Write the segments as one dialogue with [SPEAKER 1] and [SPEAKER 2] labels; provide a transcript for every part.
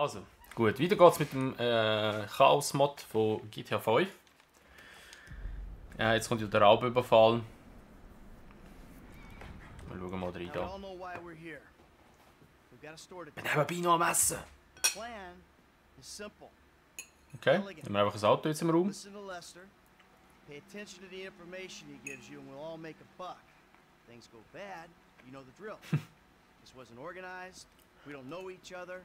[SPEAKER 1] Also, gut, weiter geht's mit dem Chaos-Mod von GTA 5. Jetzt kommt ja der Raubüberfall. Wir schauen mal rein. Wir haben Bino am Essen. Okay, dann haben wir einfach ein Auto jetzt im Raum.
[SPEAKER 2] Pay attention to the information he gives you and we'll all make a buck. Things go bad, you know the drill. This wasn't organized, we don't know each other.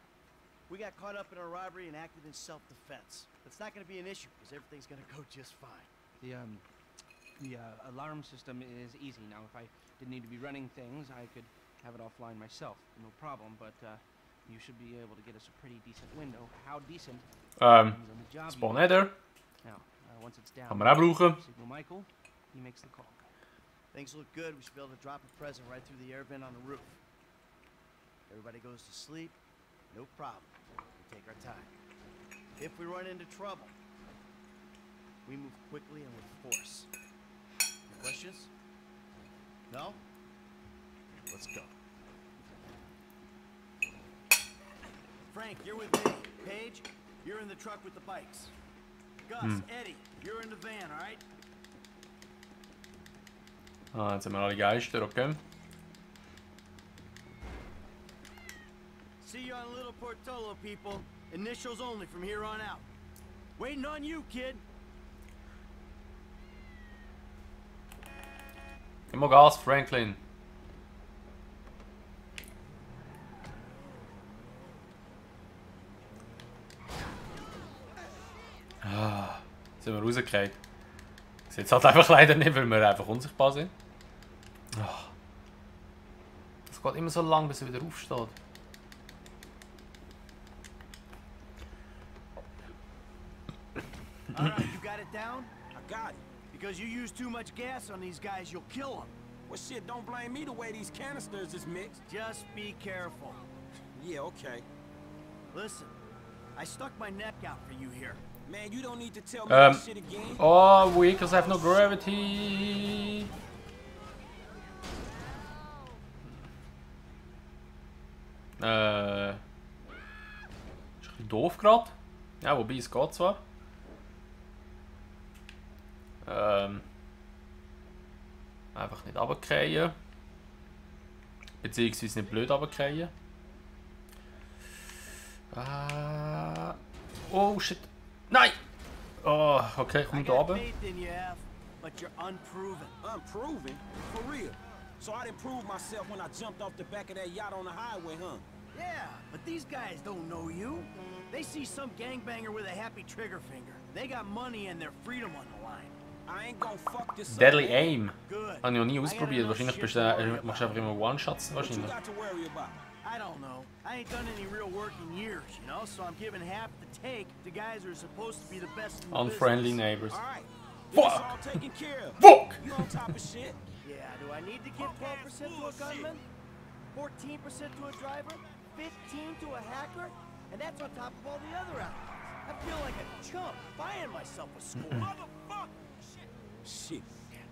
[SPEAKER 2] We got caught up in a robbery and acted in self-defense. That's not going to be an issue because everything's going to go just fine.
[SPEAKER 3] The alarm system is easy. Now, if I didn't need to be running things, I could have it offline myself. No problem, but you should be able to get us a pretty decent window. How decent?
[SPEAKER 1] Spawn Header.
[SPEAKER 3] Now, once it's down,
[SPEAKER 1] Kann man auch brauchen.
[SPEAKER 3] signal Michael, he makes the call.
[SPEAKER 2] Things look good, we should be able to drop a present right through the air vent on the roof. Everybody goes to sleep, no problem. We take our time. If we run into trouble, we move quickly and with force. Any questions? No? Let's go. Frank, you're with me. Paige, you're in the truck with the bikes. Gus, Eddie, you're in the van, alright?
[SPEAKER 1] Ah, jetzt haben wir alle Geister, okay.
[SPEAKER 2] See you on Little Portola, people. Initials only from here on out. Waiting on you, kid.
[SPEAKER 1] Gib mal Gas, Franklin. Ah, jetzt sind wir rausgefallen. Das ist jetzt halt einfach leider nicht, weil wir einfach unsichtbar sind. Ah. Das geht immer so lang, bis er wieder aufsteht.
[SPEAKER 2] Alright, you got it down? I got it. Because you use too much gas on these guys, you'll kill them.
[SPEAKER 4] Well, shit, don't blame me the way these canisters is mixed.
[SPEAKER 2] Just be careful.
[SPEAKER 4] Yeah, okay.
[SPEAKER 2] Listen, I stuck my neck out for you here.
[SPEAKER 4] Man, you don't need to tell me that shit again.
[SPEAKER 1] Oh, vehicles have no gravity. Ist ein bisschen doof gerade. Ja, wobei es geht zwar. Einfach nicht runterfallen. Beziehungsweise nicht blöd runterfallen. Oh shit. Nein! Oh, okay, komm da runter.
[SPEAKER 2] But you're unproven.
[SPEAKER 4] Unproven? For real? So I didn't prove myself when I jumped off the back of that yacht on the highway, huh?
[SPEAKER 2] Yeah, but these guys don't know you. They see some gangbanger with a happy trigger finger. They got money and their freedom on the line.
[SPEAKER 4] I ain't gonna fuck this up.
[SPEAKER 1] Deadly Aim.
[SPEAKER 2] Good.
[SPEAKER 1] Habe ich noch nie ausprobiert. Wahrscheinlich machst du einfach immer One-Shots.
[SPEAKER 4] What you
[SPEAKER 1] Wahrscheinlich.
[SPEAKER 4] got to worry about?
[SPEAKER 2] I don't know. I ain't done any real work in years, you know, so I'm giving half the take to guys who are supposed to be the best in the
[SPEAKER 1] Unfriendly
[SPEAKER 2] business.
[SPEAKER 1] neighbors.
[SPEAKER 4] All right.
[SPEAKER 1] Fuck.
[SPEAKER 4] It's all taken care of.
[SPEAKER 1] Fuck!
[SPEAKER 4] You on top of shit?
[SPEAKER 2] Yeah, do I need to give 12% to a gunman? 14% to a driver? 15% to a hacker? And that's on top of all the other outlaws. I feel like a chump buying myself a score. Motherfucker!
[SPEAKER 4] Shit.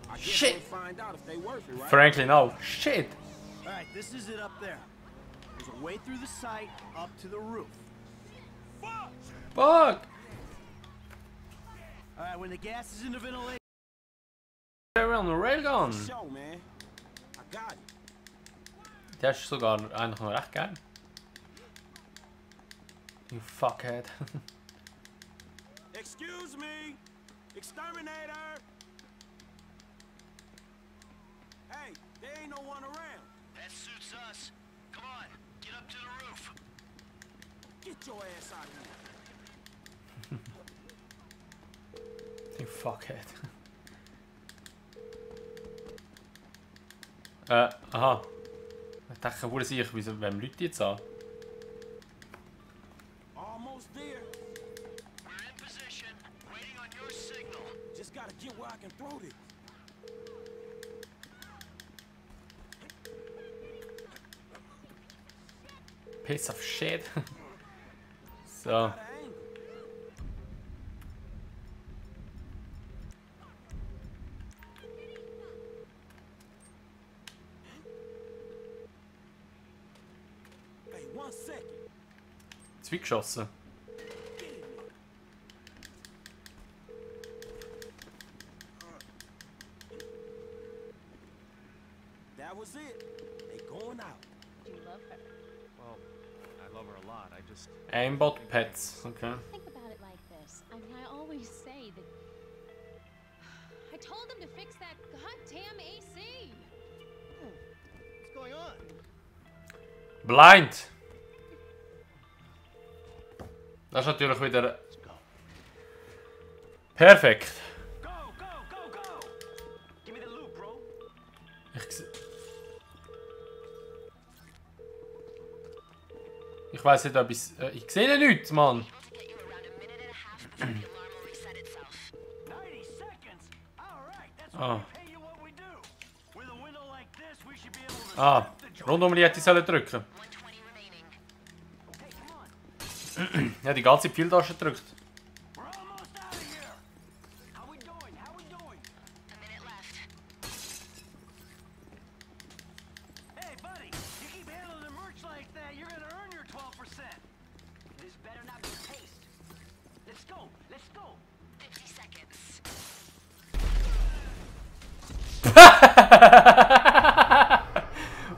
[SPEAKER 4] I guess
[SPEAKER 1] Shit.
[SPEAKER 4] we'll find out if they worth it, right?
[SPEAKER 1] Frankly, no. Shit!
[SPEAKER 2] Alright, this is it up there. There's a way through the site up to the roof.
[SPEAKER 1] Fuck!
[SPEAKER 2] Alright, when the gas is in the ventilation.
[SPEAKER 1] They're on the railgun!
[SPEAKER 4] Show, man. I got it.
[SPEAKER 1] Der ist sogar eigentlich noch recht geil. You fuckhead.
[SPEAKER 4] Excuse me, exterminator. Hey, there ain't no one around.
[SPEAKER 2] That suits us. Come on, get up to the roof.
[SPEAKER 4] Get your ass out of here.
[SPEAKER 1] You fuckhead. Aha. Ich dachte, wo sehe ich, wieso wem Leute jetzt an?
[SPEAKER 4] Almost there.
[SPEAKER 2] We're in position, waiting on your signal.
[SPEAKER 4] Just gotta get where I can throw this.
[SPEAKER 1] Piece of shit. So.
[SPEAKER 4] Got an angle. Hey, 1 second.
[SPEAKER 1] zu weit geschossen.
[SPEAKER 4] That was it. They going out.
[SPEAKER 5] Do you love her?
[SPEAKER 3] Well, I love her a lot. I just...
[SPEAKER 1] Aimbot Pets, okay.
[SPEAKER 5] Think about it like this. I mean, I always say that... I told them to fix that goddamn AC!
[SPEAKER 2] What's going on?
[SPEAKER 1] Blind! Das ist natürlich wieder... Perfekt.
[SPEAKER 4] Go, go, go, go. Give me the loot, bro.
[SPEAKER 1] Ich weiß nicht, ob ich sehe nichts, Mann.
[SPEAKER 4] 90 seconds. All right. That's
[SPEAKER 1] Ah.
[SPEAKER 4] what we pay you what we do. With a window like this, we should be able to
[SPEAKER 1] Ah,
[SPEAKER 4] stop the joint.
[SPEAKER 1] rundum die hätte ich sollen drücken.
[SPEAKER 4] Hey, come on.
[SPEAKER 1] Ja, die ganze Pfeiltasche gedrückt.
[SPEAKER 4] We're almost out of here. How we doing? How we doing? Hey, buddy, you keep handling the merch like that, you're gonna earn your 12%. This better not be paste. Let's go. Let's go.
[SPEAKER 5] 50 seconds.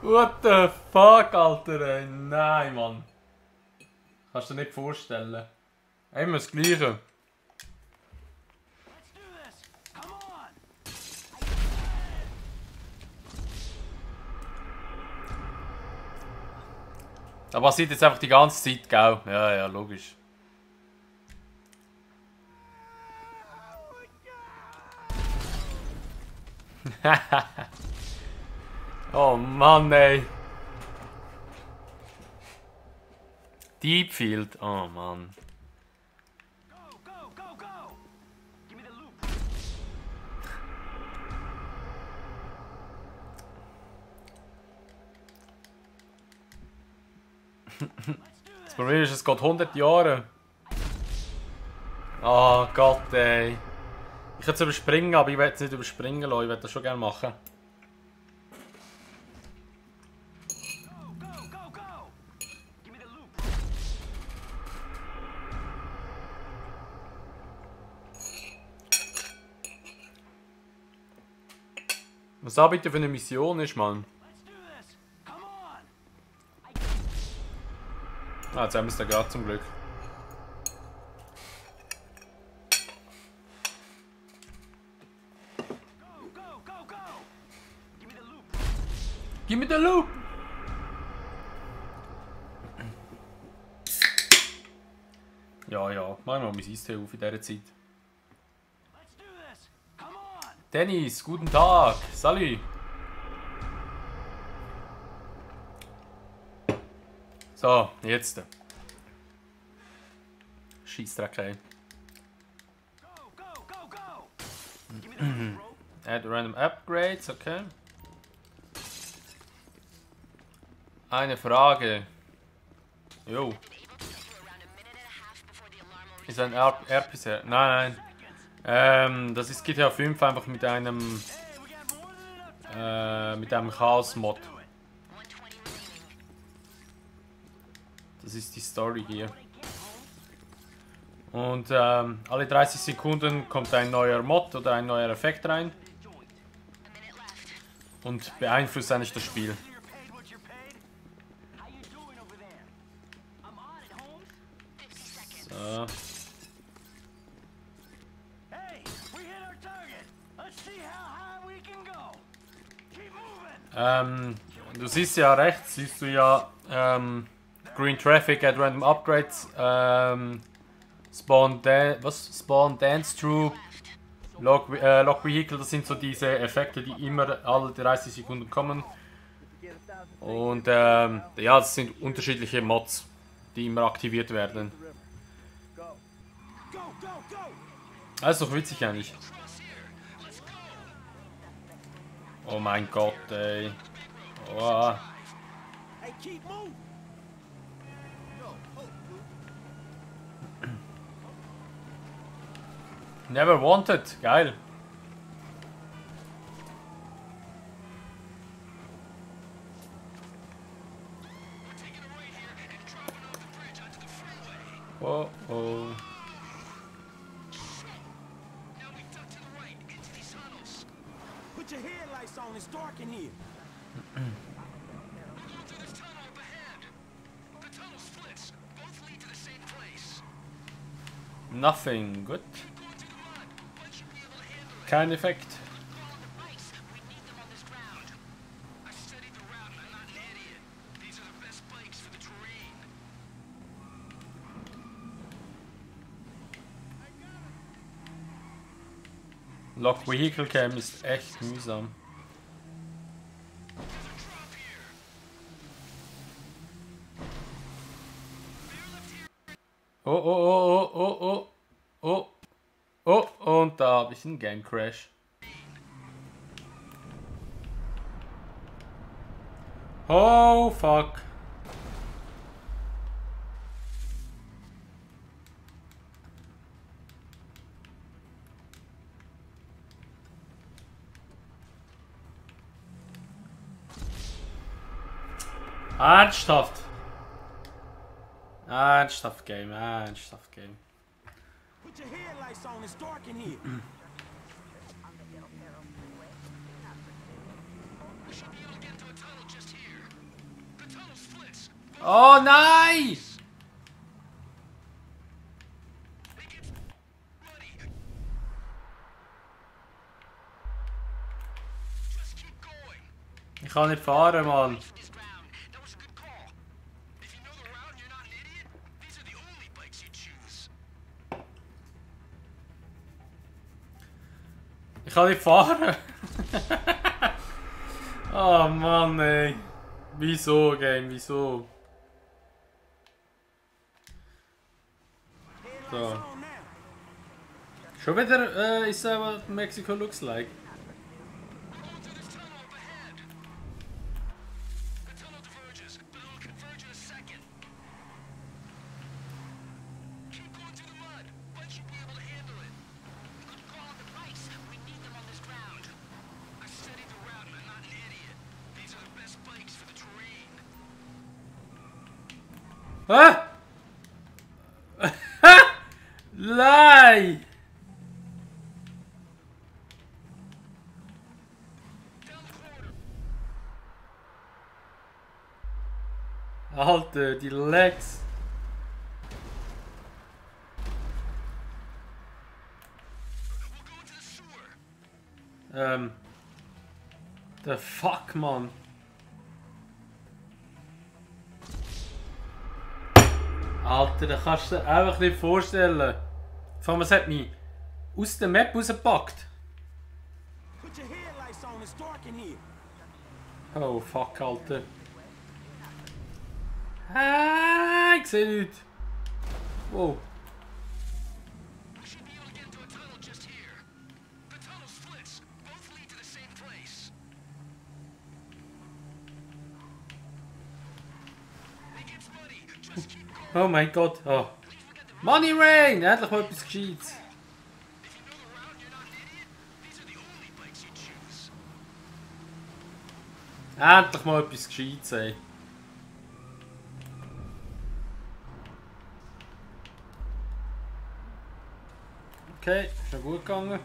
[SPEAKER 1] What the fuck, Alter, ey. Nein, Mann. Kannst du dir nicht vorstellen. Immer das Gleiche.
[SPEAKER 4] Let's do this. Come on.
[SPEAKER 1] Da passiert jetzt einfach die ganze Zeit, gell? Ja, ja, logisch. Oh Mann, ey. Deep Field, oh Mann.
[SPEAKER 4] Go, go, go, go. Give me the loot.
[SPEAKER 1] Das Problem ist, es geht 100 Jahre. Oh Gott, ey. Ich hätte es überspringen, aber ich will es nicht überspringen lassen. Ich will das schon gerne machen.
[SPEAKER 4] Go, go, go, go. Give me the loot.
[SPEAKER 1] Was da bitte für eine Mission ist, Mann?
[SPEAKER 4] Let's do this. Come on.
[SPEAKER 1] Ah, jetzt haben wir es da gerade zum Glück.
[SPEAKER 4] Go, go, go, go. Give me the loot.
[SPEAKER 1] Gib mir den Loop! Ja, ja, mach mal mein Eistee auf in dieser Zeit.
[SPEAKER 4] Let's do this. Come on.
[SPEAKER 1] Dennis, guten Tag! Salut! So, jetzt. Scheissdreck, ey.
[SPEAKER 4] Go, go, go, go. Give me the loot, bro.
[SPEAKER 1] Add random upgrades, okay. Eine Frage. Jo. Ist ein RPC? Nein, nein. Das ist GTA 5 einfach mit einem Chaos-Mod. Das ist die Story hier. Und alle 30 Sekunden kommt ein neuer Mod oder ein neuer Effekt rein. Und beeinflusst eigentlich das Spiel.
[SPEAKER 4] You're paid what you're paid. How you doing over there? I'm on it, Holmes. 50 seconds.
[SPEAKER 1] So.
[SPEAKER 4] Hey, we hit our target. Let's see how high we can go. Keep moving.
[SPEAKER 1] Du siehst ja rechts, siehst du ja Green Traffic at Random Upgrades, Spawn Dance Troop, Lock Vehicle, das sind so diese Effekte, die immer alle 30 Sekunden kommen. Und ja, das sind unterschiedliche Mods, die immer aktiviert werden.
[SPEAKER 2] Go.
[SPEAKER 4] Go, go, go.
[SPEAKER 1] Das ist doch witzig eigentlich. Oh mein Gott, ey. Oh.
[SPEAKER 4] Hey, keep moving.
[SPEAKER 2] No, hold, Luke.
[SPEAKER 1] Never Wanted, geil. Oh oh.
[SPEAKER 6] Put your headlights on, it's dark in here.
[SPEAKER 1] Nothing. Gut. Kein Effekt. Lock Vehicle Cam ist echt mühsam. Oh, oh, oh, oh, oh, oh, oh, oh, und da habe ich einen Game Crash. Oh, fuck. Ernsthaft. Ernsthaft Game, ernsthaft Game.
[SPEAKER 6] Put your headlights on, it's dark in here.
[SPEAKER 1] Oh nein! Ich kann nicht fahren, Mann. Ich kann nicht fahren. Oh Mann, ey. Wieso, Game? Wieso? So. Schon wieder is that what Mexico looks like? Ah! Lie! Alter, die Legs. The fuck, man. Alter, das kannst du dir einfach nicht vorstellen. Vor allem, es hat mich aus der Map rausgepackt.
[SPEAKER 6] Put your headlights on, it's dark in here.
[SPEAKER 1] Oh fuck, Alter. Ah, ich sehe nichts. Wow. Oh mein Gott. Oh. Money Rain! Endlich mal etwas Gescheites. Endlich mal etwas Gescheites, ey. Okay, ist ja gut gegangen.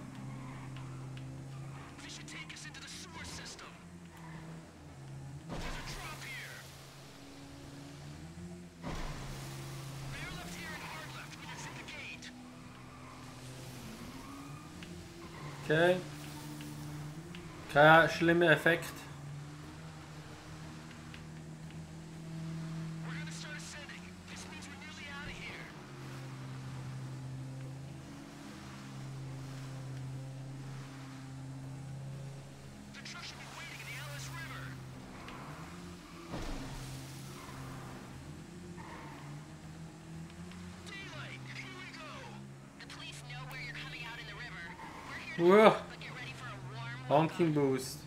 [SPEAKER 1] Okay. Kein schlimmer Effekt. Wow. Honking Boost.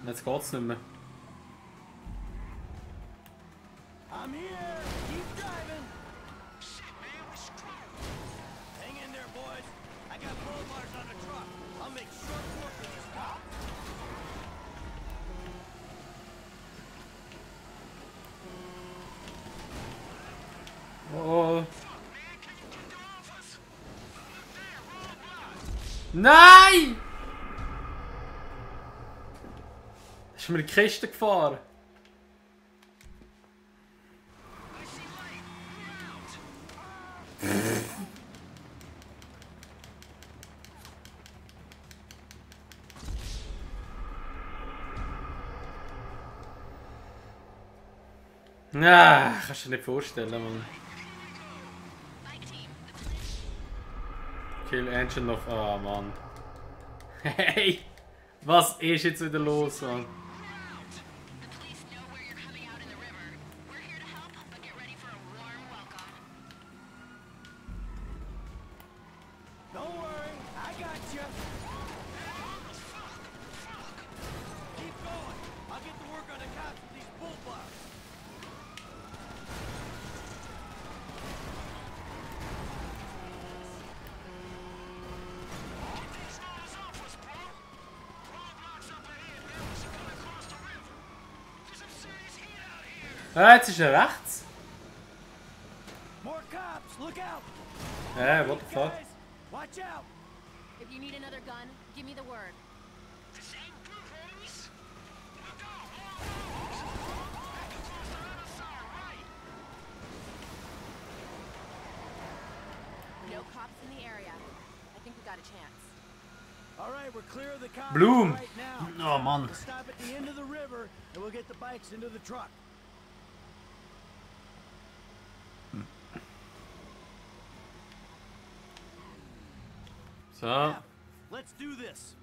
[SPEAKER 1] Jetzt geht's nicht mehr.
[SPEAKER 6] I'm here. Keep driving. Shit, man, we screwed. Hang in there, boys. I got bull bars on the truck. I'll make short work of these cops.
[SPEAKER 1] Nein! Ist mir in die Kiste gefahren. Ah, kannst du dir nicht vorstellen, Mann. Kill Engine of... Ah, Mann. Hey! Was ist jetzt wieder los, Mann?
[SPEAKER 6] Don't worry, I got you. Keep going. I'll get to work on the cops with these bulldogs.
[SPEAKER 1] Ah, jetzt ist er rechts.
[SPEAKER 6] More cops, look out.
[SPEAKER 1] What the fuck?
[SPEAKER 6] Guys, watch out.
[SPEAKER 5] If you need another gun, give me the word. No cops in the area. I think we got a chance.
[SPEAKER 6] All right, we're clear of the cops
[SPEAKER 1] Bloom.
[SPEAKER 6] right now.
[SPEAKER 1] Oh, Mann.
[SPEAKER 6] We'll stop at the end of the river and we'll get the bikes into the truck.
[SPEAKER 1] So.
[SPEAKER 6] Now, let's do this.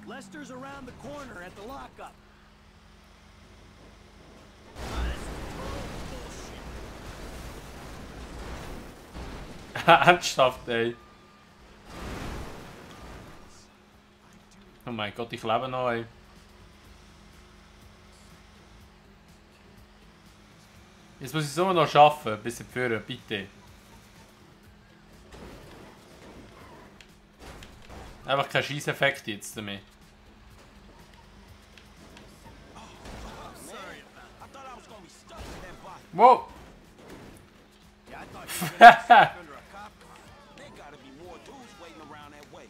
[SPEAKER 6] Lester's around the corner at the lockup.
[SPEAKER 1] Ernsthaft, ey. Oh mein Gott, ich lebe noch, ey. Jetzt muss ich es nur noch schaffen, bis ich führe, bitte. Einfach kein Scheißeffekt jetzt damit. Wow!
[SPEAKER 6] Yeah, I thought you were gonna get stuck under a cop car.
[SPEAKER 7] There gotta be more dudes waiting around that way.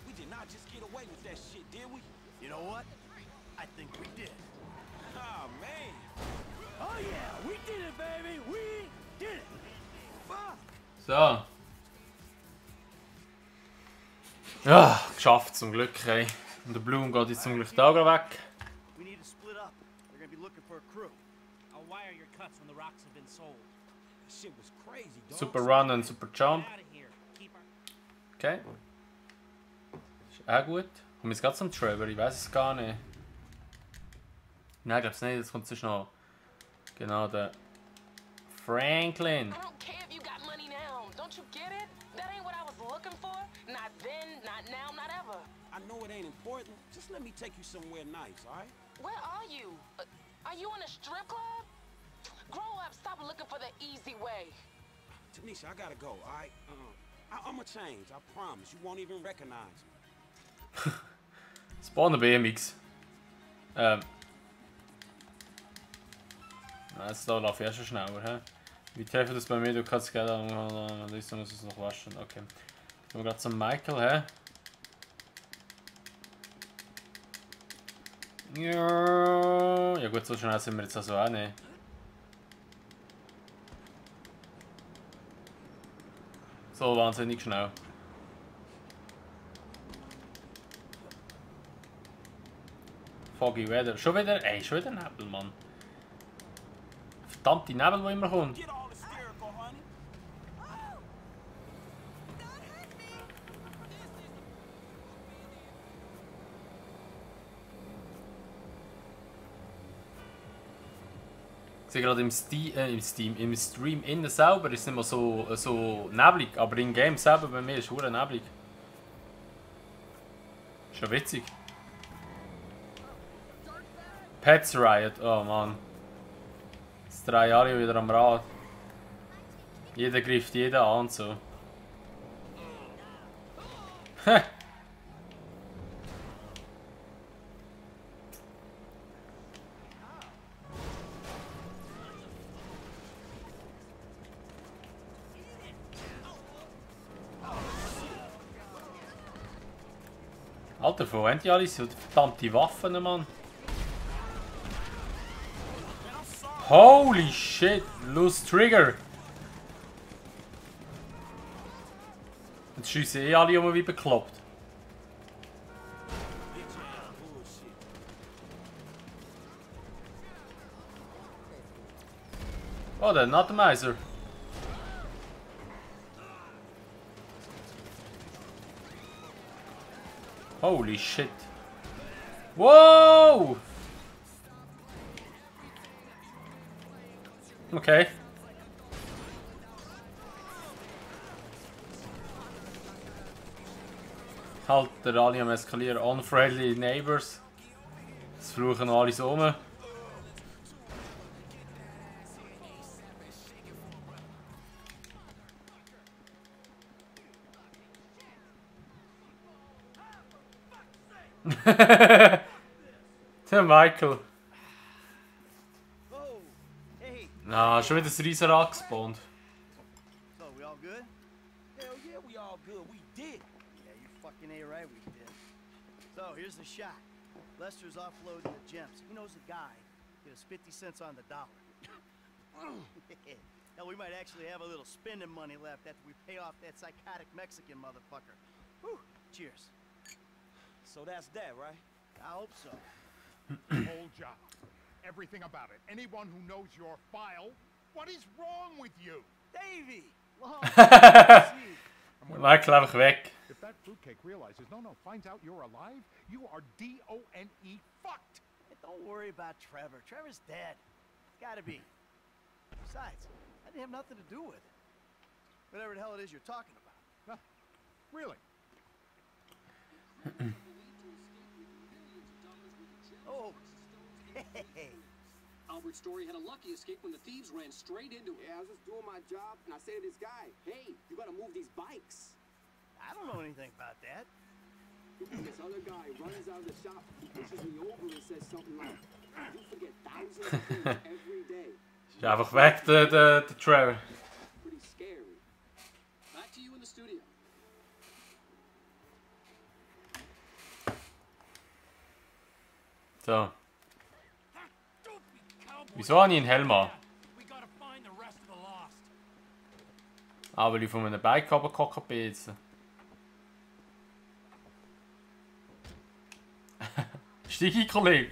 [SPEAKER 7] We did not just get away with that shit, did we?
[SPEAKER 6] You know what? I think we did.
[SPEAKER 7] Oh, man.
[SPEAKER 6] Oh yeah, we did it, baby. We did it. Fuck.
[SPEAKER 1] So. Ja, geschafft zum Glück, ey. Und der Bloom geht jetzt zum Glück da weg.
[SPEAKER 2] We need to split up. They're gonna be looking for a crew.
[SPEAKER 3] I'll wire your cuts when the rocks have been sold.
[SPEAKER 7] That shit was crazy, dog.
[SPEAKER 1] Super Run und Super Jump.
[SPEAKER 3] Out of here. Keep our...
[SPEAKER 1] Okay. Ist auch gut. Kommen wir jetzt gerade zum Trevor? Ich weiß es gar nicht. Nein, ich glaube es nicht. Jetzt kommt sonst noch. Genau, der Franklin.
[SPEAKER 8] I don't care if you got money now. Don't you get it? That ain't what I was looking for. Not then, not now, not ever.
[SPEAKER 7] I know it ain't important. Just let me take you somewhere nice, all right?
[SPEAKER 8] Where are you? Are you in a strip club? Grow up, stop looking for the easy way.
[SPEAKER 7] Tanisha, I gotta go, all right? I'ma change, I promise. You won't even recognize me.
[SPEAKER 1] Spawn der BMX. Jetzt da laufe ich erst schon schneller, hä? Wie treffen das bei mir? Du kannst gerne muss es noch waschen. Okay. Gehen wir gerade zum Michael, hä? Ja gut, so schnell sind wir jetzt also auch nicht. So wahnsinnig schnell. Foggy Weather. Schon wieder? Ey, schon wieder Nebel, Mann. Verdammte Nebel, die immer kommt.
[SPEAKER 7] Get all hysterical, honey.
[SPEAKER 1] Ich sehe gerade im Stream innen selber ist es nicht mehr so neblig, aber im Game selber bei mir ist es verdammt neblig. Schon witzig. Pets Riot, oh Mann. Jetzt 3 Jahre wieder am Rad. Jeder greift jeden an und so. Alter, wo haben die alle so verdammte Waffen, Mann? Holy shit, loose trigger! Jetzt schiessen eh alle um wie bekloppt. Oh, der Atomizer. Holy shit. Wow! Okay. Halt der alle am eskalieren. Unfriendly Neighbors. Das fluchen noch alle so um. Der Michael.
[SPEAKER 2] Oh, hey.
[SPEAKER 1] Na, schon wieder das Riesenrad gespawnt.
[SPEAKER 2] So, we all good?
[SPEAKER 7] Hell yeah, we all good. We did.
[SPEAKER 2] Yeah, you fucking ain't right, we did. So, here's the shot. Lester's offloading the gems. He knows a guy. Get us 50 cents on the dollar. Hell, we might actually have a little spending money left after we pay off that psychotic Mexican motherfucker. Whew. Cheers.
[SPEAKER 7] So that's that, right?
[SPEAKER 2] I hope so.
[SPEAKER 9] Whole job. Everything about it. Anyone who knows your file, what is wrong with you?
[SPEAKER 2] Davey! Long time no see.
[SPEAKER 1] Michael einfach weg.
[SPEAKER 9] If that fruitcake realizes, no, finds out you're alive, you are D-O-N-E fucked.
[SPEAKER 2] Hey, don't worry about Trevor. Trevor's dead. Gotta be. Besides, I didn't have nothing to do with it. Whatever the hell it is you're talking about.
[SPEAKER 9] Really?
[SPEAKER 2] Oh, hey.
[SPEAKER 10] Albert Story had a lucky escape when the thieves ran straight into him.
[SPEAKER 11] Yeah, I was just doing my job, and I say to this guy, hey, you gotta move these bikes.
[SPEAKER 2] I don't know anything about that.
[SPEAKER 11] This other guy runs out of the shop, pushes me over and says something like, you forget thousands of things every day.
[SPEAKER 1] Ist einfach weg, der Trevor.
[SPEAKER 11] Pretty scary.
[SPEAKER 10] Back to you in the studio.
[SPEAKER 1] So. Wieso habe ich einen Helm an? Ah, weil ich von einem Bike runtergehockt bin jetzt. Steig ein, Kollege!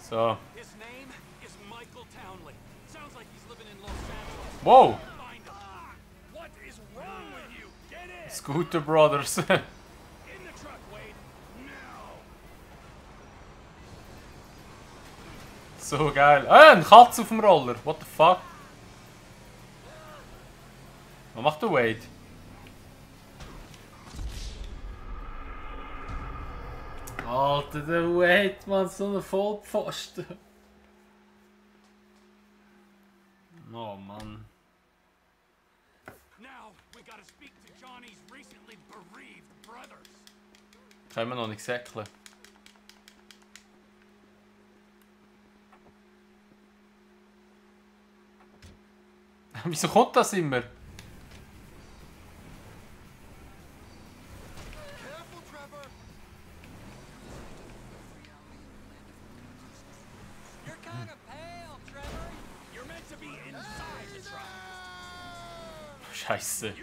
[SPEAKER 1] So. Whoa! Scooter Brothers. So geil. Ein Katz auf dem Roller. What the fuck? Was macht der Wade? Alter, der Wade, man, so ein Vollpfosten. Oh Mann. Können wir noch nicht säckeln. Wieso kommt das immer? Scheiße.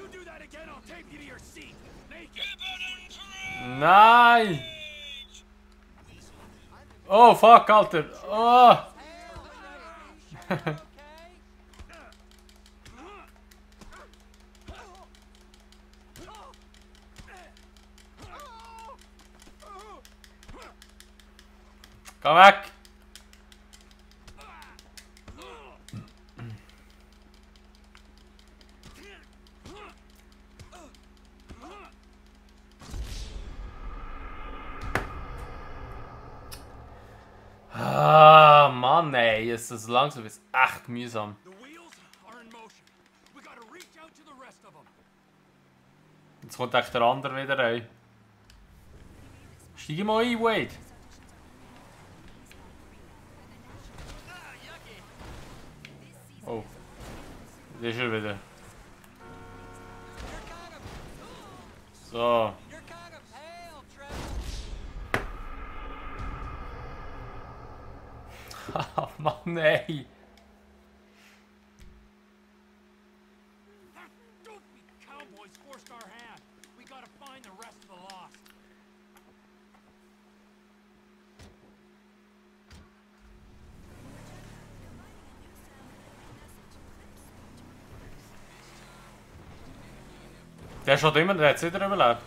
[SPEAKER 1] Nein! Oh fuck, Alter! Oh! Komm weg! Ah, Mann, ey, ist das langsam, ist echt mühsam. Jetzt kommt echt der andere wieder rein. Steig mal ein, Wade. Das ist er wieder. So. Oh Mann, ey.
[SPEAKER 6] That dopey cowboys forced our hand. We gotta find the rest of the lost.
[SPEAKER 1] Der schaut immer, der hat wieder überlebt.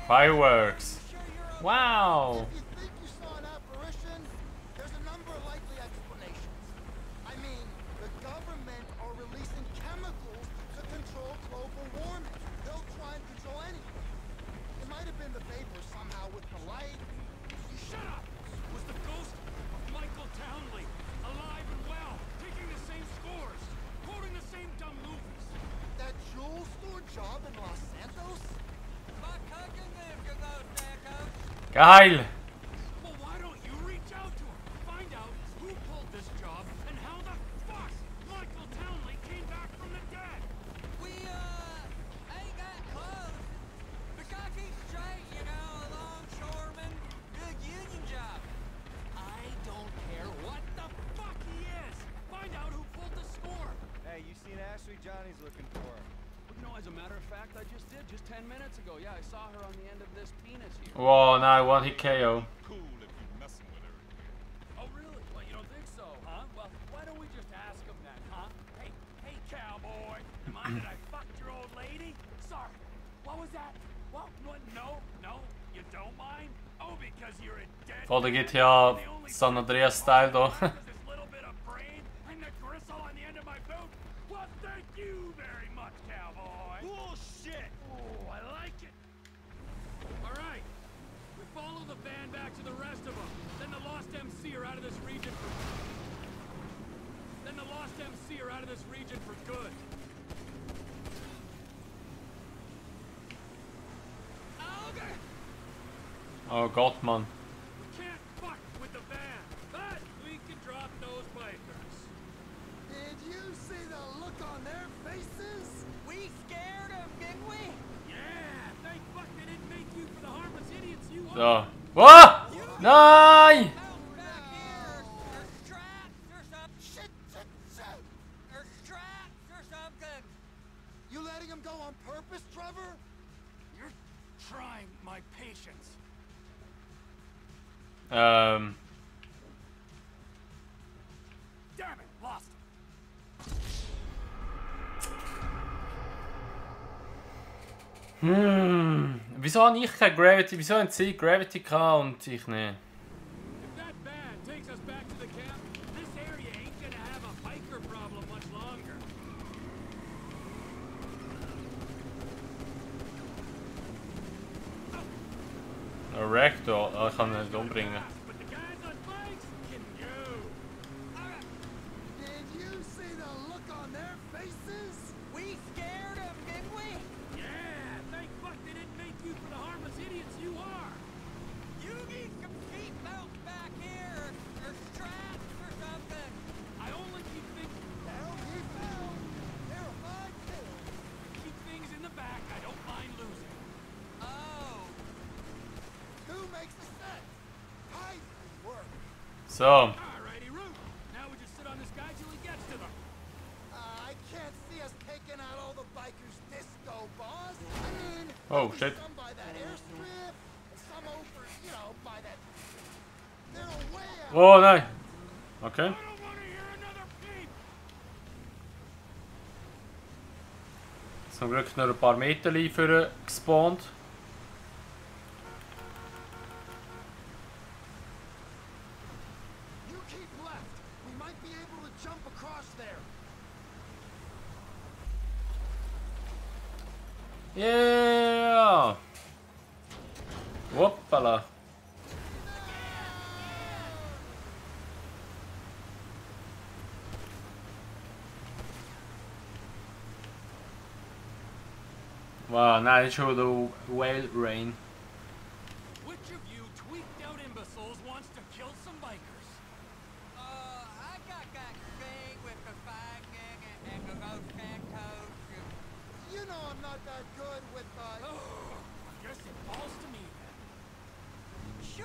[SPEAKER 1] Fireworks. Wow.
[SPEAKER 2] If you think you saw an apparition, there's a number of likely explanations. I mean, the government are releasing chemicals to control global warming. They'll try and control anything. It might have been the vapor somehow with the light.
[SPEAKER 6] Shut up! Was the ghost of Michael Townley alive and well, taking the same scores, quoting the same dumb movies?
[SPEAKER 2] That jewel store job in Los Santos?
[SPEAKER 1] Geil.
[SPEAKER 6] Well, why don't you reach out to her? Find out who pulled this job and how the fuck Michael Townley came back from the dead.
[SPEAKER 12] We, ain't got clothes. The guy keeps straight, you know, a longshoreman, good union job.
[SPEAKER 6] I don't care what the fuck he is. Find out who pulled the score.
[SPEAKER 2] Hey, you seen Ashley? Johnny's looking for her.
[SPEAKER 10] You know, as a matter of fact, I just did, just 10 minutes ago. Yeah, I saw her on the end of this penis here.
[SPEAKER 1] Whoa, now one hit KO.
[SPEAKER 9] Cool if you messing with her.
[SPEAKER 6] Oh, really? Well, you don't think so, huh? Well, why don't we just ask him then, huh? Hey, hey, cowboy. Mind that I fucked your old lady? Sorry. What was that? What? No, you don't mind? Oh, because you're a dead
[SPEAKER 1] Voll der GTA San Andreas Style da.
[SPEAKER 6] this little bit of brain and the gristle on the end of my boot? Well, thank you very much, cowboy. Bullshit. Oh, I like it. All right. We follow the van back to the rest of them. Then the Lost MC are out of this region for... good. Okay.
[SPEAKER 1] Oh Gott, Mann.
[SPEAKER 6] We can't fuck with the van, but we can drop those bikers.
[SPEAKER 2] Did you see the look on their faces?
[SPEAKER 12] We scared them, didn't we?
[SPEAKER 6] Yeah, thank fuck they didn't make you for the harmless idiots you
[SPEAKER 1] So.
[SPEAKER 6] are.
[SPEAKER 1] Whoa! Nein!
[SPEAKER 2] You letting him go on purpose, Trevor?
[SPEAKER 6] You're trying my patience. Damn it, lost
[SPEAKER 1] him. Wieso habe ich keine Gravity? Wieso haben sie Gravity gehabt und ich nicht?
[SPEAKER 6] If that van takes us back to the camp, this area ain't gonna have a biker problem much longer.
[SPEAKER 1] Ein Ragdoll? Oh, ich kann ihn nicht umbringen.
[SPEAKER 6] But the guys on bikes can go.
[SPEAKER 2] Did you see the look on their faces?
[SPEAKER 12] We scared them, didn't we?
[SPEAKER 6] Yeah, thank fuck they didn't make you for the harmless idiots you are.
[SPEAKER 12] You need some seatbelts back here, or straps or something.
[SPEAKER 6] I only keep things
[SPEAKER 2] Terrified too.
[SPEAKER 6] keep things in the back I don't mind losing.
[SPEAKER 12] Oh.
[SPEAKER 2] Two makes a set. Tight work.
[SPEAKER 1] So.
[SPEAKER 6] Alrighty, Root. Now we just sit on this guy till he gets to them.
[SPEAKER 2] I can't see us taking out all the bikers' disco, boss. I mean,
[SPEAKER 1] Oh,
[SPEAKER 2] maybe
[SPEAKER 1] shit.
[SPEAKER 2] some by that airstrip, some over, you know, by that. They're way out.
[SPEAKER 1] Oh nein. Okay.
[SPEAKER 6] I don't want to hear another peep.
[SPEAKER 1] Zum Glück nur ein paar Meter für gespawnt.
[SPEAKER 2] You keep left. We might be able to jump across there.
[SPEAKER 1] Yeah! Hoppala. Wow, nein, das ist schon der Whale Rain.
[SPEAKER 6] Which of you tweaked out imbeciles wants to kill some bikers?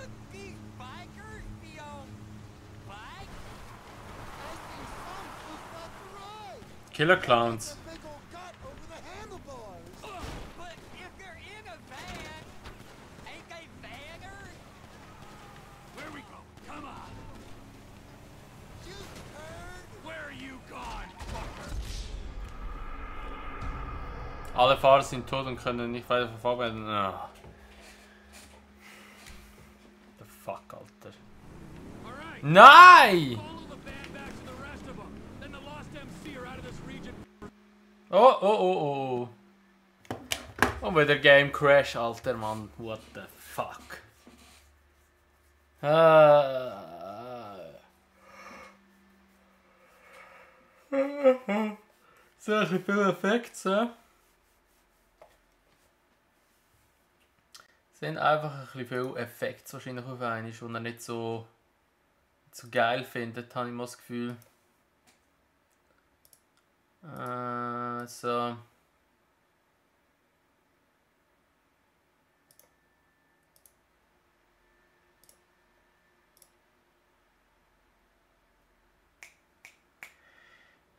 [SPEAKER 12] with these bikers be on bike? I see some just left to ride.
[SPEAKER 1] Killer Clowns.
[SPEAKER 12] Big old gut over the handlebars. But if they're in a van, ain't they vanners?
[SPEAKER 6] Where we go? Come on.
[SPEAKER 12] You heard?
[SPEAKER 6] Where are you gone, fucker?
[SPEAKER 1] Alle Fahrer sind tot und können nicht weiter verfolgt werden. Ah. The fuck, Alter.
[SPEAKER 6] All right.
[SPEAKER 1] Nein!
[SPEAKER 6] Follow the band back to the rest of them. Then the lost MC are out of this region.
[SPEAKER 1] Oh, oh, oh, oh. Und wieder Game Crash, Alter, Mann. What the fuck? Solche viele Effekte. Sind einfach ein bisschen viel Effekte wahrscheinlich auf einmal, die er nicht so geil findet, habe ich mal das Gefühl. So.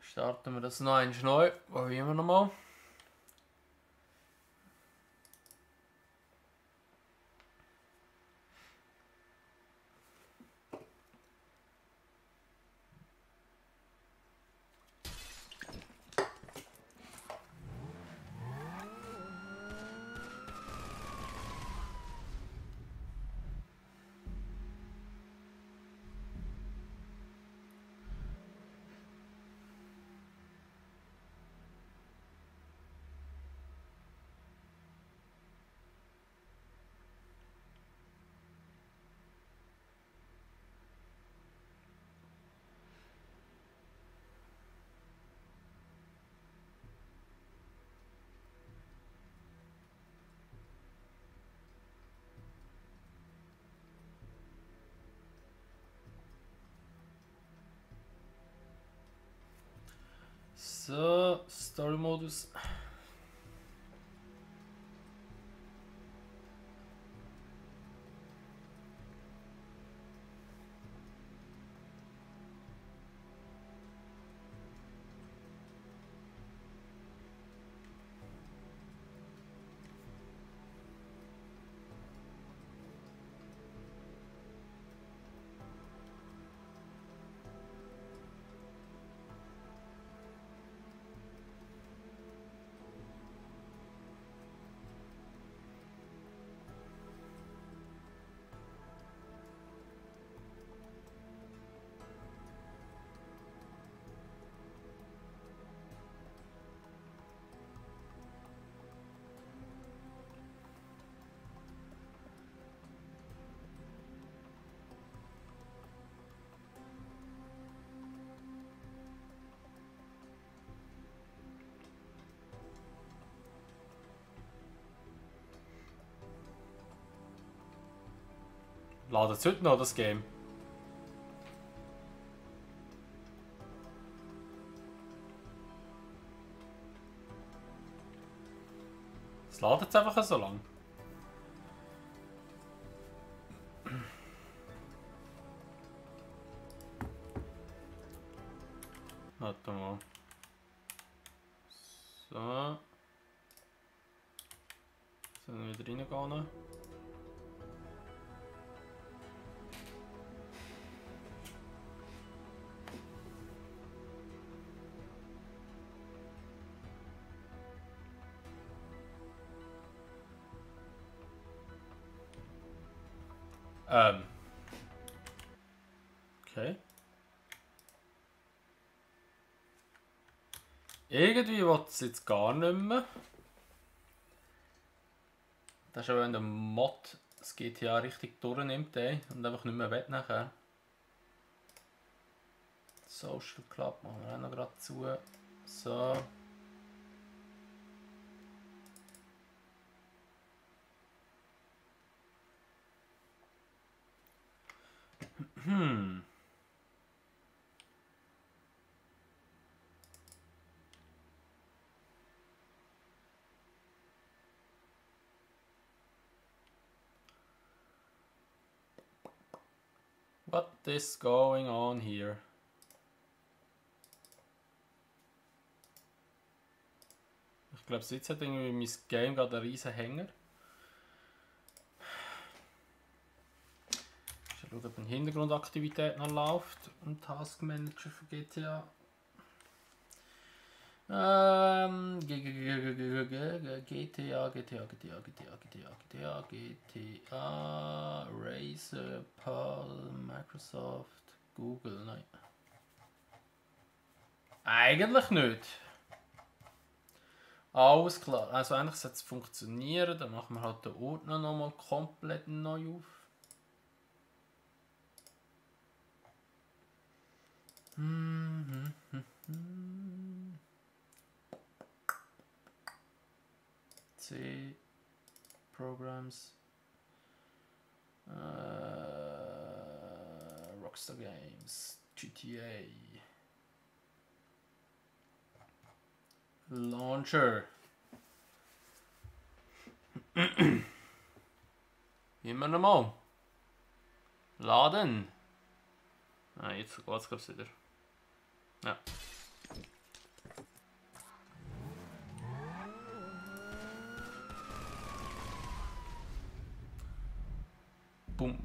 [SPEAKER 1] Starten wir das noch einmal neu. Probieren wir nochmal. So, Story-Modus. Ladet es heute noch, das Game? Es ladet jetzt einfach so lang. Warte mal. So. Sollen wir wieder reingehen? Okay. Irgendwie will es jetzt gar nicht mehr. Das ist auch, wenn der Mod das GTA richtig durchnimmt und einfach nicht mehr will nachher. Social Club machen wir auch noch gerade zu. So. What is going on here? Ich glaube, jetzt hat irgendwie mein Game gerade einen riesen Hänger. Ich schaue, ob eine Hintergrundaktivität noch läuft im Task Manager für GTA. GTA, Razer, Pal, Microsoft, Google, nein. Eigentlich nicht. Alles klar, also eigentlich sollte es funktionieren, dann machen wir halt den Ordner nochmal komplett neu auf. C, Programs, Rockstar Games, GTA, Launcher. Immer nochmal. Laden. Ah, jetzt geht es, glaube ich, wieder. Ja. Boom.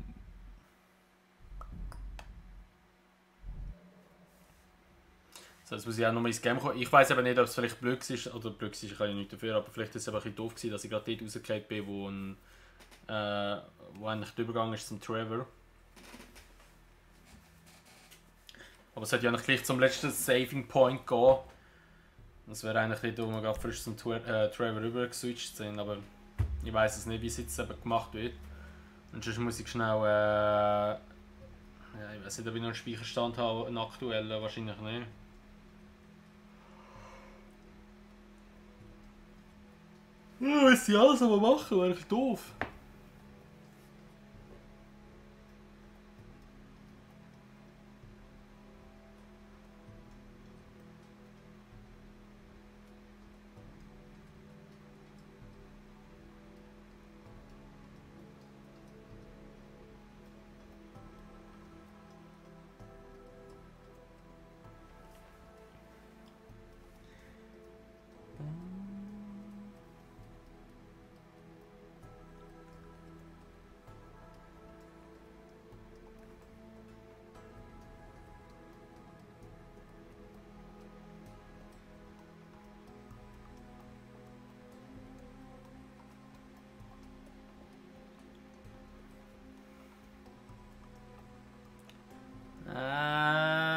[SPEAKER 1] So, jetzt muss ich auch nochmal ins Game kommen. Ich weiß aber nicht, ob es vielleicht blöd ist, oder blöd ist, ich kann ja nicht dafür, aber vielleicht ist es aber ein bisschen doof gewesen, dass ich gerade dort rausgekehrt bin, wo eigentlich der Übergang ist zum Trevor. Aber es hat ja eigentlich gleich zum letzten Saving Point gehen. Das wäre eigentlich nicht, wo wir gerade frisch zum Trevor rüber geswitcht sind, aber ich weiß es nicht, wie es jetzt eben gemacht wird. Und sonst muss ich schnell, ja, ich weiß nicht, ob ich noch einen Speicherstand habe, einen aktuellen, wahrscheinlich nicht. Ja, was sie alles aber machen, wäre ich doof.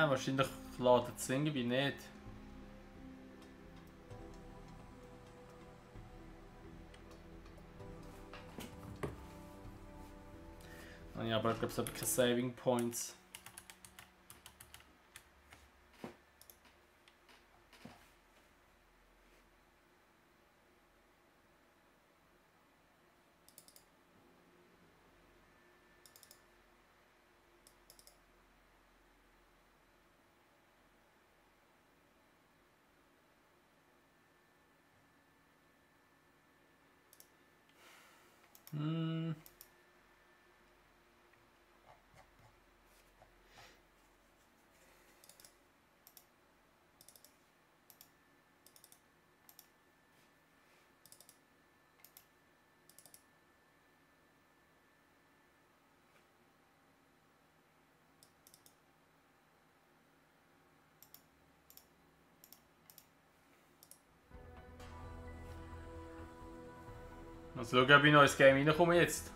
[SPEAKER 1] Wahrscheinlich ladet es irgendwie nicht. Ja, aber ich glaube, es hat keine Saving Points. Mal schauen, ob ich noch ins Game reinkomme jetzt.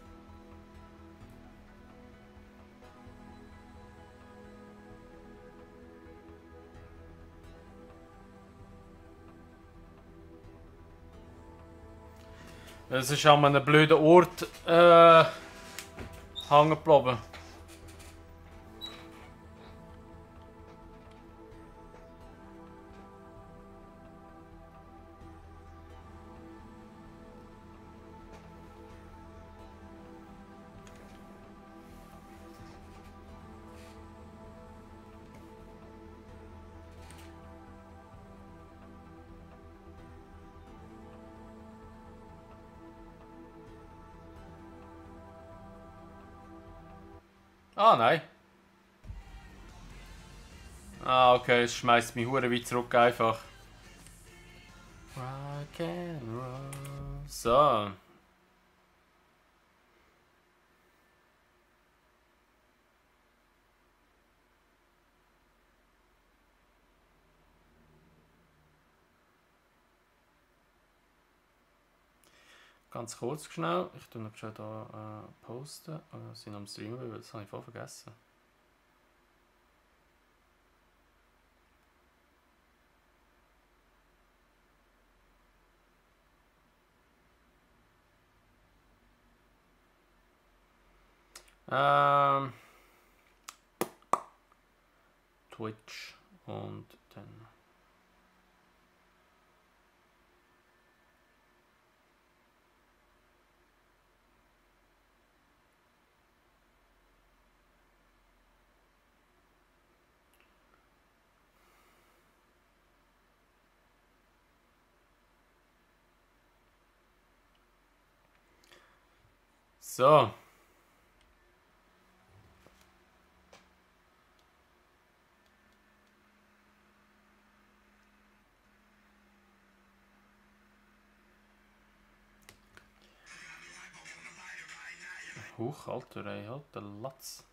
[SPEAKER 1] Es ist an einem blöden Ort hängen geblieben. Ah, nein. Ah, okay, es schmeißt mich hure weit zurück einfach. Rock and roll. So. Ganz kurz schnell, ich tue noch schon hier posten. Sie sind am Streamen, das habe ich voll vergessen. Twitch und dann. So. Huch, Alter, ey, halt der Latz.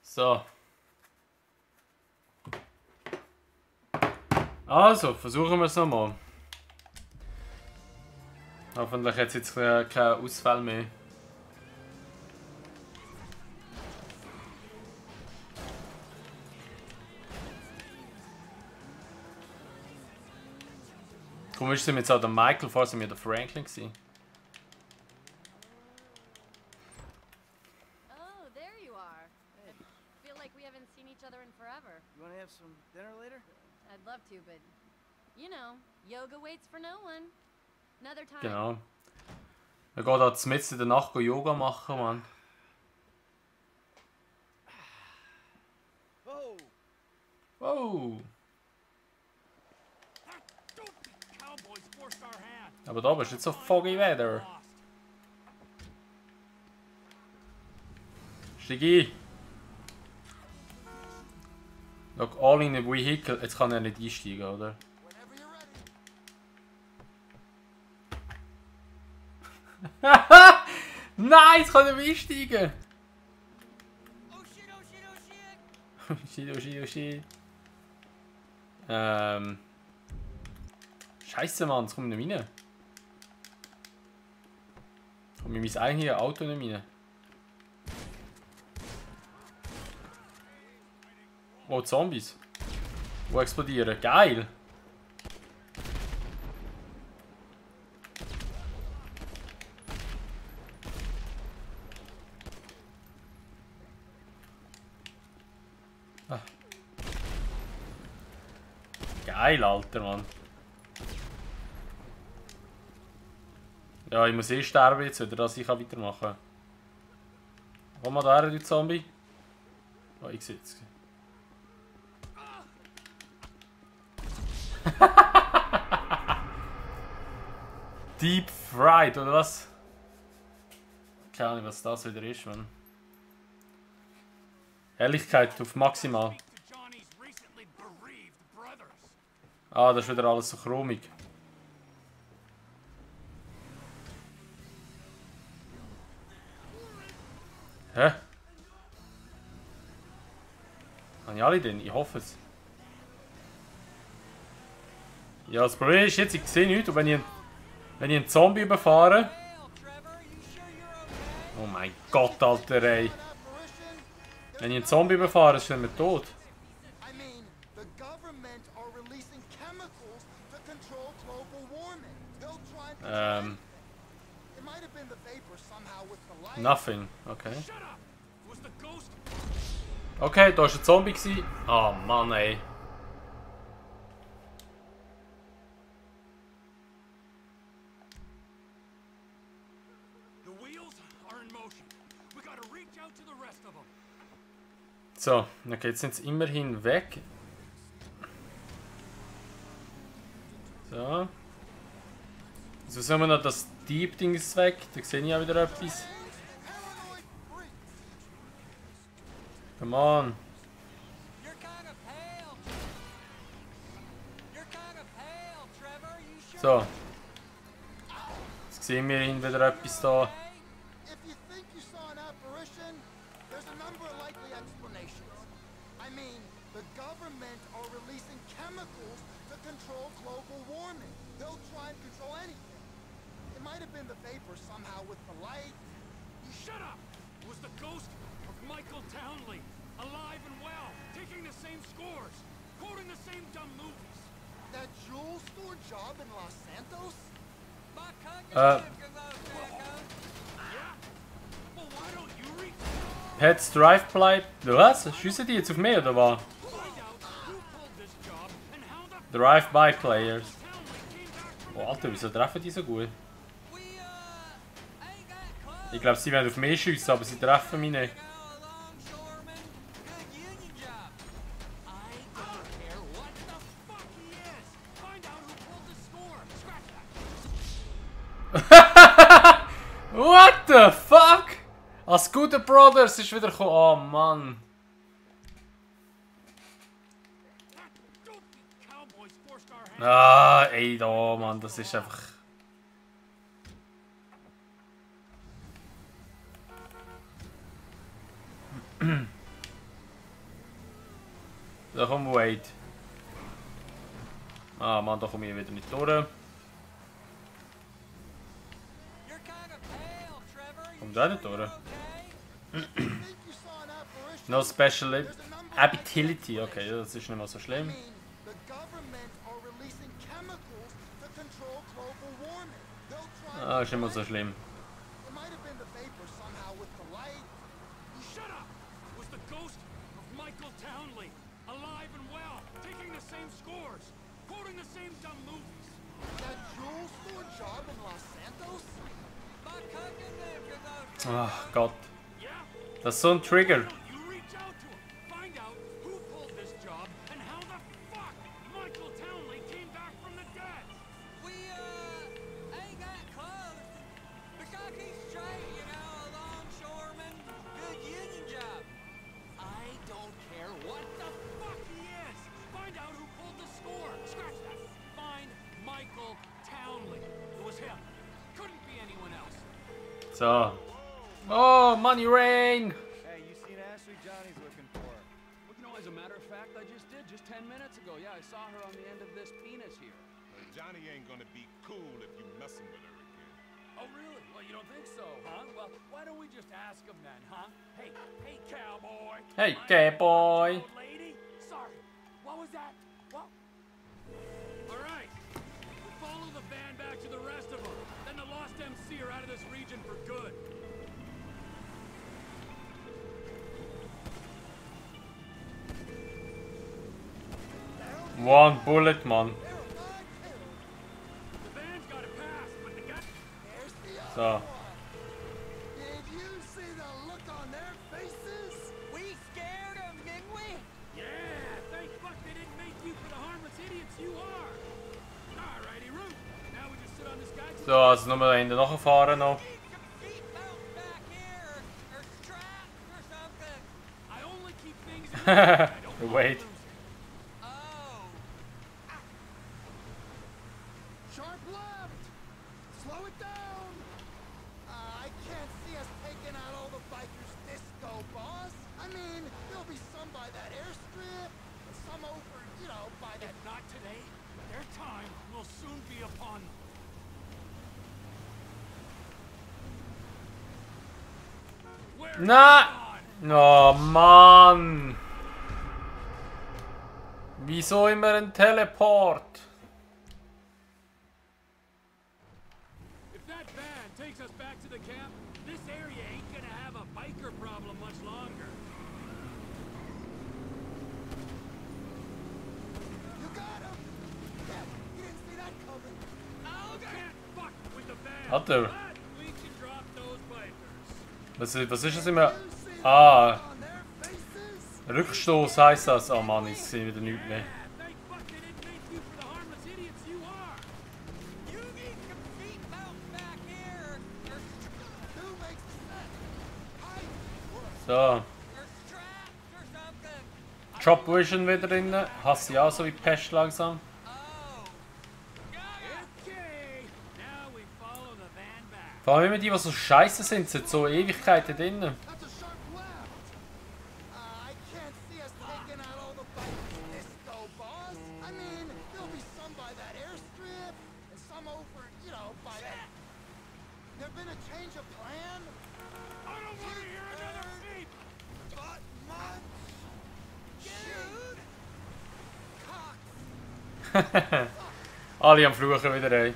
[SPEAKER 1] So. Also, versuchen wir es nochmal. Hoffentlich hat es jetzt keinen Ausfall mehr. Komm, ist jetzt auch der Michael, vorher sind wir der Franklin gewesen.
[SPEAKER 13] Oh, there you are. I feel like we haven't seen each other in forever.
[SPEAKER 2] You want to have some dinner later?
[SPEAKER 13] I'd love to, but you know, yoga waits for no one. Another time.
[SPEAKER 1] Genau. Er geht da mitten in der Nacht Yoga machen, Mann.
[SPEAKER 2] Oh.
[SPEAKER 1] Oh. Aber da bist du nicht so foggy weather. Steig ein. Look, all in a vehicle. Jetzt kann er nicht einsteigen, oder? Nein, jetzt kann er einsteigen!
[SPEAKER 12] Oh shit, oh shit, oh shit!
[SPEAKER 1] Oh shit, oh shit, oh shit. Scheiße, Mann, jetzt komme ich nicht rein. Komme ich mein eigenes Auto nicht rein. Oh, Zombies. Die explodieren. Geil! Ah. Geil, Alter, Mann. Ja, ich muss eh sterben jetzt wieder, dass ich weitermachen kann. Komm mal da her, du Zombie. Oh, ich sehe es. Deep Fried, oder was? Keine Ahnung, was das wieder ist, Mann. Helligkeit auf maximal. Ah, das ist wieder alles so chromig. Hä? ich alle den? Ich hoffe es. Ja, das Problem ist jetzt, ich sehe nichts. Und wenn ich einen Zombie überfahre... Oh mein Gott, Alter, ey. Wenn ich einen Zombie überfahre, ist er mir tot. Nothing, okay. Okay, da war ein Zombie gewesen. Oh Mann, ey. So, okay, jetzt sind sie immerhin weg. So. So sehen wir noch, das Deep-Ding ist weg. Da sehe ich auch wieder etwas. Come on. So. Jetzt sehen wir ihn wieder etwas da.
[SPEAKER 6] Shut up! It was the ghost of Michael Townley, alive and well, taking the same scores, quoting the same dumb movies.
[SPEAKER 2] That jewel store job in Los Santos?
[SPEAKER 6] Well, why don't you reach?
[SPEAKER 1] Pets Drive bleibt. Was? Schiessen die jetzt auf mich oder was? Drive-by Players. Oh Alter, wieso treffen die so gut? Ich glaube, sie werden auf mich schiessen, aber sie treffen mich nicht. What the fuck? Als gute Brothers ist wieder gekommen. Oh Mann. Ah, ey, da, Mann, das ist einfach. Da komm, Wade. Ah, Mann, da komme ich wieder nicht durch. Kommt da nicht durch? No special ability. Okay, das ist nicht mal so schlimm. Ah, ist nicht mal so schlimm. Ach Gott. Das ist so ein Trigger. So. Oh, money rain!
[SPEAKER 10] Hey, you seen Ashley? Johnny's looking for her. Well, you know, as a matter of fact, I just did, just 10 minutes ago. Yeah, I saw her on the end of this penis here.
[SPEAKER 9] Johnny ain't gonna be cool if you messing with her again.
[SPEAKER 6] Oh, really? Well, you don't think so, huh? Well, why don't we just ask him then, huh? Hey, cowboy!
[SPEAKER 1] Hey, cowboy!
[SPEAKER 6] Lady? Sorry, what was that? What? All right, we'll follow the band back to the rest of them. Then the Lost MC are out of this region for good.
[SPEAKER 1] One bullet, man. So.
[SPEAKER 2] Did you see the look on their faces? We scared them, didn't we?
[SPEAKER 6] Yeah, thank fuck they didn't make you for the harmless idiots you are. Alrighty, Root. Now we just sit on this guy.
[SPEAKER 1] So, also nochmal da hinten nachfahren noch. Wait.
[SPEAKER 2] Sharp left. Slow it down. I can't see us taking out all the bikers' disco, boss. I mean, there'll be some by that airstrip.
[SPEAKER 1] Nein! Oh Mann! Wieso immer ein Teleport?
[SPEAKER 6] If that van takes us back to the camp, this area ain't gonna have a biker problem much longer.
[SPEAKER 2] You got him! Yeah, you didn't see that coming.
[SPEAKER 6] Oh, can't fuck with the van.
[SPEAKER 1] Hat er?
[SPEAKER 6] But we can drop those bikers.
[SPEAKER 1] Was ist das immer? Ah! Rückstoß heisst das. Oh Mann, ich sehe wieder nichts mehr.
[SPEAKER 6] Thank fuck they didn't make you for the harmless idiots you are.
[SPEAKER 12] You need some seatbelts back here.
[SPEAKER 2] Who makes sense?
[SPEAKER 1] So.
[SPEAKER 12] Or straps or something.
[SPEAKER 1] Drop Vision wieder drin. Hasse ich auch so wie die Pest langsam.
[SPEAKER 6] Okay, now we follow the van back.
[SPEAKER 1] Vor allem immer die so scheiße sind, sind so Ewigkeiten drin.
[SPEAKER 2] That's a sharp left. I can't see us taking out all the bikers this go, boss. I mean, there'll be some by that airstrip, and some over, you know, by that. There been a change of plan?
[SPEAKER 6] I don't want to hear another beep.
[SPEAKER 2] But munch. Dude.
[SPEAKER 1] Alle am Fluchen wieder rein.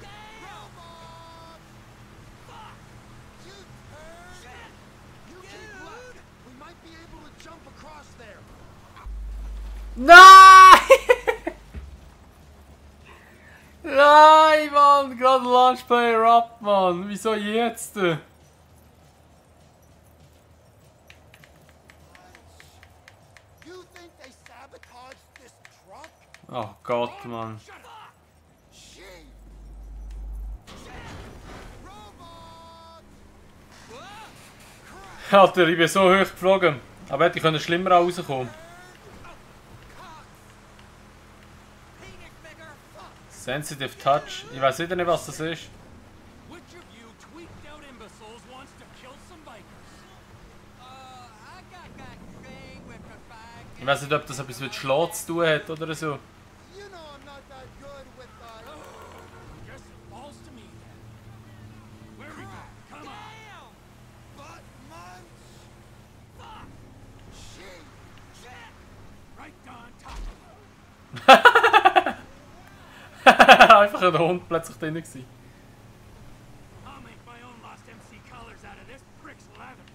[SPEAKER 1] Nein! Nein, Mann! Gerade Launchplayer ab, Mann! Wieso jetzt?
[SPEAKER 2] You think they sabotaged this truck?
[SPEAKER 1] Oh Gott, Mann.
[SPEAKER 2] Shit.
[SPEAKER 1] Alter, ich bin so hoch geflogen. Aber hätte ich schlimmer rauskommen. Sensitive Touch. Ich weiß wieder nicht, was das ist.
[SPEAKER 6] Which of you tweaked out imbeciles wants to kill some bikers?
[SPEAKER 12] I got that thing with the bike.
[SPEAKER 1] Ich weiß nicht, ob das etwas mit Schlaf zu tun hat oder so.
[SPEAKER 2] You know I'm not that good with
[SPEAKER 6] Guess it falls to me then. Where we go? Come on.
[SPEAKER 2] butt munch.
[SPEAKER 6] Fuck.
[SPEAKER 2] Shit.
[SPEAKER 6] Right on top of
[SPEAKER 1] Einfach ein Hund plötzlich drin gewesen.
[SPEAKER 6] I'll make my own lost MC colors out of this prick's leather.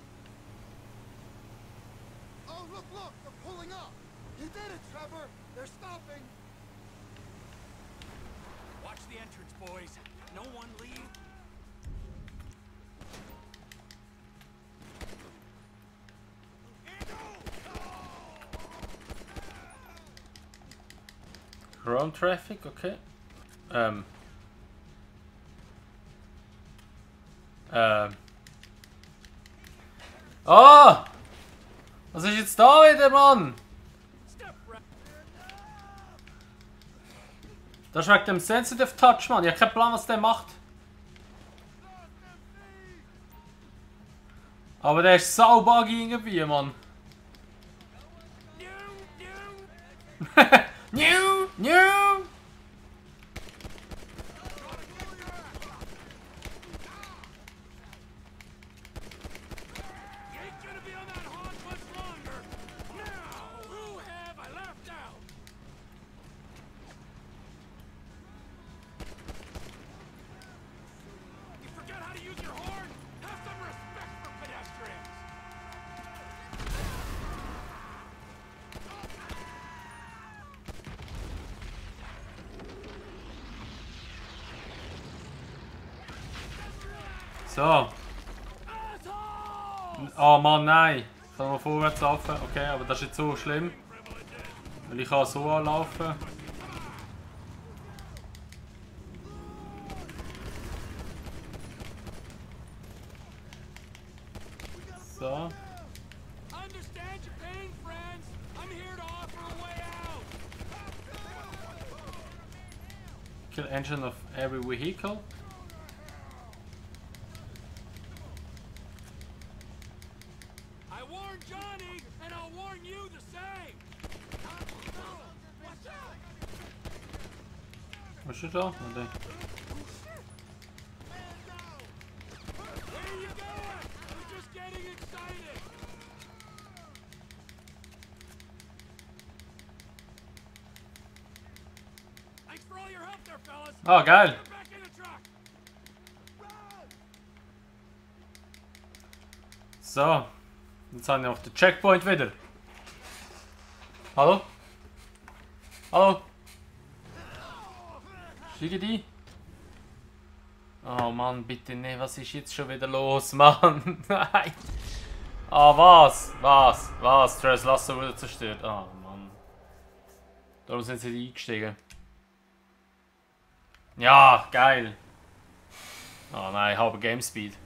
[SPEAKER 2] Oh, look, they're pulling up. You did it, Trevor. They're stopping.
[SPEAKER 6] Watch the entrance, boys. No one leave.
[SPEAKER 1] Ground Traffic, okay. Ah! Was ist jetzt da wieder, Mann? Das ist wegen dem Sensitive Touch, Mann. Ich habe keinen Plan, was der macht. Aber der ist sau buggy irgendwie, Mann. New, new.
[SPEAKER 6] Ain't gonna be on that haunt much longer. Now, who have I left out? You forget how to use your horn? Have some respect for pedestrians.
[SPEAKER 1] So. Oh Mann, nein. Ich kann mal vorwärts laufen. Okay, aber das ist jetzt so schlimm. Weil ich kann so anlaufen. So.
[SPEAKER 6] Understand your pain, friends. I'm here to offer a way out.
[SPEAKER 1] Kill engine of every vehicle.
[SPEAKER 6] I warned Johnny, and I'll warn you the same. Watch out!
[SPEAKER 1] Was ist da? Oder?
[SPEAKER 6] Where you going? I'm just getting excited.
[SPEAKER 1] Ah, geil. So. Jetzt habe ich noch den Checkpoint wieder. Hallo? Hallo? Steige die? Oh Mann, bitte nicht. Was ist jetzt schon wieder los, Mann? Nein. Ah, was? Was? Tres Lasso wurde zerstört. Ah, Mann. Darum sind sie eingestiegen. Ja, geil. Oh nein, ich habe Game Speed.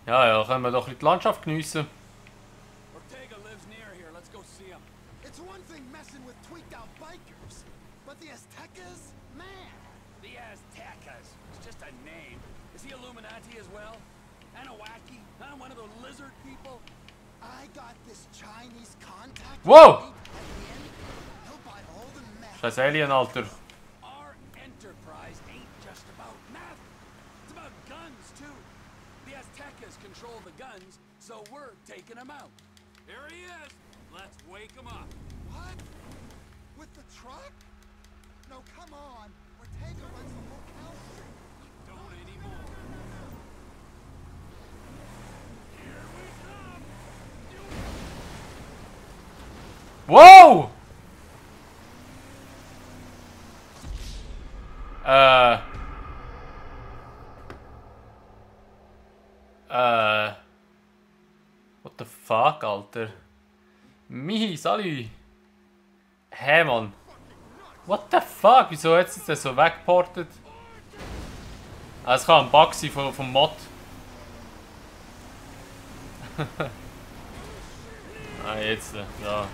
[SPEAKER 1] Ja, können wir doch die Landschaft geniessen.
[SPEAKER 10] Ortega lives near here. Let's go see him.
[SPEAKER 2] It's one thing messing with tweaked out bikers, but the Aztecas? Man!
[SPEAKER 10] The Aztecas. It's just a name. Is he Illuminati as well? Anunnaki? Huh? One of those lizard people?
[SPEAKER 2] I got this Chinese contact.
[SPEAKER 1] Wow!
[SPEAKER 2] He'll buy all the meth.
[SPEAKER 1] Scheiß Alien, Alter.
[SPEAKER 10] Our enterprise ain't just about meth. It's about guns, too. The Aztecas control the guns, so we're taking them out.
[SPEAKER 6] Here he is. Let's wake him up.
[SPEAKER 2] What? With the truck? No, come on. Ortega runs the whole country.
[SPEAKER 6] Don't anymore. Here we come.
[SPEAKER 1] Wow! What the fuck, Alter? Mihi, salut! Hä, Mann? What the fuck? Wieso hat es das so weggeportet? Ah, es kann ein Bug sein vom Mod. Ah, jetzt, ja.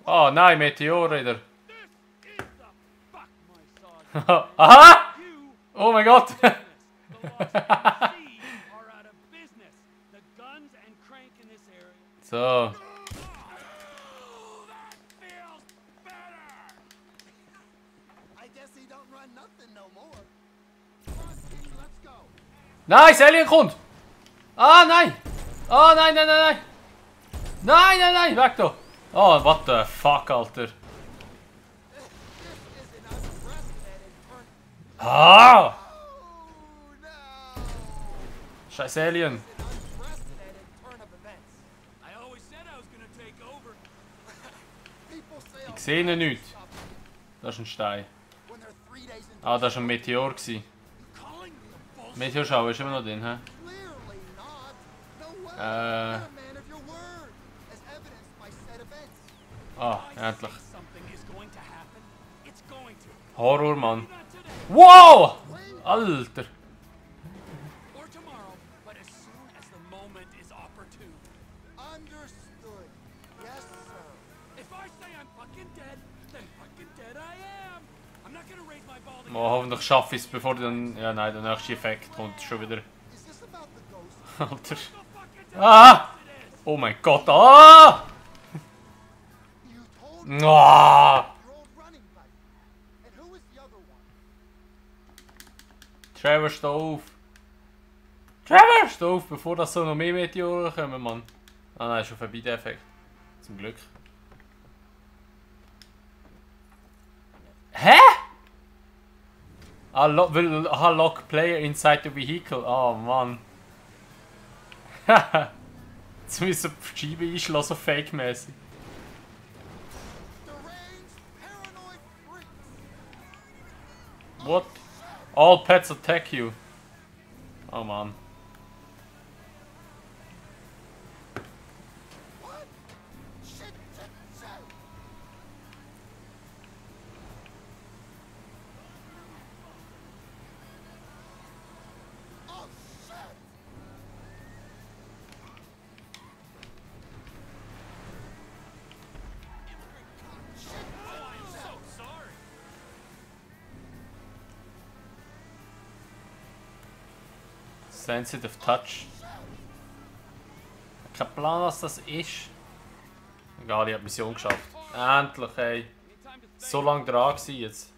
[SPEAKER 1] Oh nein, Meteor wieder. Aha! Oh mein Gott! So. Nice, Alien kommt! Ah, nein! Ah, nein, nein, nein, nein! Nein, nein, nein, weg da! Oh, what the fuck, Alter! Ah! Scheiß Alien! Ich sehe ihn nicht. Das ist ein Stein. Ah, das war ein Meteor. Meteorschauer ist immer noch drin, hä? Ah, endlich. Horror, Mann. Wow! Alter! Oh, hoffentlich schaffe ich es, bevor dann... Ja, nein, der nächste Effekt kommt schon wieder. Alter. Ah! Oh mein Gott, ah! Ah! Trevor, steh auf! Trevor, steh auf, bevor das so noch mehr Meteore kommen, Mann. Ah nein, ist schon vorbei der Effekt. Zum Glück. Hä? Will lock player inside the vehicle. Oh Mann. Jetzt müssen wir die Scheibe einschlagen, so fake-mäßig. What? All pets attack you. Oh Mann. Sensitive Touch. Kein Plan, was das ist. Egal, ich habe die Mission geschafft. Endlich, ey. So lange dran gewesen jetzt.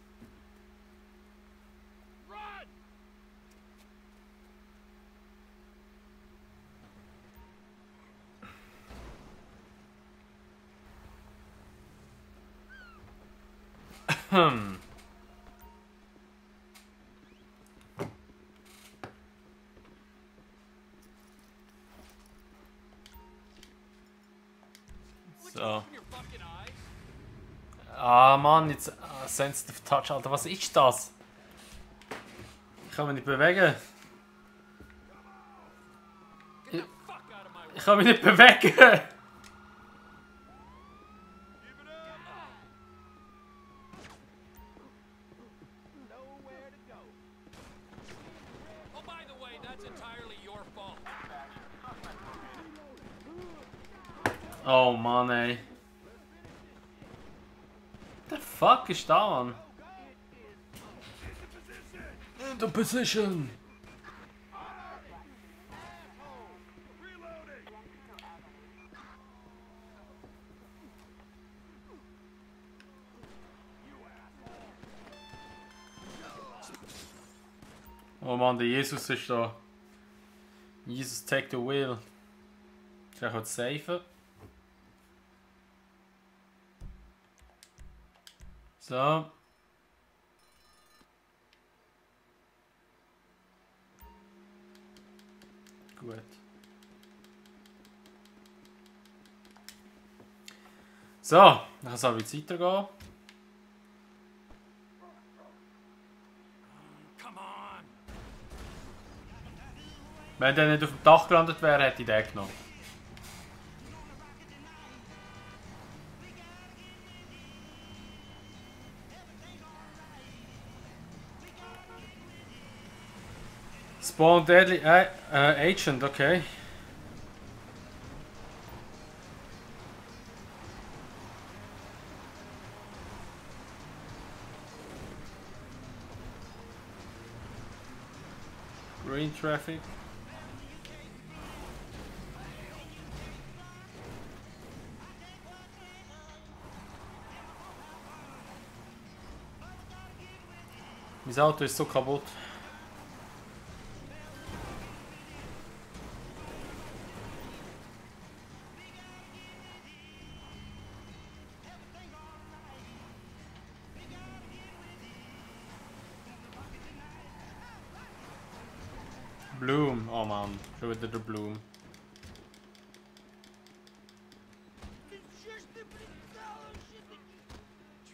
[SPEAKER 1] So. Ah Mann, jetzt Sensitive Touch, Alter, was ist das? Ich kann mich nicht bewegen. Ich kann mich nicht bewegen. Oh Mann, ey. The fuck ist da, Mann? In the position. Oh Mann, der Jesus ist da. Jesus, take the wheel. Ich kann jetzt safen. So. Gut. So, dann soll es weitergehen. Wenn der nicht auf dem Dach gelandet wäre, hätte ich den genommen. Spawn Deadly Agent, okay. Green traffic. Mein Auto ist so kaputt. Bloom, oh man, schon wieder der Bloom.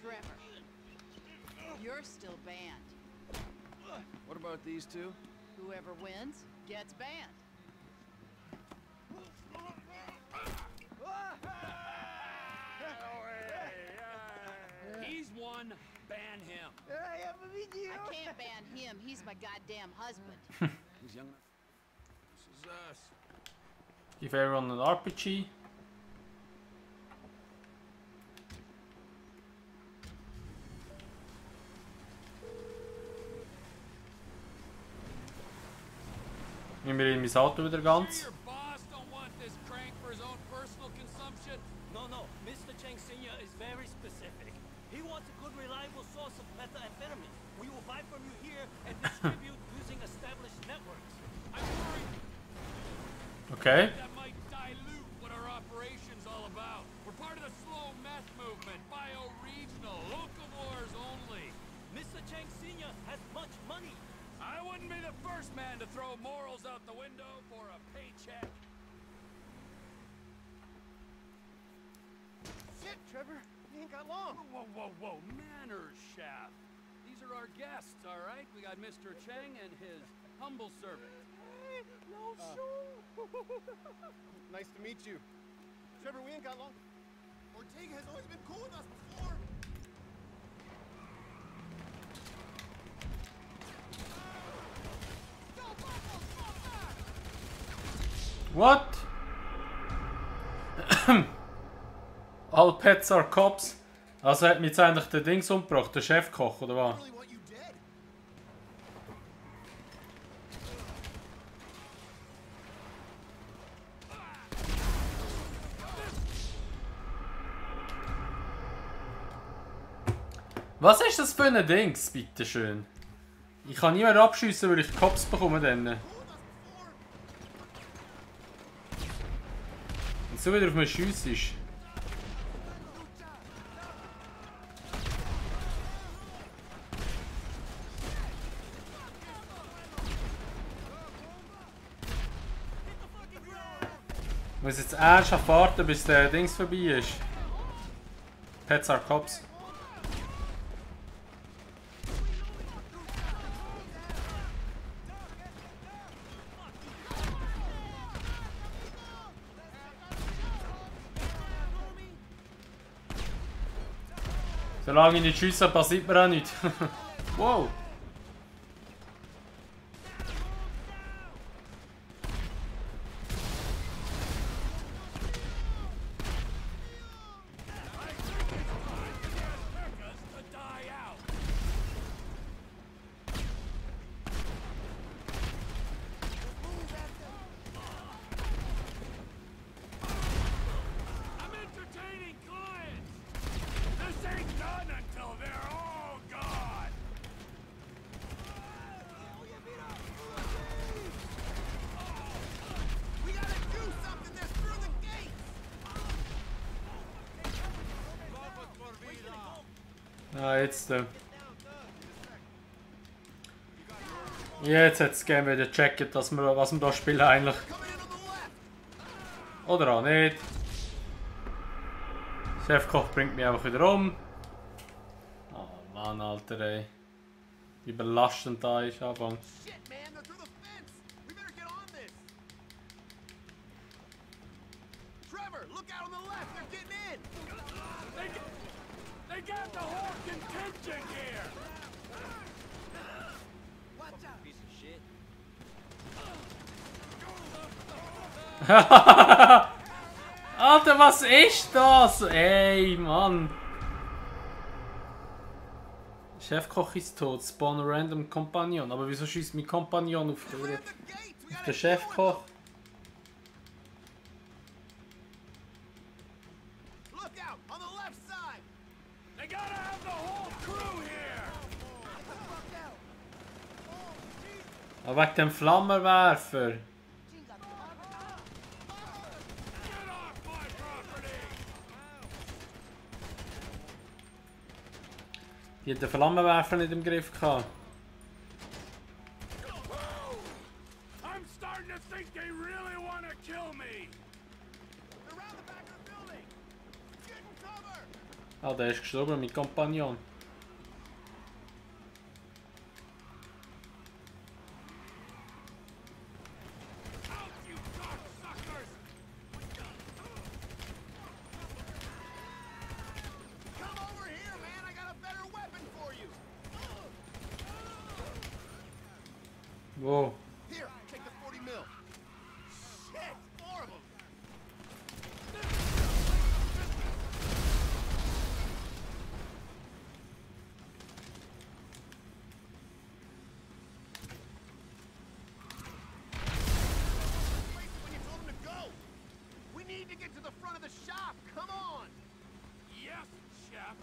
[SPEAKER 14] Trevor, you're still banned.
[SPEAKER 3] What about these two?
[SPEAKER 14] Whoever wins gets banned.
[SPEAKER 10] He's one, ban him.
[SPEAKER 14] I can't ban him. He's my goddamn husband.
[SPEAKER 10] He's young enough. This is us.
[SPEAKER 1] Give everyone an RPG. Nehmen wir in mein Auto wieder ganz.
[SPEAKER 15] No, no. Mr. Cheng Sr. is very specific. He wants a good, reliable source of methamphetamine. We will buy from you here and distribute using established networks. I'm worried.
[SPEAKER 1] Okay.
[SPEAKER 10] That might dilute what our operation's all about. We're part of the slow meth movement, bio-regional, locavores only.
[SPEAKER 15] Mr. Cheng Sr. has much money.
[SPEAKER 10] I wouldn't be the first man to throw morals out the window for a paycheck.
[SPEAKER 3] Shit, Trevor. We ain't got long.
[SPEAKER 10] Whoa, whoa, whoa. Manners, Shaft. These are our guests, all right? We got Mr. Cheng and his humble servant.
[SPEAKER 3] No show. Nice to meet you. Trevor, we ain't got long. Ortega has always been cool with us before.
[SPEAKER 1] What? All pets are cops. Also hat mich jetzt eigentlich der Dings umgebracht, der Chefkoch, oder was? Was ist das für ein Dings, bitteschön? Ich kann nie mehr abschiessen, weil ich Cops bekomme dann. Und so wieder auf mich schiessest. Ich muss jetzt ernsthaft warten, bis der Dings vorbei ist. Pets are Cops. Solange ich nicht schiesse, passiert mir auch nichts. Wow! Ah, jetzt. Jetzt hat es gerne wieder gecheckt, dass wir, was wir da spielen eigentlich. Oder auch nicht. Chefkoch bringt mich einfach wieder um. Oh Mann, Alter, ey. Wie belastend da ist Anfang.
[SPEAKER 6] They got the whole contingent here!
[SPEAKER 15] Watch out! Piece of shit.
[SPEAKER 1] Alter, was ist das? Ey, Mann. Chefkoch ist tot. Spawn a random Kompagnon. Aber wieso schießt mein Kompagnon auf den Chefkoch? Aber wegen dem Flammenwerfer. Die hat den Flammenwerfer nicht im Griff gehabt.
[SPEAKER 6] I'm starting to think they really want to kill me. Around the back of the building. Get in cover.
[SPEAKER 1] Ah, der ist gestorben, mein Kompagnon. Whoa.
[SPEAKER 6] Here, take the 40 mil. Shit, more of them. When you told him to go. We need to get to the front of the shop. Come on. Yes, chef.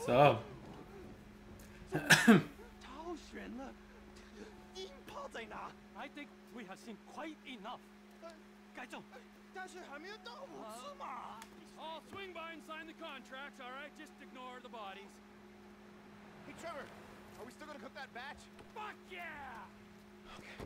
[SPEAKER 1] So.
[SPEAKER 15] I think we have seen quite enough.
[SPEAKER 6] I'll swing by and sign the contracts, all right? Just ignore the bodies. Hey, Trevor, are we still gonna cook that batch? Fuck yeah! Okay.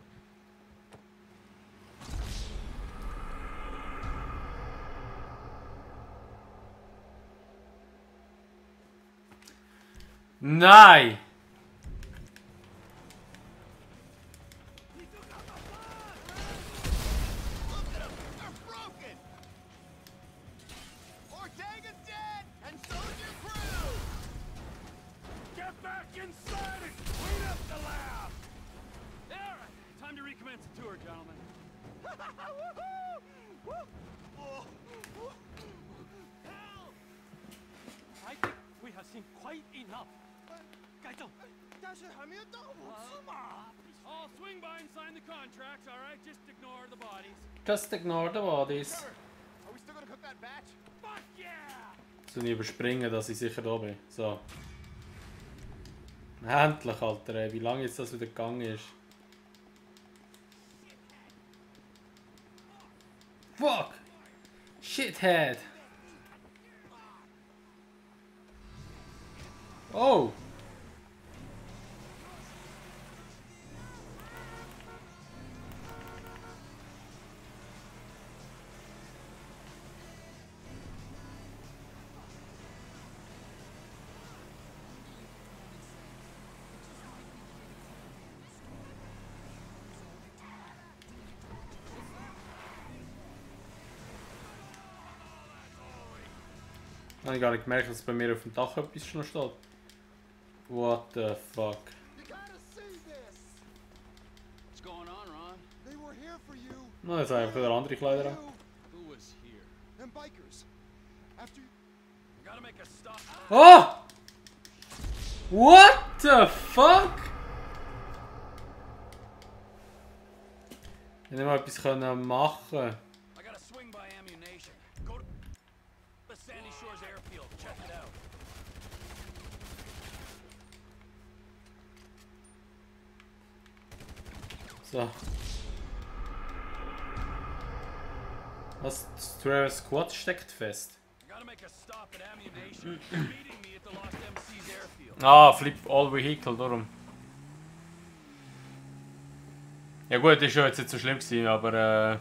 [SPEAKER 1] Nein!
[SPEAKER 15] I think we have seen quite enough.
[SPEAKER 6] I'll swing by and sign the contracts, all right? Just ignore the bodies.
[SPEAKER 1] Just ignore the bodies.
[SPEAKER 6] Trevor, are we still gonna cook that batch? Fuck yeah!
[SPEAKER 1] So nicht überspringen, dass ich sicher da bin. So. Endlich, Alter, ey. Wie lange jetzt das wieder gegangen ist. Fuck! Shithead! Oh! Ich habe gar nicht gemerkt, dass bei mir auf dem Dach etwas schon steht. What the fuck? Na, jetzt einfach wieder andere Kleider an. Oh! What the fuck? Ich hätte mal etwas machen können. So. Was? Travis Squad steckt fest. Ah, Flip All Vehicle, darum. Ja gut, ist ja jetzt nicht so schlimm gewesen, aber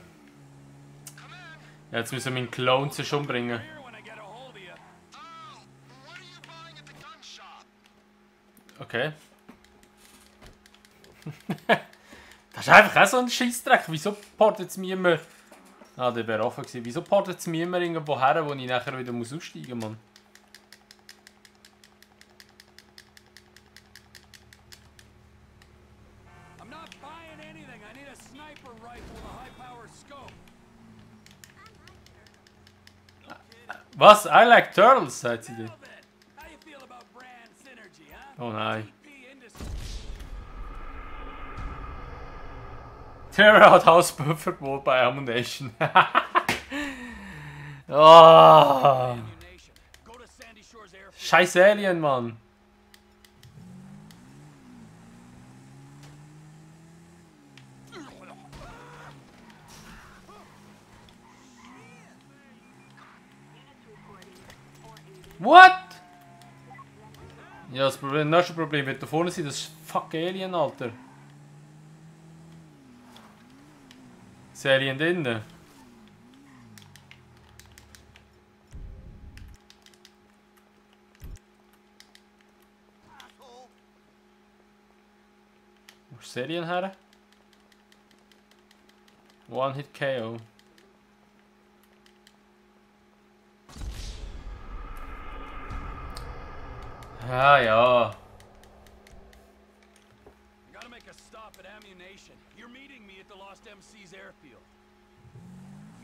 [SPEAKER 1] jetzt müssen wir meinen Clone sich umbringen. Okay. Das ist einfach auch so ein Scheissdreck. Wieso portet es mir immer... Ah, der wäre offen gewesen. Wieso portet es mir immer irgendwo her, wo ich nachher wieder aussteigen muss, Mann? Was? I like turtles, sagt sie dir. Oh nein. Terror hat Hausverbot bei Ammunition. Oh. Scheiß Alien, Mann. What? Ja, das nächste Problem wird da vorne sein, das ist fuck Alien, Alter. Ist Alien drinnen? Wo ist Alien her? One Hit KO. Ah ja.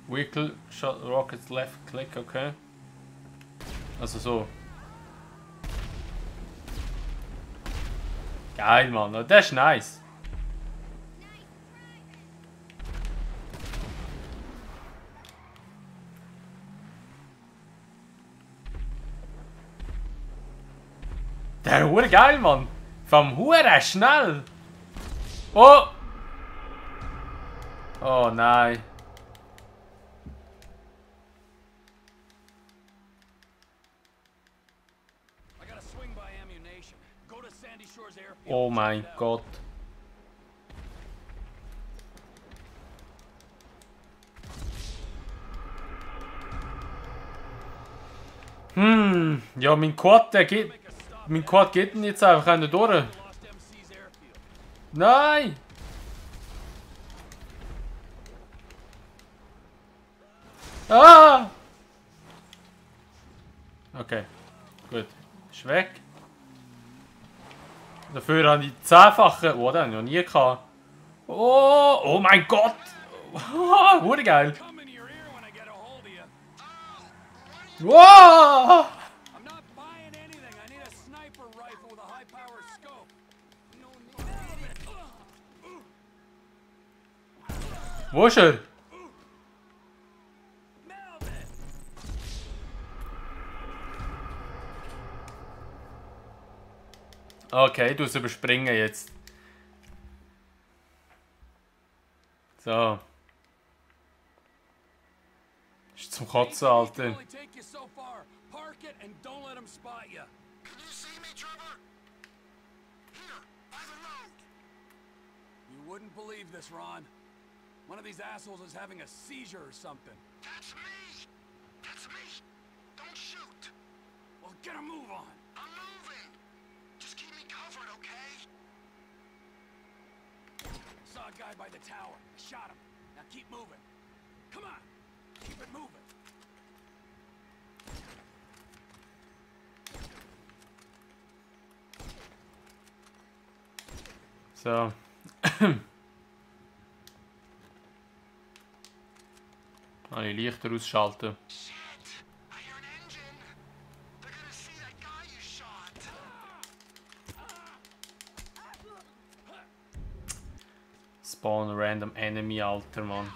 [SPEAKER 1] Vehicle shot rockets left click, okay. Also so. Geil, Mann. Das ist nice. Der ist hure geil, Mann. Vom hure schnell. Oh. Oh nein. Oh mein Gott. Ja, mein Quad, der geht. Mein Quad geht denn jetzt einfach nicht durch. Nein! Ah! Okay, gut. Ist weg. Dafür habe ich 10-fache. Oh, den habe ich noch nie gehabt. Oh, oh mein Gott! Oh, wurde geil! Wow! Wo ist er? Okay, du es überspringen jetzt. So. Ist zum Kotzen, Alter.
[SPEAKER 10] You wouldn't believe this, Ron. One of these assholes is having a seizure or something.
[SPEAKER 6] That's me! That's me! Don't shoot!
[SPEAKER 10] Well, get a move on!
[SPEAKER 6] I'm moving! Just keep me covered, okay?
[SPEAKER 10] Saw a guy by the tower. I shot him. Now keep moving. Come on! Keep it moving.
[SPEAKER 1] So. Alle Lichter ausschalten. Spawn random enemy, Alter, Mann.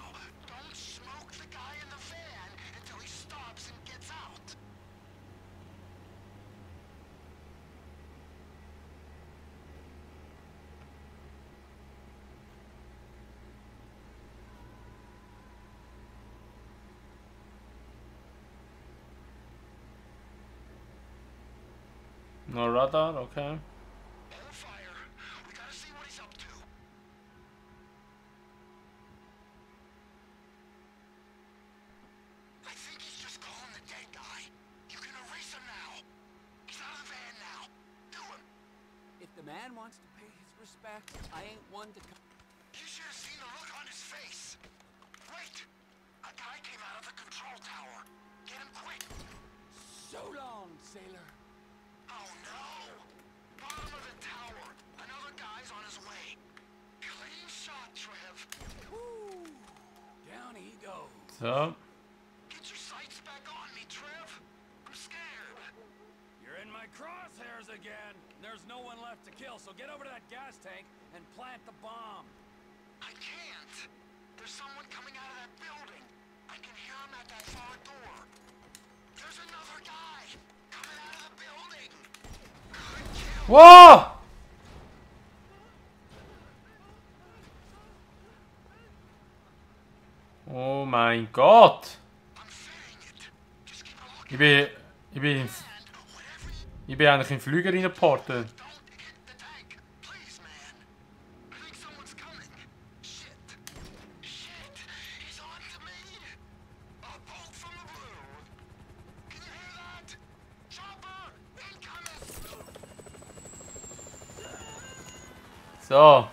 [SPEAKER 1] No radar, okay.
[SPEAKER 10] The man wants to pay his respects. I ain't one to come.
[SPEAKER 6] You should have seen the look on his face. Wait! A guy came out of the control tower. Get him quick!
[SPEAKER 10] So long, sailor.
[SPEAKER 6] Oh no! Bottom of the tower. Another guy's on his way. Clean shot, Trev.
[SPEAKER 10] Woo! Down he goes.
[SPEAKER 1] So.
[SPEAKER 6] Get your sights back on me, Trev. I'm scared.
[SPEAKER 10] You're in my crosshairs again. There's no one left to kill, so get over to that gas tank and plant the bomb.
[SPEAKER 6] I can't. There's someone coming out of that building. I can hear him at that far door. There's another guy coming out of the building.
[SPEAKER 1] Whoa! Oh mein Gott! Ich bin eigentlich in den Flüger reingeportet. So.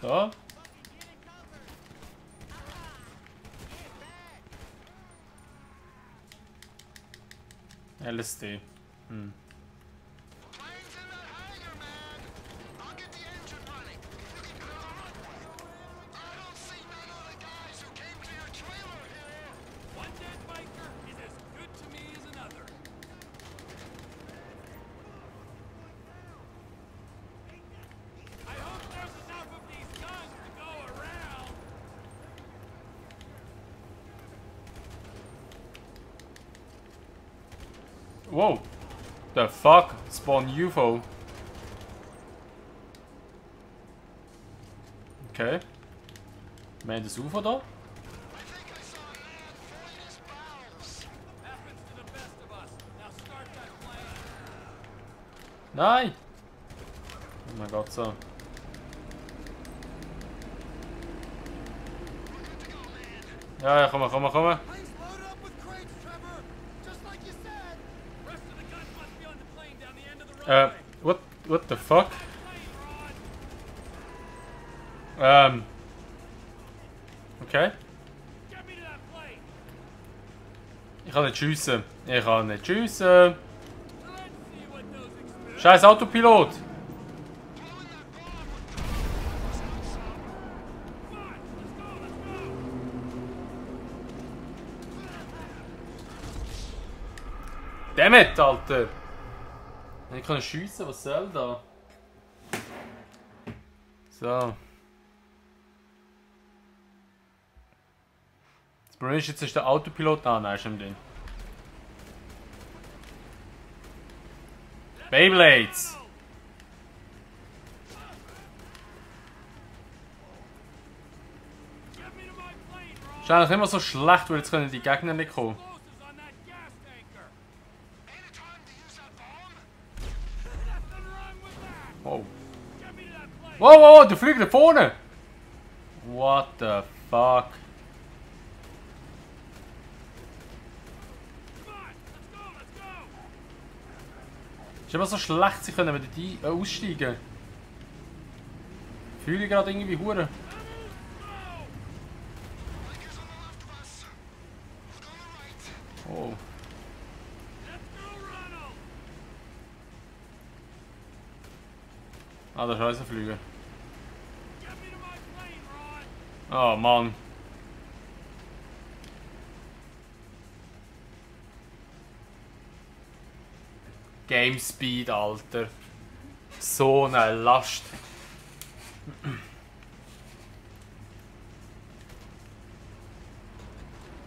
[SPEAKER 1] So. LSD. Whoa! The fuck? Spawn UFO. Okay. Wir haben das UFO da? Nein! Oh mein Gott, so. Ja, komm. What the fuck? Okay. Ich kann nicht schiessen. Scheiß Autopilot! Dammit, Alter! Ich kann schiessen, was soll da? So. Das Problem ist, jetzt ist der Autopilot an, nein, ist im drin. Beyblades! Ist eigentlich immer so schlecht, weil jetzt können die Gegner nicht kommen. Wow. Wow, wow, der fliegt da vorne! What the fuck? Ist immer so schlecht, sie können wieder die aussteigen. Fühle ich gerade irgendwie hure. Oh. Ah, da ist alles ein Flüger. Oh Mann. Game Speed, Alter. So eine Last.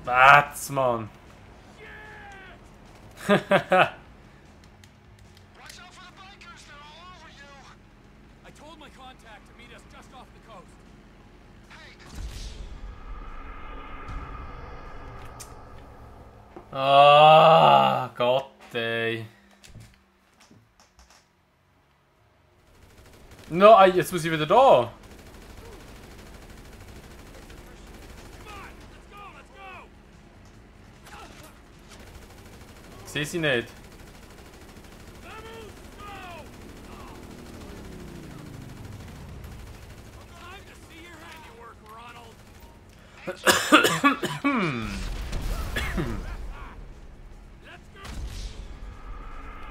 [SPEAKER 1] Was, Mann? Ah, Gott, ey. No, jetzt muss ich wieder da. Ich sehe sie nicht.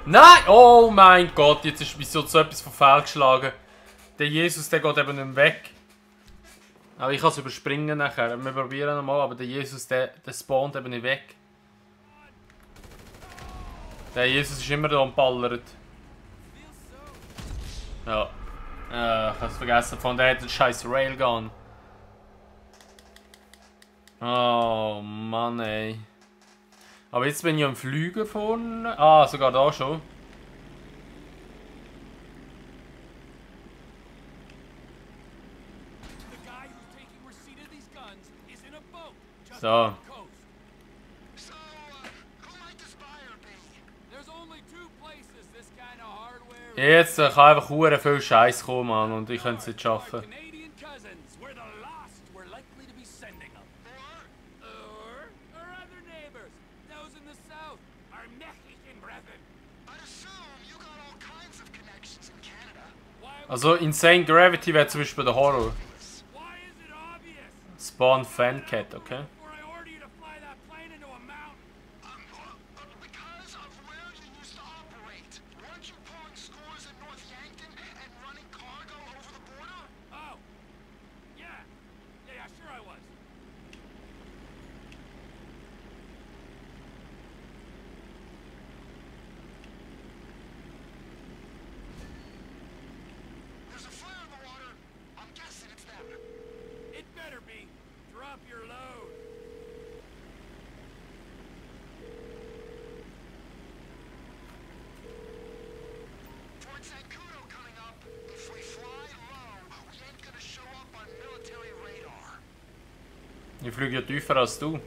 [SPEAKER 1] Nein! Oh mein Gott, jetzt ist mir so etwas von fehlgeschlagen. Der Jesus, der geht eben nicht weg. Aber ich kann es überspringen nachher. Wir probieren nochmal, aber der Jesus, der spawnt eben nicht weg. Der Jesus ist immer da und ballert. Ja. Ich habe es vergessen, von der hat den scheiß Railgun. Oh Mann, ey. Aber jetzt bin ich am Flügen vorne. Ah, sogar da schon. So. Jetzt kann einfach hure viel Scheiß kommen, Mann, und ich könnte es nicht schaffen. Also Insane Gravity wäre zum Beispiel der Horror. Spawn Fan Cat, okay? Ich fliege ja tiefer als du.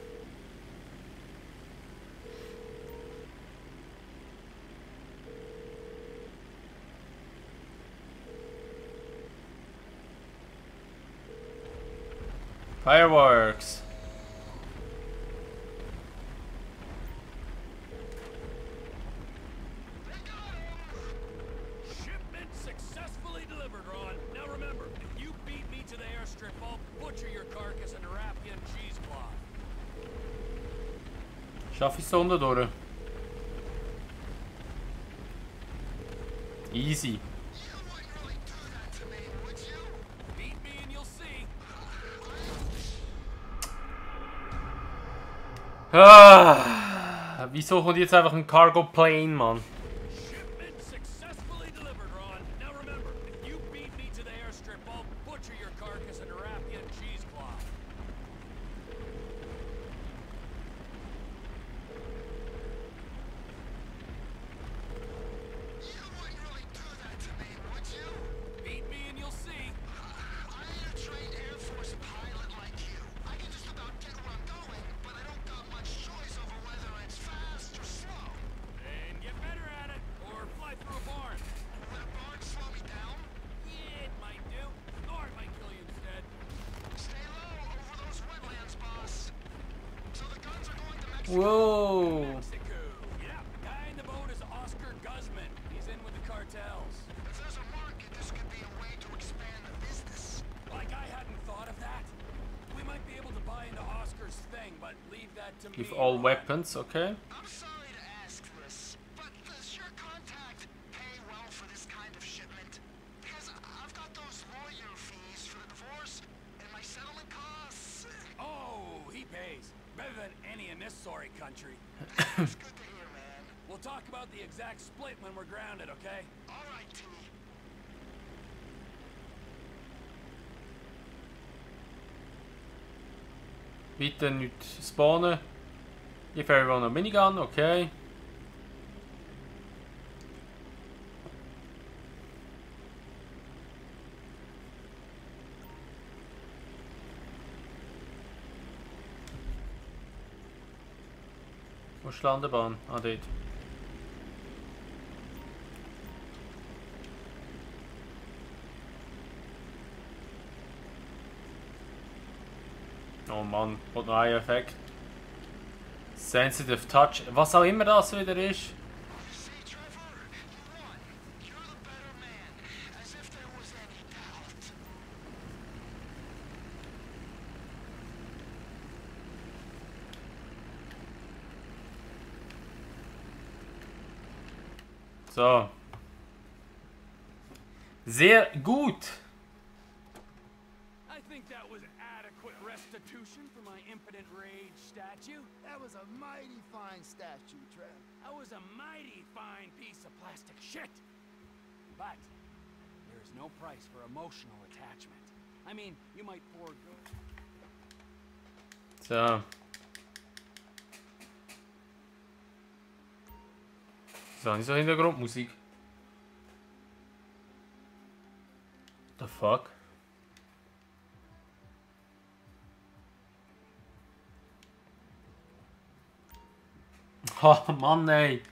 [SPEAKER 1] Fireworks.
[SPEAKER 6] Shipment successfully delivered, Ron. Now remember, if you beat me to the airstrip, I'll butcher your carcass and wrap you in cheesecloth.
[SPEAKER 1] Schaffe ich es unten durch? Easy. Ah. Wieso kommt jetzt einfach ein Cargo Plane, Mann?
[SPEAKER 10] Shipment successfully delivered, Ron. Now remember, if you beat me to the airstrip, I'll butcher your carcass and wrap you in cheesecloth.
[SPEAKER 6] You wouldn't really do that to me, would you?
[SPEAKER 10] Beat me and you'll see.
[SPEAKER 6] I ain't a trained Air Force pilot like you. I can just about get where I'm going, but I don't got much choice over whether it's fast or slow.
[SPEAKER 10] And get better at it, or fly through a barn.
[SPEAKER 6] Would a barn slow me down?
[SPEAKER 10] Yeah, it might do. Or it might kill you instead.
[SPEAKER 6] Stay low over those wetlands, boss. So the guns are going to Mexico.
[SPEAKER 1] Whoa!
[SPEAKER 10] Mexico. Yeah, the guy in the boat is Oscar Guzman. He's in with the cartels.
[SPEAKER 6] If there's a market, this could be a way to expand the business.
[SPEAKER 10] Like I hadn't thought of that. We might be able to buy into Oscar's thing, but leave that to
[SPEAKER 1] Give
[SPEAKER 10] me.
[SPEAKER 1] all
[SPEAKER 10] Ron.
[SPEAKER 1] weapons, okay.
[SPEAKER 6] I'm sorry to ask this, but does your contact pay well for this kind of shipment? Because I've got those lawyer fees for the divorce and my settlement costs.
[SPEAKER 10] Oh, he pays. Better than any in this sorry country.
[SPEAKER 6] It's good to hear, man.
[SPEAKER 10] We'll talk about the exact split when we're grounded, okay?
[SPEAKER 6] All right, T.
[SPEAKER 1] Bitte nicht spawnen. If everyone a minigun, okay. Wo ist die Landebahn? Ah, dort. Oh Mann, und noch ein Effekt. Sensitive Touch, was auch immer das wieder ist.
[SPEAKER 6] You see, Trevor, you won. You're the better man. As if there was any doubt.
[SPEAKER 1] So. Sehr gut.
[SPEAKER 10] I think that was adequate restitution for my impotent rage statue.
[SPEAKER 2] That was a mighty fine statue, Trev.
[SPEAKER 10] That was a mighty fine piece of plastic shit. But there's no price for emotional attachment. I mean, you might forego.
[SPEAKER 1] So. So, nicht so Hintergrundmusik. The fuck? Oh Mann, ey.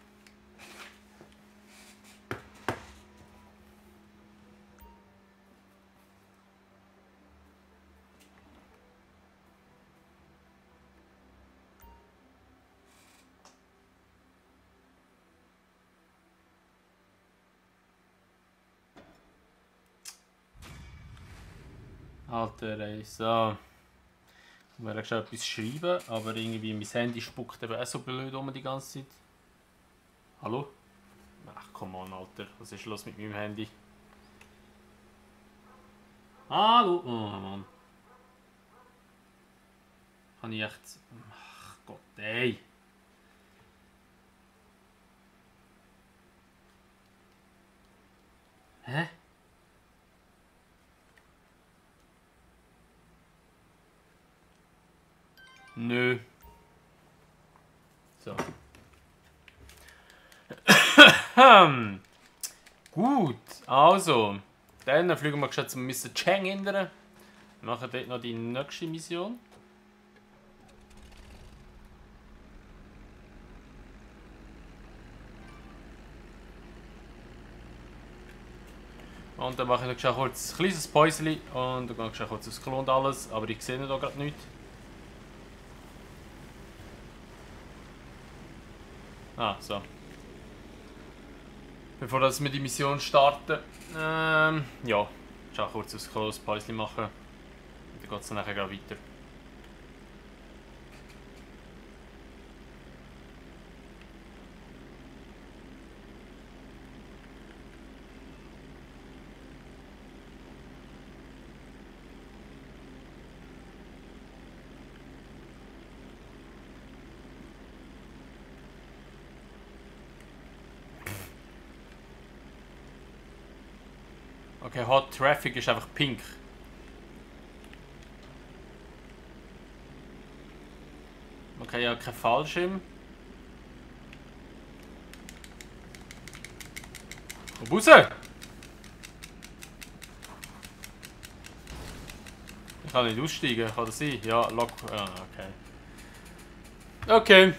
[SPEAKER 1] Alter, ey, so. Ich werde schon etwas schreiben, aber irgendwie mein Handy spuckt eben auch so blöd um die ganze Zeit. Hallo? Ach, come on, Alter. Was ist los mit meinem Handy? Hallo? Oh, Mann. Kann ich echt... Ach Gott, ey. Hä? Nö. So. Gut, also. Dann fliegen wir schon zum Mr. Chang hindern. Wir machen dort noch die nächste Mission. Und dann mache ich noch kurz ein kleines Päuschen und dann gehe ich kurz aufs Klo und alles, aber ich sehe da gerade nichts. Ah, so. Bevor wir die Mission starten, ja, schau kurz aufs Klo, ein Päuschen machen und dann geht es dann nachher weiter. Okay, Hot Traffic ist einfach pink. Okay, ja, kein Fallschirm. Raus! Ich kann nicht aussteigen, kann das sein? Ja, Lock. Ah, okay.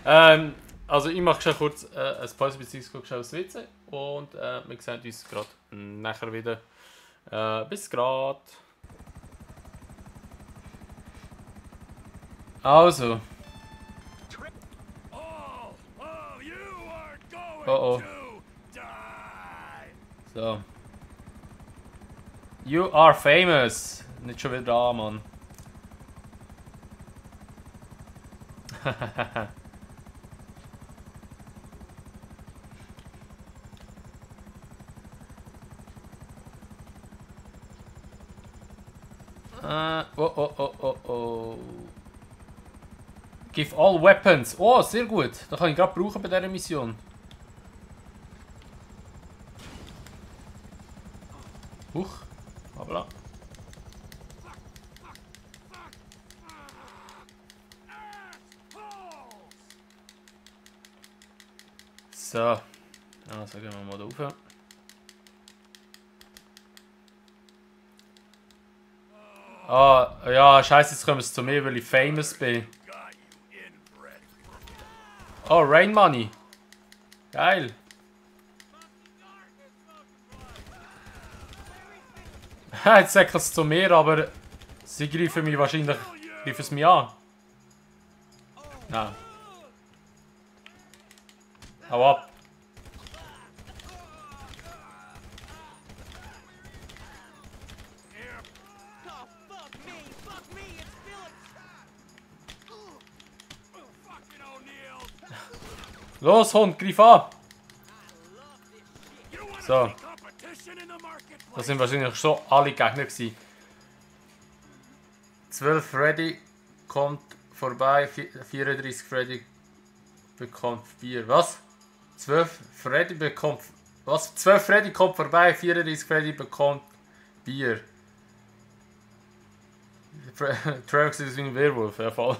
[SPEAKER 1] Okay. Also ich mache schon kurz ein Pause bzw. aufs WC und wir sehen uns gerade nachher wieder. Bis gerade. Also. Oh. So. You are famous. Nicht schon wieder da, Mann. Oh. Give all weapons. Oh, sehr gut. Das kann ich gerade brauchen bei dieser Mission. Huch. Hoppla. So. Also gehen wir mal rauf. Ah, ja, scheiße, jetzt kommen sie zu mir, weil ich famous bin. Oh, Rain Money. Geil. Jetzt sagen sie zu mir, aber sie greifen mich wahrscheinlich an. Nein. Hau ab. Los, Hund, greif an! So. Das sind wahrscheinlich schon alle Gegner gewesen. 12 Freddy kommt vorbei, 34 Freddy bekommt 4. Was? 12 Freddy bekommt... Was? 12 Freddy kommt vorbei, 34 Freddy bekommt Bier. Travis ist wie ein Werwolf, ja voll.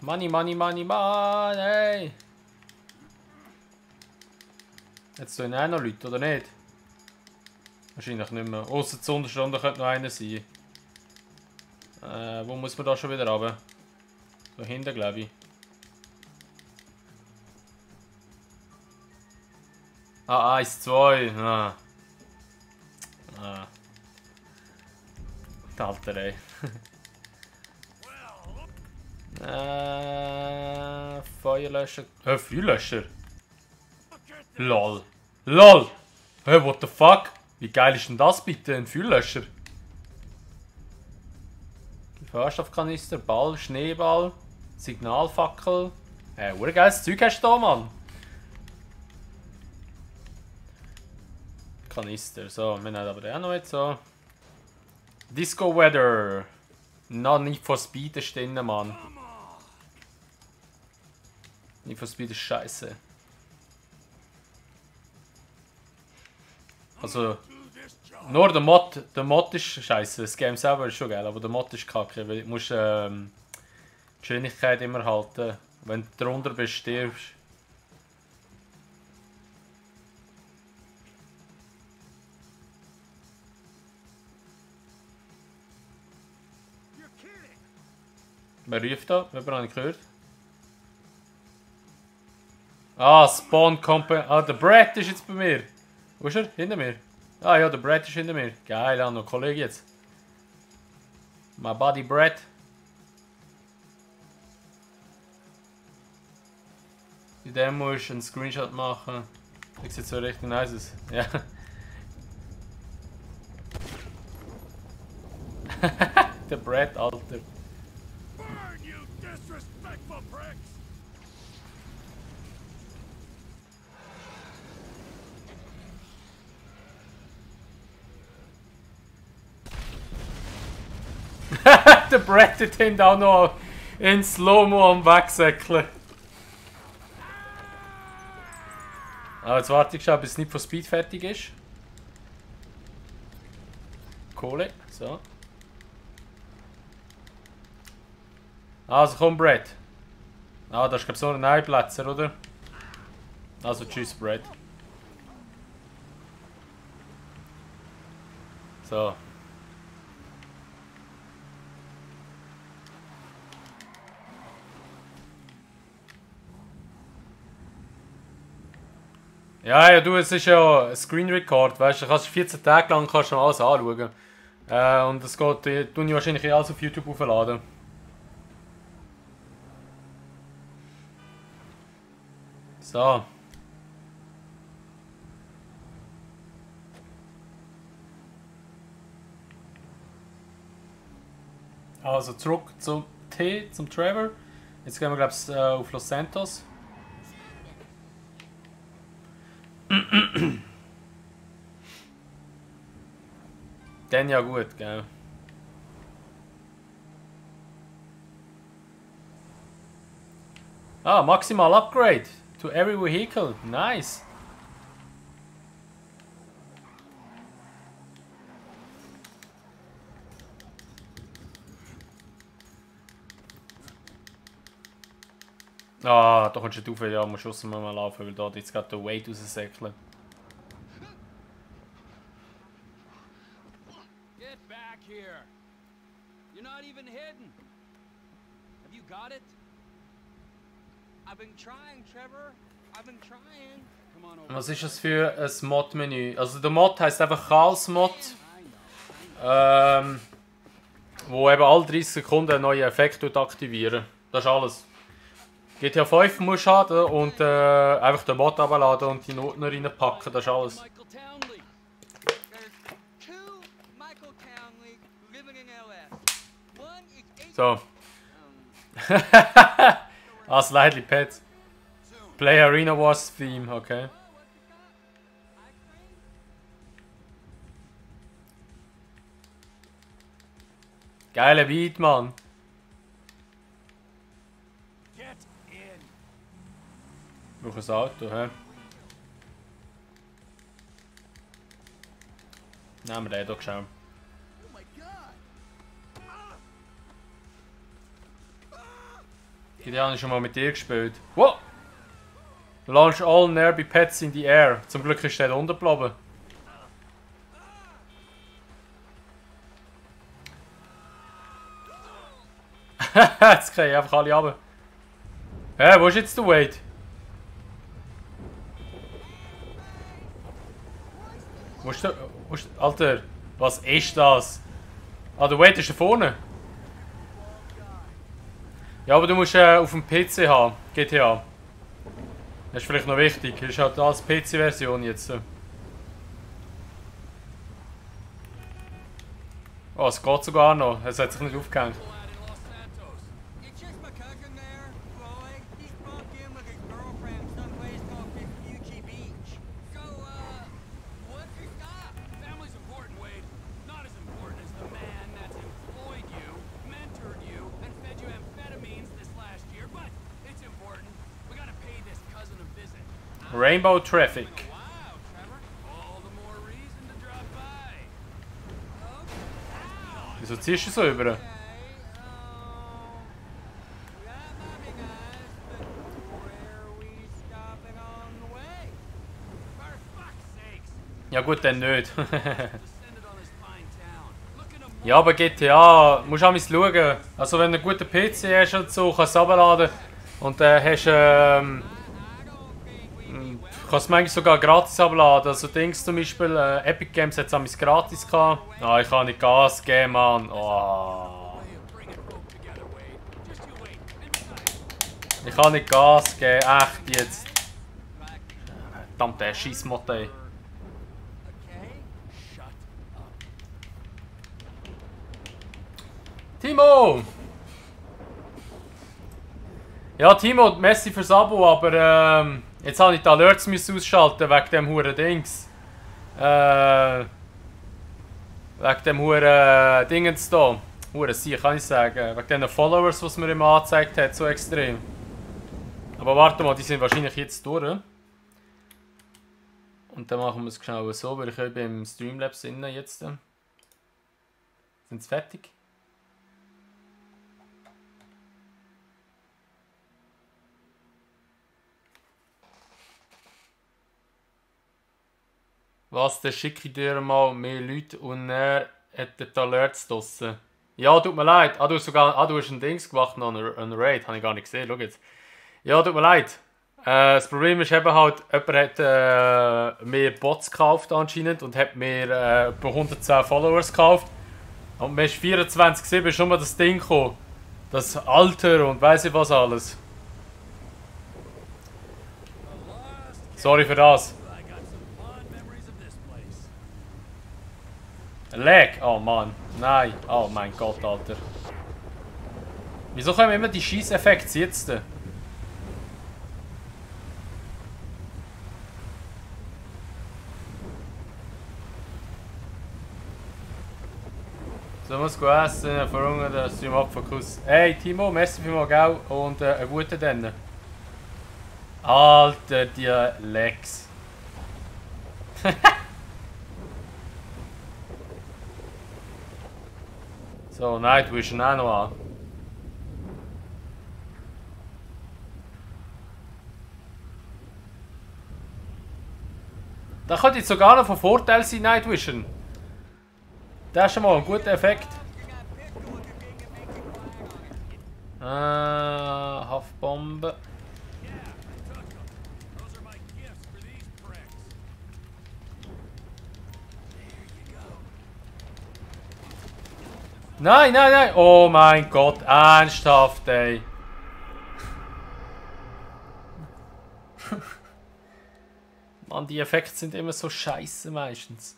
[SPEAKER 1] Money. Jetzt sind auch noch Leute, oder nicht? Wahrscheinlich nicht mehr. Ausser zur Unterstunde könnte noch einer sein. Wo muss man da schon wieder runter? So hinten, glaube ich. Ah, 1, 2. Alter, ey. Feuerlöscher. Feuerlöscher? LOL. Hey, what the fuck? Wie geil ist denn das bitte? Ein Feuerlöscher? Gefahrstoffkanister, Ball, Schneeball, Signalfackel. Urgeiles Zeug hast du da, Mann. Kanister. So, wir nehmen aber den auch noch jetzt so. Disco Weather. No, nicht for Speed ist drin, Mann. Nicht for Speed ist scheiße. Also, nur der Mod ist scheiße. Das Game selber ist schon geil, aber der Mod ist kacke, weil du musst die Geschwindigkeit immer halten. Wenn du drunter bist, stirbst. Wer ruft da? Wer habe ich gehört? Ah, Spawn Company. Ah, der Brad ist jetzt bei mir. Wo ist er? Hinter mir. Ah ja, der Brad ist hinter mir. Geil, ja, noch Kollege jetzt. My buddy Brad. In dem musst du einen Screenshot machen. Das sieht so richtig nice aus. Ja. Der Brad, Alter. Der Brad hat ihn auch noch in Slow-Mo am Wegsäckeln. Aber jetzt warte ich schon, bis Need for Speed fertig ist. Kohle, so. Also komm, Brad. Ah, das ist glaube ich so ein Neuplätzer, oder? Also tschüss, Brad. So. Ja, ja, du, es ist ja ein Screen Record, weißt du, kannst 14 Tage lang kannst du alles anschauen. Und es geht, tue ich wahrscheinlich alles auf YouTube aufladen. So. Also zurück zum T, zum Trevor. Jetzt gehen wir, glaube ich, auf Los Santos. Dann ja gut, gell. Ah, maximal Upgrade to every vehicle. Nice. Ah, da kommst du nicht rauf, ja, musst du mal laufen, weil da jetzt gerade der Weight raussäckeln.
[SPEAKER 10] Get back here. You're not even hidden. Have you got it? I've been trying, Trevor. I've been trying. Come on over.
[SPEAKER 1] Was ist das für ein Mod-Menü? Also der Mod heisst einfach Chaos-Mod. Wo eben alle 30 Sekunden einen neuen Effekt aktivieren. Das ist alles. GTA 5 musst du haben und einfach den Mod abladen und die Noten reinpacken, das ist alles. So. Ah, Slightly Pets. Play Arena Wars Theme, okay. Geiler Beat, Mann. Ich brauche ein Auto, hä? Nehmen wir den doch schon. Die habe ich schon mal mit dir gespielt. Wow! Launch all nearby pets in the air. Zum Glück ist der da unten geblieben. Jetzt kriege ich einfach alle runter. Hä, wo ist jetzt der Wade? Wo ist der? Alter, was ist das? Ah, der Wade ist da vorne. Ja, aber du musst auf dem PC haben, GTA. Das ist vielleicht noch wichtig. Das ist halt als PC-Version jetzt. Oh, es geht sogar noch. Es hat sich nicht aufgehängt. Rainbow Traffic. Wieso ziehst du so über? Ja gut, dann nicht. Ja, aber GTA, musst du auch mal schauen. Also wenn du einen guten PC hast und so, kannst du es runterladen. Und dann hast du kannst du manchmal sogar gratis abladen. Also Dings zum Beispiel, Epic Games hat es gratis gehabt. Ah, ich kann nicht Gas geben, Mann. Oh. Ich kann nicht Gas geben, echt jetzt. Verdammt, der Scheissmod, ey. Timo! Ja, Timo, merci fürs Abo, aber jetzt habe ich die Alerts ausschalten wegen dem huren Dings. Wegen dem huren Dingens da. Huren Sie, kann ich sagen. Wegen den Followers, was mir immer angezeigt hat, so extrem. Aber warte mal, die sind wahrscheinlich jetzt durch. Und dann machen wir es genau so, weil ich bin im Streamlabs innen jetzt. Sind sie fertig? Was, dann schicke ich dir mal mehr Leute und er hat die Alerts draussen. Ja, tut mir leid. Du hast ein Dings gemacht, noch ein Raid, habe ich gar nicht gesehen, schau jetzt. Ja, tut mir leid. Das Problem ist eben halt, jemand hat mehr Bots gekauft anscheinend und hat mir etwa 110 Followers gekauft. Und mir ist 24/7 schon mal das Ding gekommen. Das Alter und weiss ich was alles. Sorry für das. Lag! Oh Mann. Nein. Oh mein Gott, Alter. Wieso kommen immer die Scheiß-Effekte jetzt? So, muss ich essen, verhungern, den Stream-Abfokus. Hey Timo, merci vielmals, gell? Und einen guten dann. Alter, die Lags. So, Nightvision auch noch an. Da könnte jetzt sogar noch von Vorteil sein, Nightvision. Das ist schon mal ein guter Effekt. Haftbombe. Nein, nein, nein! Oh mein Gott, ernsthaft, ey! Mann, die Effekte sind immer so scheiße meistens.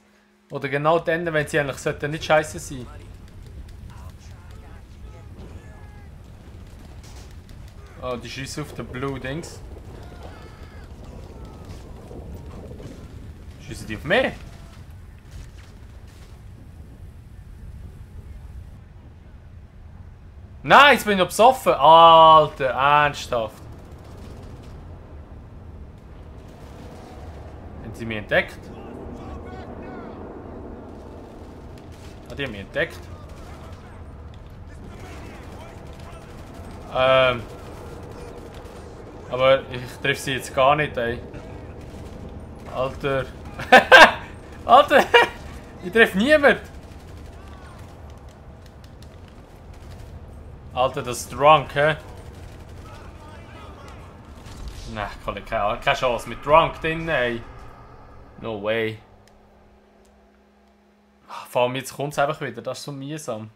[SPEAKER 1] Oder genau dann, wenn sie eigentlich sollten nicht scheiße sein. Oh, die schießen auf den Blue Dings. Schießen die auf mich? Nein, jetzt bin ich besoffen. Alter, ernsthaft. Haben sie mich entdeckt? Ah, die haben mich entdeckt. Aber ich treffe sie jetzt gar nicht, ey. Alter. Alter! Ich treffe niemanden! Alter, das ist drunk, hä? Nein, keine Chance mit drunk drin, ey. No way. Vor allem jetzt kommt es einfach wieder, das ist so mühsam.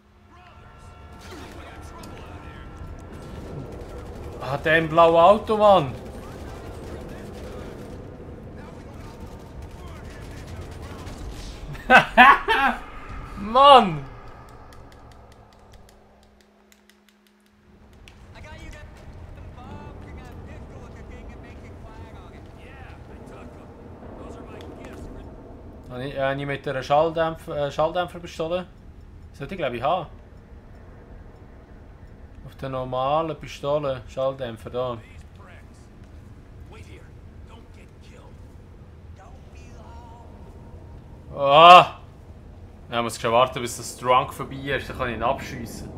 [SPEAKER 1] Ah, der im blauen Auto, Mann. Mann! Habe ich mit einer Schalldämpferpistole? Das sollte ich glaube ich haben. Auf der normalen Pistole, Schalldämpfer da. Ah! Ja, ich muss schon warten, bis das Drunk vorbei ist, dann kann ich ihn abschiessen.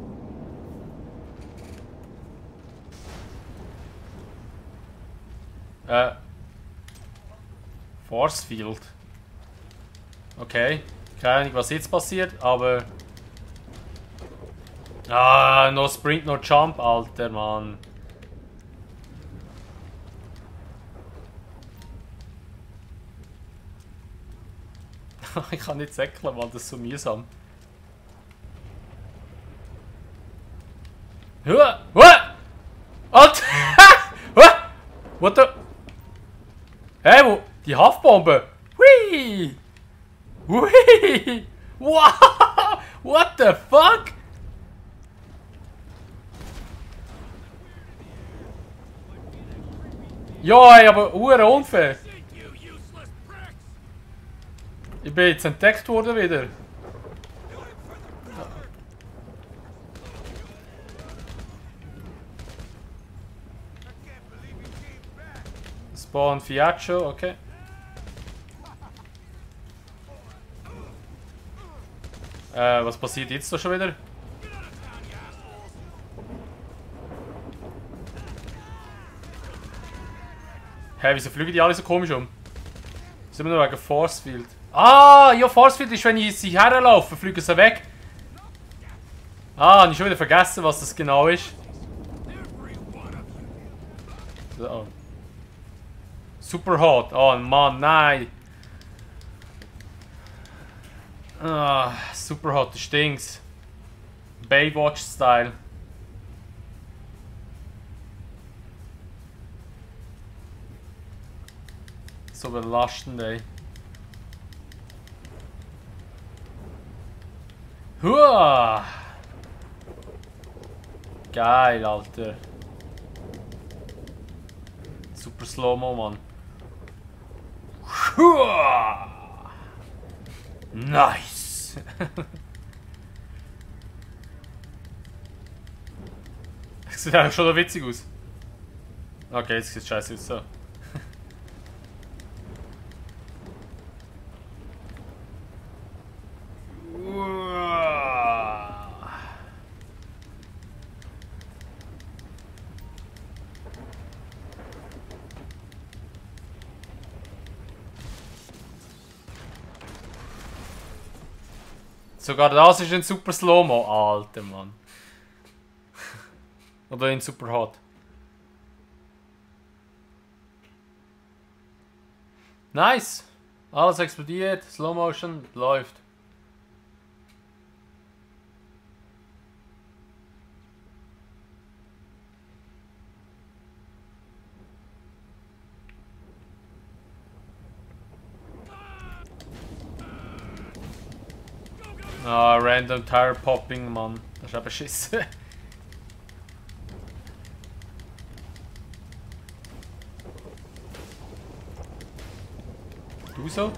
[SPEAKER 1] Force Field. Okay, keine Ahnung, was jetzt passiert, aber... Ah, no Sprint, no Jump, Alter, Mann. Ich kann nicht säckeln, Mann, das ist so mühsam. Alter! What the... Hey, wo? Die Haftbombe! Hui! Hui! Wow! What the fuck? Ja, ey, aber unfair. Ich bin jetzt entdeckt worden wieder. Spawn Fiaccio, okay. Was passiert jetzt da schon wieder? Hä, wieso fliegen die alle so komisch um? Sind wir nur wegen Force Field? Ah, ja, Force Field ist, wenn ich sie herlaufe, fliegen sie weg. Ah, ich habe schon wieder vergessen, was das genau ist. So. Super hot. Oh Mann, nein. Ah, super hot, das stinkt. Baywatch-Style. So belastend, ey. Huah! Geil, Alter. Super Slow-Mo, Mann. Huah! Nice! Das sieht eigentlich schon noch witzig aus. Okay, jetzt sieht es scheiße aus so. Sogar das ist ein super Slow-Mo. Alter Mann. Oder ein super hot. Nice. Alles explodiert. Slow Motion läuft. Ah, random Tire Popping, Mann. Das ist aber beschissen. Du so?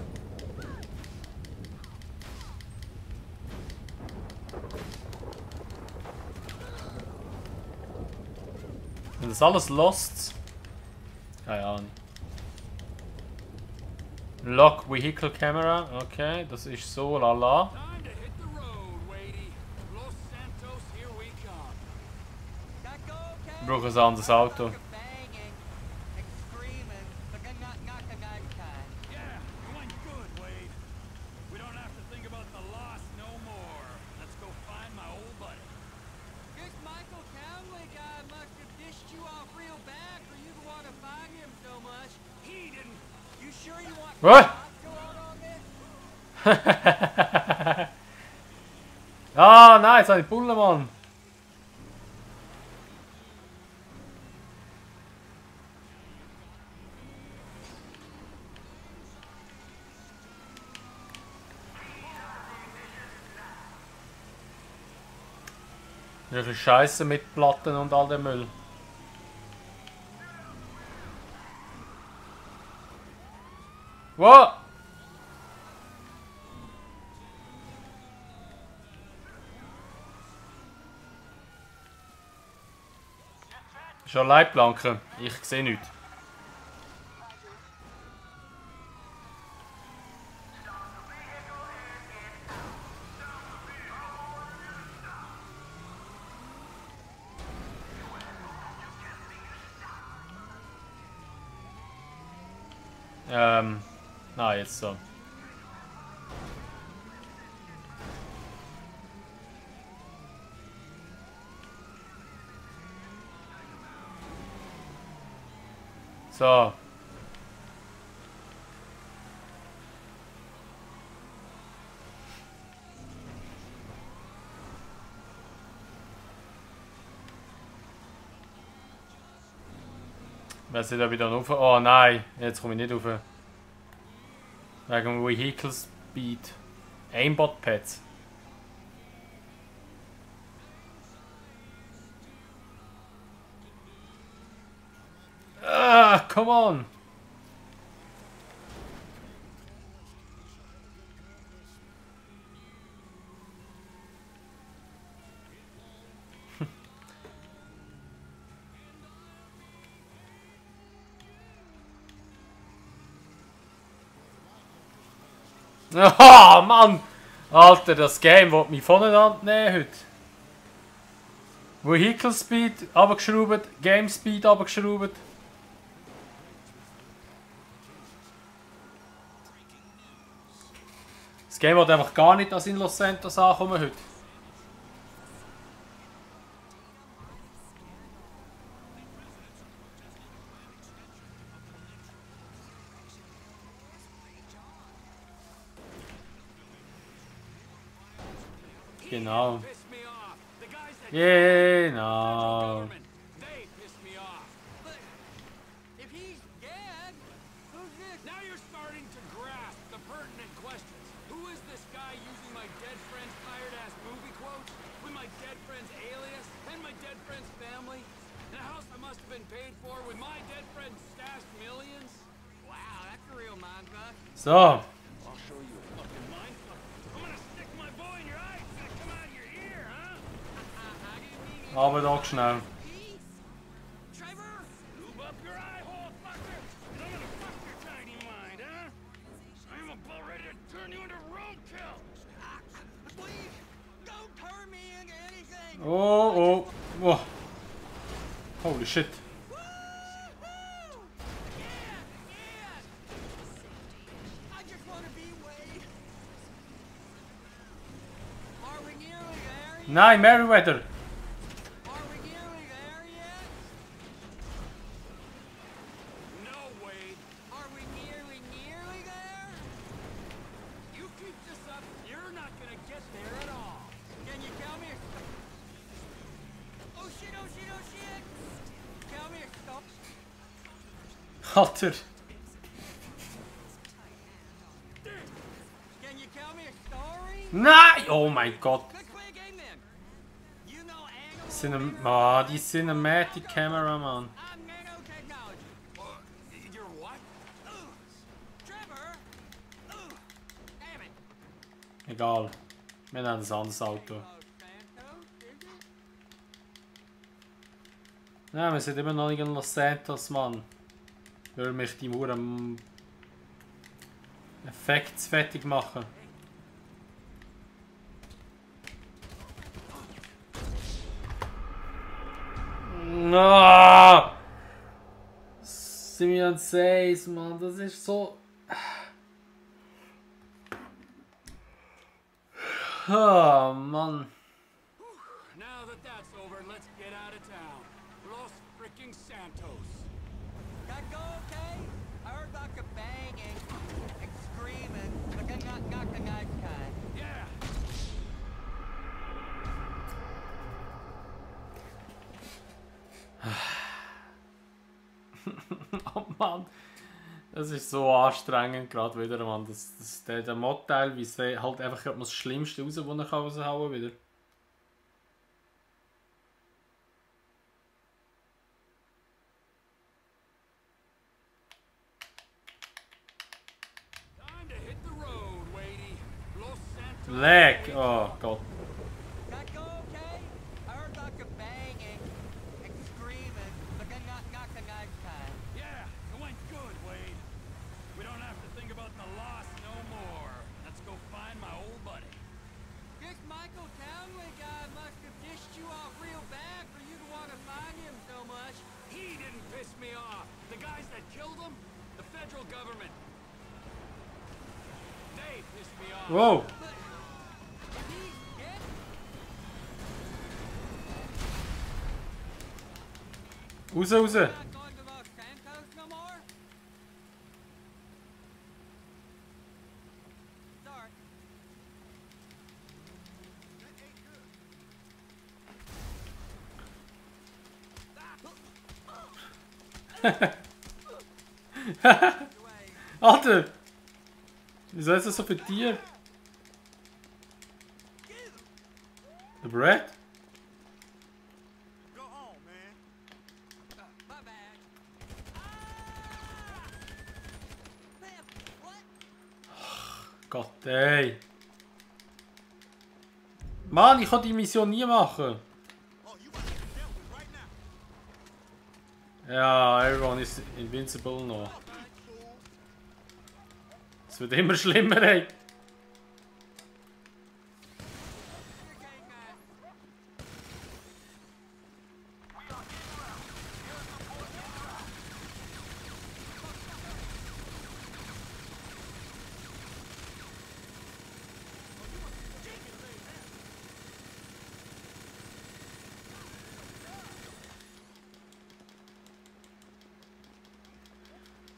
[SPEAKER 1] Sind das alles Losts? Keine Ahnung. Lock Vehicle Camera, okay, das ist so lala. Ich brauche ein anderes Auto. What? Ah, nein, jetzt habe ich Bulle, Mann. Wie viel Scheiße mit Platten und all dem Müll. Wow! Schon Leitplanken. Ich sehe nichts. Ah, jetzt so. So. Wer sieht da wieder rauf? Oh nein, jetzt komme ich nicht rauf. Wegen Vehicle Speed. Aimbot Pads. Ah, come on! Oh, Mann! Alter, das Game will mich voneinander nehmen heute. Vehicle Speed abgeschraubt, Game Speed abgeschraubt. Das Game will einfach gar nicht, dass in Los Santos ankommen heute. Genau. Genau.
[SPEAKER 10] If he's dead, who's this? Now you're starting to grasp the pertinent questions. Who is this guy using my dead friend's tired-ass movie quotes with my dead friend's alias and my dead friend's family? In a house I must have been paid for with my dead friend's stashed millions? Wow, that's a real mindfuck.
[SPEAKER 1] So.
[SPEAKER 10] I'll show you a fucking mindfuck. I'm gonna stick my boy in your eye. It's gonna come out of your ear, huh?
[SPEAKER 1] Aber doch schnell.
[SPEAKER 10] Trevor, lube up your eye hole, fucker. I'm gonna fuck your tiny mind, huh? I'm about ready to turn you into roadkill. Please, don't turn me into anything.
[SPEAKER 1] Oh, oh, oh. Holy shit.
[SPEAKER 10] I just want to be Wade. Are we nearly there?
[SPEAKER 1] Nein, Merryweather.
[SPEAKER 10] Are we nearly there yet? No, Wade. Are we nearly there? You keep this up, you're not gonna get there at all. Can you tell me? Oh shit, oh shit, oh shit! Tell me a stop.
[SPEAKER 1] Alter.
[SPEAKER 10] Can you tell me a story?
[SPEAKER 1] Nein! Oh mein Gott.
[SPEAKER 10] Let's play a game then. You know
[SPEAKER 1] Die Cinematic Camera, Mann.
[SPEAKER 10] I'm nanotechnology. You're what? Trevor! Damn it!
[SPEAKER 1] Egal. Wir nehmen ein anderes Auto. Nein, wir sind immer noch nicht in Los Santos, Mann. Will mich die Uhren Effekts fertig machen. No! Simeon Says, Mann, das ist so. Oh, Mann.
[SPEAKER 10] Now that that's over, let's get out of town. Los freaking Santos. That go okay? I heard like a banging and screaming, like a knock the night kind. Yeah.
[SPEAKER 1] Oh Mann. Das ist so anstrengend gerade wieder, Mann. Der Modteil, wie es halt einfach das Schlimmste raus, was er raushauen kann wieder. Lag! Oh Gott.
[SPEAKER 10] That go okay? I heard like a banging and screaming, like a knock the night kind. Yeah, it went good, Wade. We don't have to think about the loss no more. Let's go find my old buddy. This Michael Townley guy must have pissed you off real bad for you to want to find him so much. He didn't piss me off. The guys that killed him, the federal government. They pissed me off.
[SPEAKER 1] Whoa. Raus, raus! Alter! Wieso ist das so für Tier? The Brett? Gott, ey. Mann, ich kann die Mission nie machen. Ja, everyone is invincible noch. Es wird immer schlimmer, ey.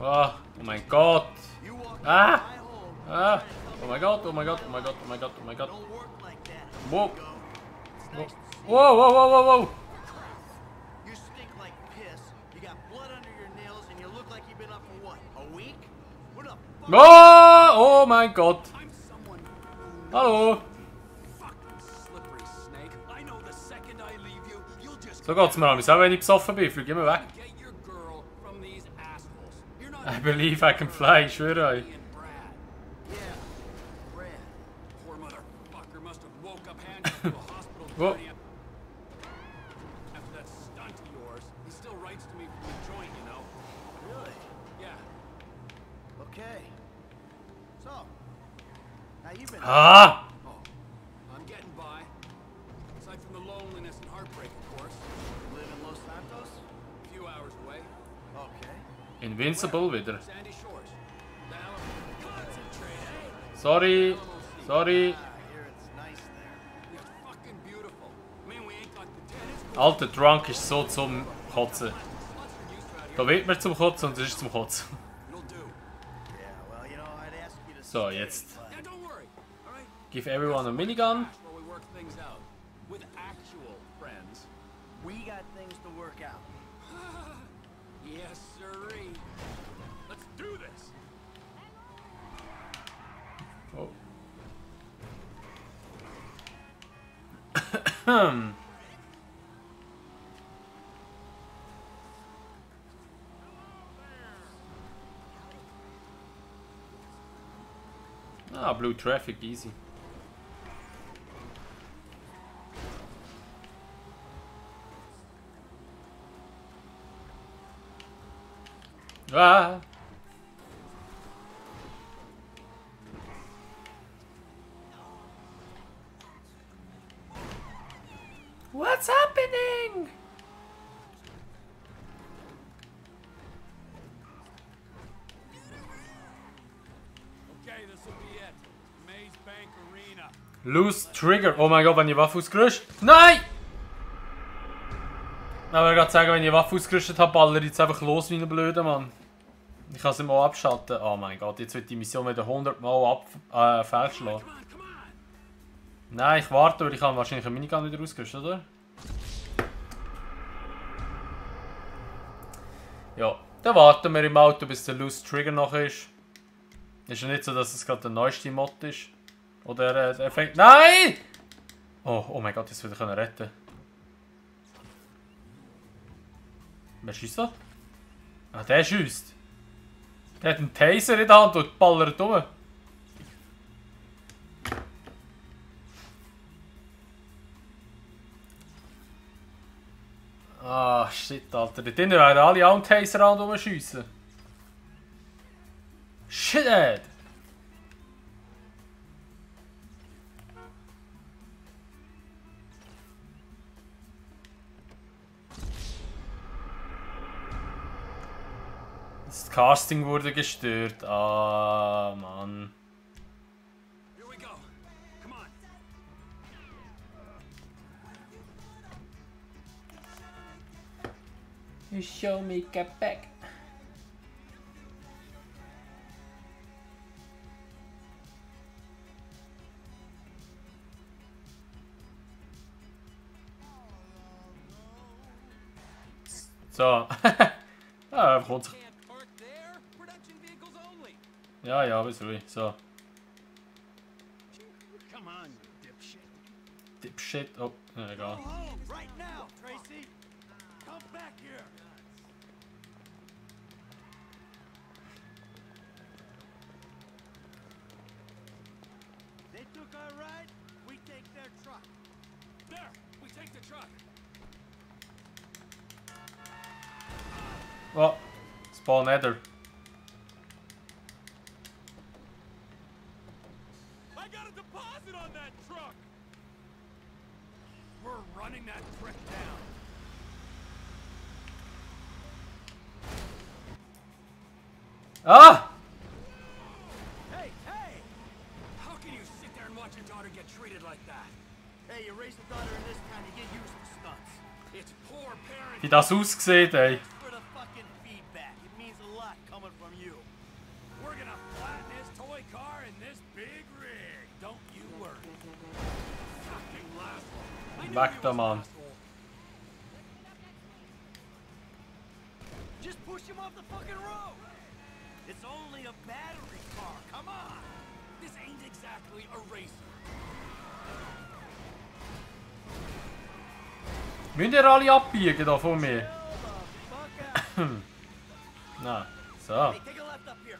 [SPEAKER 1] Oh mein Gott. Ah! Ah! Oh mein Gott, oh mein Gott, oh mein Gott, oh mein Gott, oh mein Gott. Wow. Wow, wow, wow, wow, wow.
[SPEAKER 2] You stink like piss. You got blood under your nails and you look like you've been up for what? A week? What the fuck?
[SPEAKER 1] Oh, oh mein Gott. Hallo. So geht's mir an. Auch wenn ich besoffen bin, fliege immer weg. I believe I can fly, ich schwöre euch. Whoa. Ah!
[SPEAKER 2] I'm getting by. Aside from the loneliness and heartbreak, of course. You live in Los Santos? A few hours away. Okay.
[SPEAKER 1] Invincible wieder. Sorry. Sorry. Alter, Drunk ist so zum Kotzen. Da wird man zum Kotzen und es ist zum Kotzen. So, jetzt. Give everyone a minigun.
[SPEAKER 2] With actual friends, we got things to work out. Yes, sirree. Let's do this.
[SPEAKER 1] Oh. Ah, blue traffic, easy. Ah. What's happening?
[SPEAKER 6] Okay, this will be it. Maze Bank Arena.
[SPEAKER 1] Loose Trigger. Oh mein Gott, wenn die Waffe ausgerüstet. Nein! Ich wollte gerade sagen, wenn ich die Waffe ausgerüstet habe, baller ich jetzt einfach los wie ein blöder Mann. Ich kann sie mal abschalten. Oh mein Gott, jetzt wird die Mission wieder 100 Mal fehlschlagen. Nein, ich warte, weil ich habe wahrscheinlich eine Minigun wieder ausgerüstet, oder? Ja, dann warten wir im Auto, bis der Loose Trigger noch ist. Ist ja nicht so, dass es gerade der neueste Mod ist. Oder der fängt. Nein! Oh mein Gott, jetzt würde ich retten. Wer schießt da? Ah, der schießt. Der hat einen Taser in der Hand und ballert um. Ah, shit, Alter. Da drinnen werden alle auch einen Taser an und rumschiessen. Shit, Ed. Das Casting wurde gestört. Ah, Mann. You show me get back. So. Ah, kommt sich. Ja, ja, bis ruhig. So. Dipshit. Oh, na, egal.
[SPEAKER 2] Right now, Tracy. Come back here. They took our ride. We take their truck.
[SPEAKER 6] There, we take the truck.
[SPEAKER 1] Oh, spawn nether.
[SPEAKER 6] I got a deposit on that truck. We're running that trick down.
[SPEAKER 1] Ah!
[SPEAKER 2] Hey, hey!
[SPEAKER 6] How can you sit there and watch your daughter get treated like that?
[SPEAKER 2] Hey, you raise a daughter in this town, you get used to stunts.
[SPEAKER 6] It's poor parenting.
[SPEAKER 1] Wie das aussieht, ey.
[SPEAKER 2] For the fucking
[SPEAKER 1] Weg da, Mann.
[SPEAKER 2] Just push him off the fucking road. It's only a battery car. Come on.
[SPEAKER 6] This ain't exactly a racer.
[SPEAKER 1] Müsst ihr alle abbiegen da von mir? Na, so.
[SPEAKER 2] Hey, take a left up here.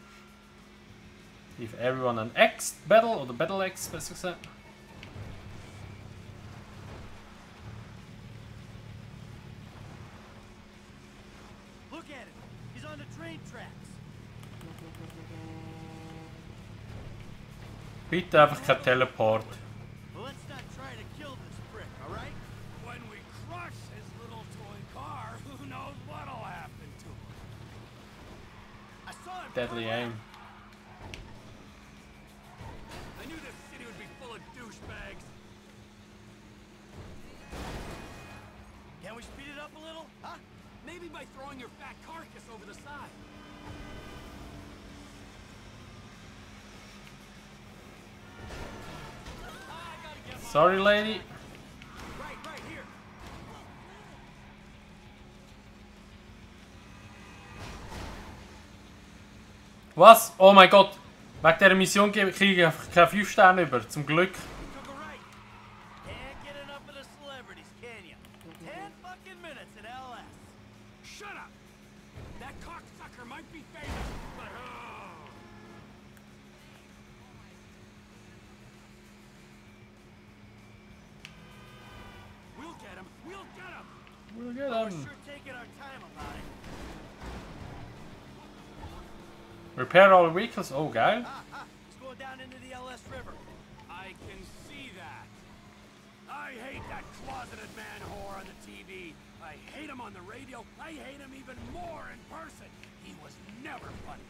[SPEAKER 1] Give everyone an X Battle oder Battle X, besser gesagt.
[SPEAKER 2] Look at him. He's on the train tracks.
[SPEAKER 1] Bitte einfach kein Teleport.
[SPEAKER 2] Well, let's not try to kill this prick, all right?
[SPEAKER 6] When we crush his little toy car, who knows what'll happen to him?
[SPEAKER 2] I saw him.
[SPEAKER 1] Deadly aim.
[SPEAKER 6] I knew this city would be full of douchebags.
[SPEAKER 2] Can we speed it up a little? Huh?
[SPEAKER 6] Maybe by throwing your fat carcass over the side.
[SPEAKER 1] Sorry, lady.
[SPEAKER 6] Right here.
[SPEAKER 1] Was? Oh mein Gott. Wegen dieser Mission kriege ich einfach keine 5 Sterne über. Zum Glück.
[SPEAKER 2] Took a right. Can't get enough of the celebrities, can you? 10 fucking minutes at LS.
[SPEAKER 6] Shut up! That cocksucker might be famous, but we'll get him! We'll get him!
[SPEAKER 1] We'll get
[SPEAKER 2] We're
[SPEAKER 1] him.
[SPEAKER 2] sure taking our time about it.
[SPEAKER 1] Repair all vehicles. Oh, geil.
[SPEAKER 2] He's going down into the LS River.
[SPEAKER 6] I can see that. I hate that closeted man whore on the TV. I hate him on the radio. I hate him even more in person. He was never funny.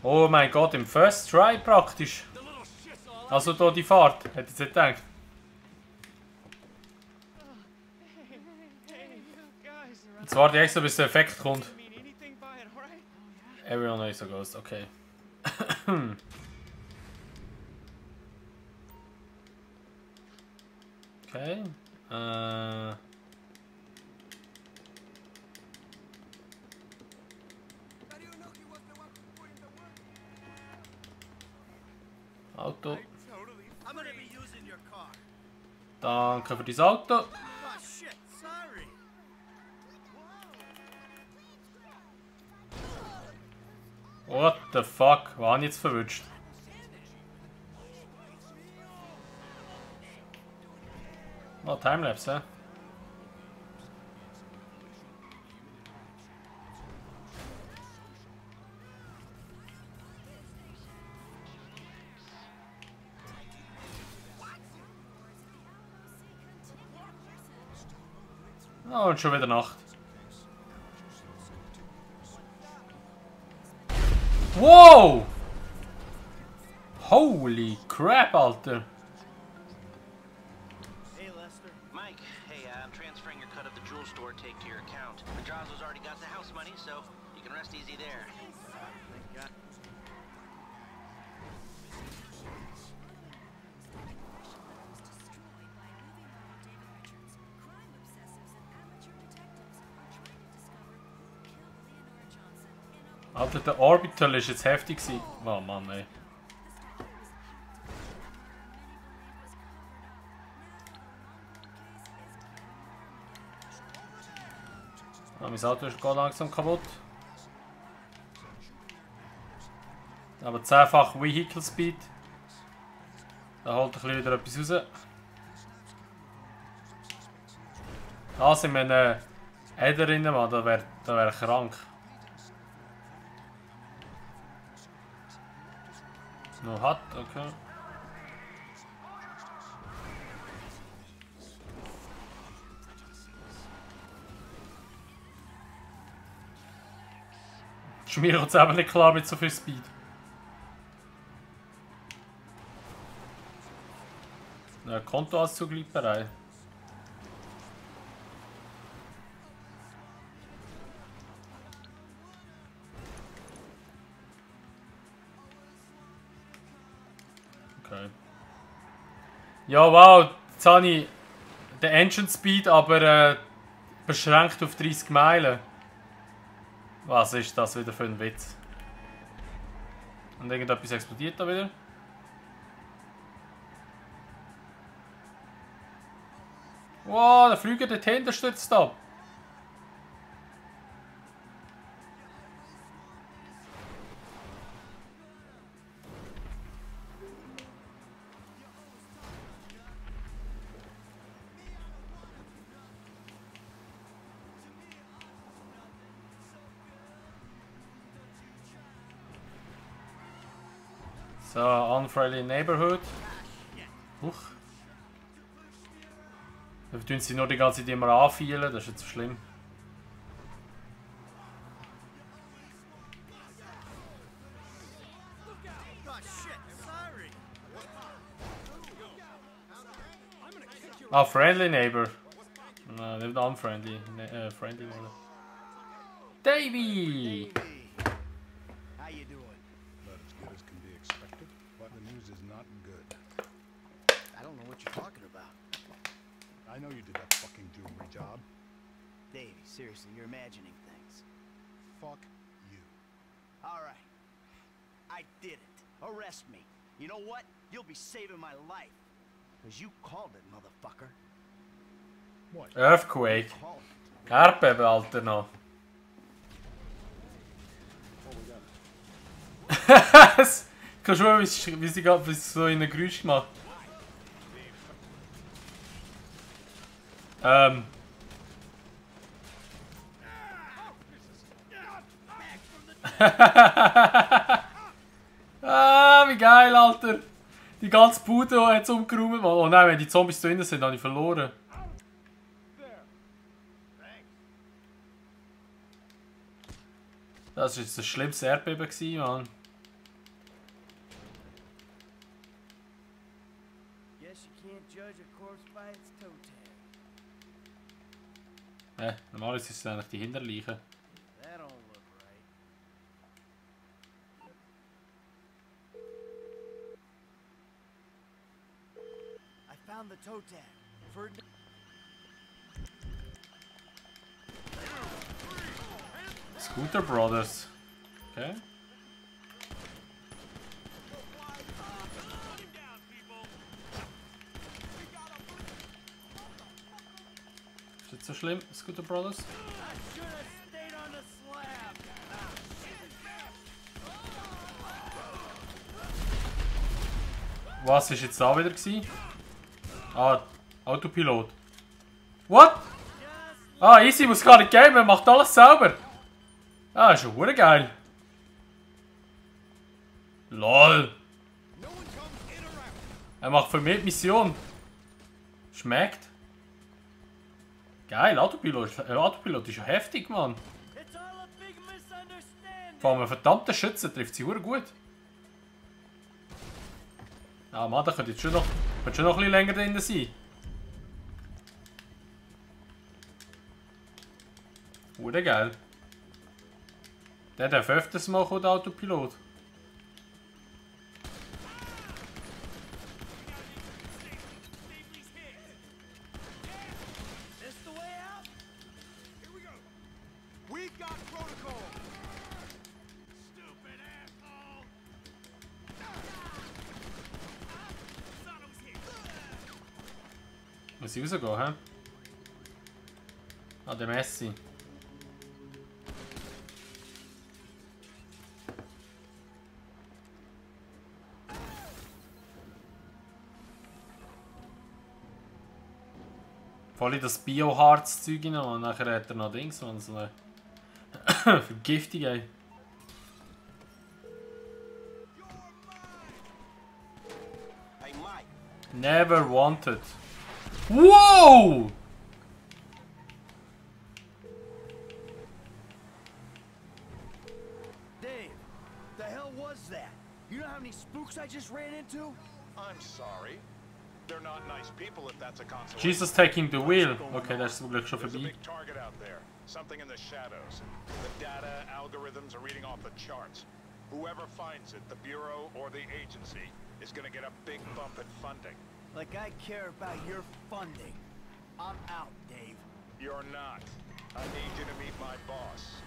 [SPEAKER 1] Oh mein Gott, im First Try praktisch. Also da die Fahrt. Hätte ich nicht gedacht. Jetzt warte ich extra, bis der Effekt kommt. Everyone knows a ghost, okay. Okay. Auto.
[SPEAKER 2] I'm gonna be using your car.
[SPEAKER 1] Danke für dein Auto.
[SPEAKER 2] Oh shit, sorry.
[SPEAKER 1] What the fuck? War ich jetzt verwünscht? Oh, Timelapse, hä? Oh, und schon wieder Nacht. Wow! Holy crap, Alter!
[SPEAKER 2] Hey, Lester.
[SPEAKER 16] Mike, hey, I'm transferring your cut of the jewel store take to your account. Madrazo's already got the house money, so you can rest easy there.
[SPEAKER 2] Thank God.
[SPEAKER 1] Alter, der Orbital ist jetzt heftig gewesen. Oh Mann, ey. Ah, mein Auto ist gerade langsam kaputt. Aber 10-fach Vehicle Speed. Da holt ein bisschen wieder etwas raus. Da sind wir in einer Äder drin, Mann. Da wär krank. Noch hat, okay. Ist mir jetzt eben nicht klar mit so viel Speed. Kontoauszug liegt bereit. Okay. Ja, wow, Jetzt habe ich den Engine Speed, aber beschränkt auf 30 Meilen. Was ist das wieder für ein Witz? Und irgendetwas explodiert da wieder. Wow, der Flüger dorthin, der stürzt ab. So, unfriendly neighborhood. Huch. Da tun sie nur die ganze Zeit immer anfielen, das ist jetzt so schlimm. Ah, friendly neighbor. No, nicht unfriendly. Friendly neighbor. Davey!
[SPEAKER 2] How you doing?
[SPEAKER 9] About as good as can be expected, but the news is not good.
[SPEAKER 2] I don't know what you're talking about.
[SPEAKER 9] I know you did that fucking jewelry job.
[SPEAKER 2] Davey, seriously, you're imagining things.
[SPEAKER 9] Fuck you.
[SPEAKER 2] All right. I did it. Arrest me. You know what? You'll be saving my life. Because you called it, motherfucker.
[SPEAKER 9] What?
[SPEAKER 1] Earthquake. Erdbeben, Alter, noch. Kannst du mal, wie sie gerade so in ein Geräusch gemacht. Ah, wie geil, Alter. Die ganze Bude hat es umgeräumt. Oh nein, wenn die Zombies da drinnen sind, habe ich verloren. Das war jetzt das schlimmste Erdbeben, Mann. Normalerweise ist es eigentlich die Hinterleiche.
[SPEAKER 2] I found the toe tag. For
[SPEAKER 1] Scooter Brothers. Okay. Ist das so schlimm, Scooter Brothers? Was ist jetzt da wieder gewesen? Ah, Autopilot. What? Ah, easy, muss gar nicht geben, er macht alles selber. Ah, ist schon verdammt geil. LOL. Er macht für mich die Mission. Schmeckt. Geil, Autopilot ist ja heftig, Mann. Vor allem einen verdammten Schützen trifft sie verdammt gut. Ah Mann, da könnte jetzt schon noch ein bisschen länger drin sein. Verdammt geil. Der darf öfters mal kommen, der Autopilot. Muss ich rausgehen, hä? Ah, der Messi. Voll das Bio-Harz-Zeug rein und nachher hat er noch Dings und so eine Vergiftung, ey. Never wanted. Whoa!
[SPEAKER 2] Dave, the hell was that? You know how many spooks I just ran into?
[SPEAKER 9] I'm sorry. They're not nice people if that's a consolation.
[SPEAKER 1] Jesus taking the wheel. Okay, das ist zum Glück schon
[SPEAKER 9] There's a
[SPEAKER 1] vorbei.
[SPEAKER 9] big target out there. Something in the shadows. The data algorithms are reading off the charts. Whoever finds it, the Bureau or the agency, is gonna get a big bump in funding.
[SPEAKER 2] Like I care about your funding. I'm out, Dave.
[SPEAKER 9] You're not. I need you to meet my boss.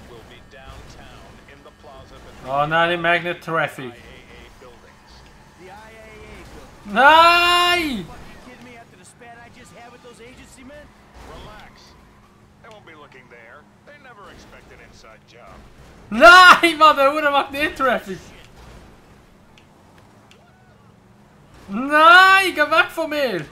[SPEAKER 9] We'll be downtown in the plaza between
[SPEAKER 1] Oh nein, nicht Magnet Traffic.
[SPEAKER 9] IAA buildings.
[SPEAKER 2] The IAA building.
[SPEAKER 1] Nein!
[SPEAKER 2] Fucking kidding me after the spat I just had with those agency men?
[SPEAKER 9] Relax. They won't be looking there. They never expect an inside job.
[SPEAKER 1] Nein, Mann, der Hure Magnet Traffic. Nein, geh weg von mir!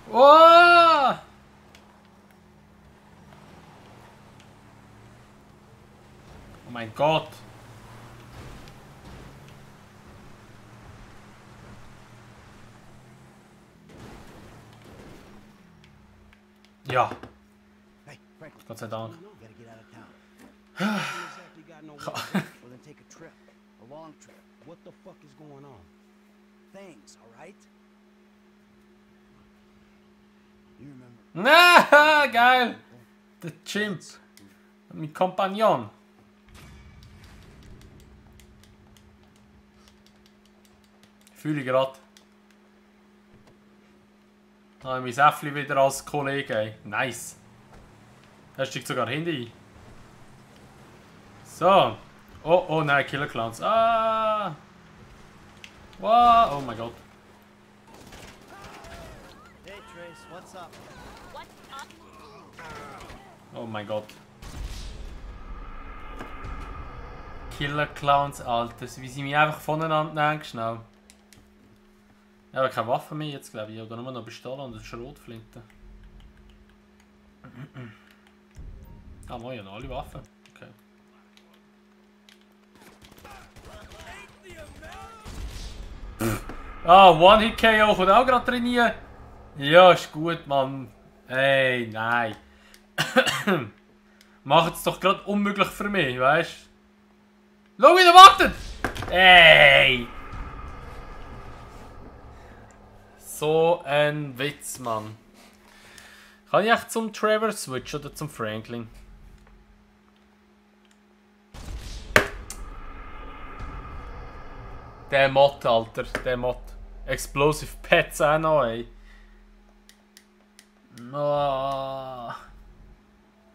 [SPEAKER 1] Oh! Oh mein Gott! Ja.
[SPEAKER 2] Hey, Franklin.
[SPEAKER 1] Gott sei Dank.
[SPEAKER 2] You gotta get out of town. Exactly got no work. Well, then take a trip. A long trip.
[SPEAKER 7] What the fuck is going on?
[SPEAKER 2] Things, alright? You remember?
[SPEAKER 1] Na, geil! Der Chimp. Mein Kompagnon. Fühle ich gerade. Da habe ich mein Äffli wieder als Kollege. Ey. Nice. Er steigt sogar hinter ein. So. Oh, oh nein, Killer Clowns. Ah! Wow, oh mein Gott.
[SPEAKER 2] Hey, Trace, what's up?
[SPEAKER 8] What's up?
[SPEAKER 1] Oh mein Gott. Killer Clowns, Alter. Wie sie mich einfach voneinander nehmen, schnell. Ich habe keine Waffe mehr jetzt, glaube ich. Oder nur noch Pistole und eine Schrotflinte. Ah, moin, ja, noch alle Waffen. Okay. Ah, One-Hit-KO kommt auch gerade trainieren. Ja, ist gut, Mann. Ey, nein. Macht es doch gerade unmöglich für mich, weißt du? Schau, wie der wartet! Ey! So ein Witz, Mann. Kann ich echt zum Trevor switchen oder zum Franklin? Der Mod, Alter, der Mod. Explosive Pets auch noch, ey. Oh.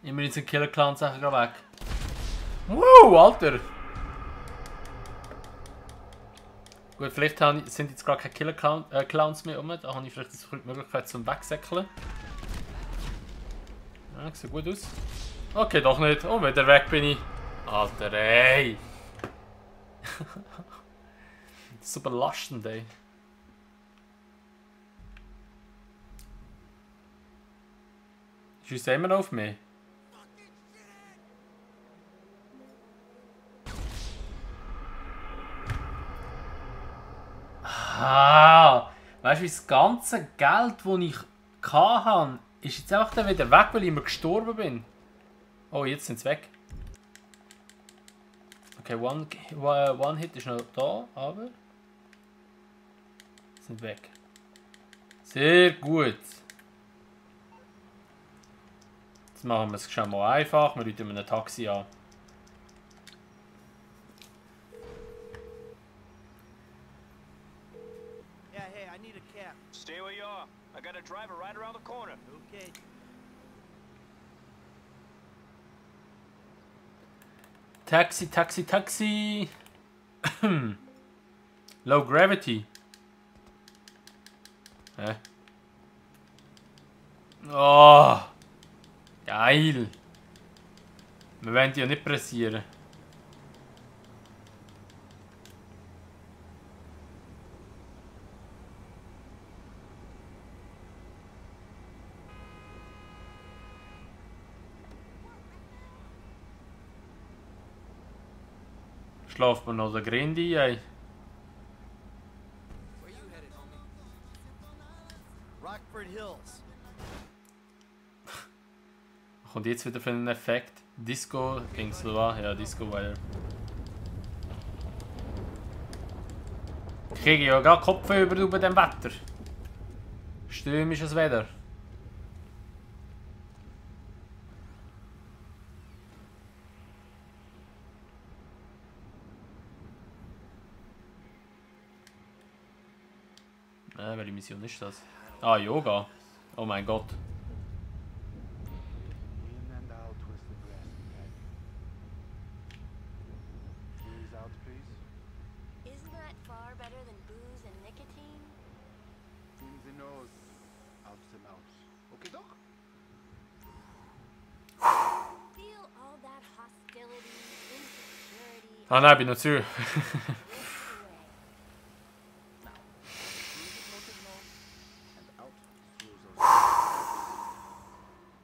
[SPEAKER 1] Immerhin sind Killer Clowns Sachen weg. Wow, Alter! Gut, vielleicht sind jetzt gerade keine Killer Clowns mehr rum. Da habe ich vielleicht die Möglichkeit zum Wegsäckeln. Ja, sieht gut aus. Okay, doch nicht. Oh, wieder weg bin ich. Alter, ey! Super belastend, ey. Schießt immer noch auf mich? Ah, weißt du, das ganze Geld, das ich hatte, ist jetzt einfach dann wieder weg, weil ich immer gestorben bin. Oh, jetzt sind sie weg. Okay, one Hit ist noch da, aber sind weg. Sehr gut. Jetzt machen wir es schon mal einfach. Wir rufen ein Taxi an.
[SPEAKER 2] Yeah, hey, I need a cab.
[SPEAKER 15] Stay where you are. I got a driver right around the corner.
[SPEAKER 2] Okay.
[SPEAKER 1] Taxi, taxi, taxi. Low gravity. Hä? Oh. Geil. Wir wollen die ja nicht pressieren. Schlaft man noch der Grindi, ey.
[SPEAKER 2] Rockford Hills.
[SPEAKER 1] Kommt jetzt wieder für einen Effekt? Disco ging so an? Ja, Disco Wire. Ich kriege ja gerade Kopf über dem Wetter. Stürmisches Wetter. Nein, welche Mission ist das? Ah, Yoga. Oh mein Gott.
[SPEAKER 17] In and out with the breath, okay? Breathe out, please.
[SPEAKER 13] Isn't that far better than booze and nicotine?
[SPEAKER 17] In the nose, out the mouth. Okay, doc?
[SPEAKER 13] Feel all that hostility, insecurity.
[SPEAKER 1] Ah nein, bin noch zu.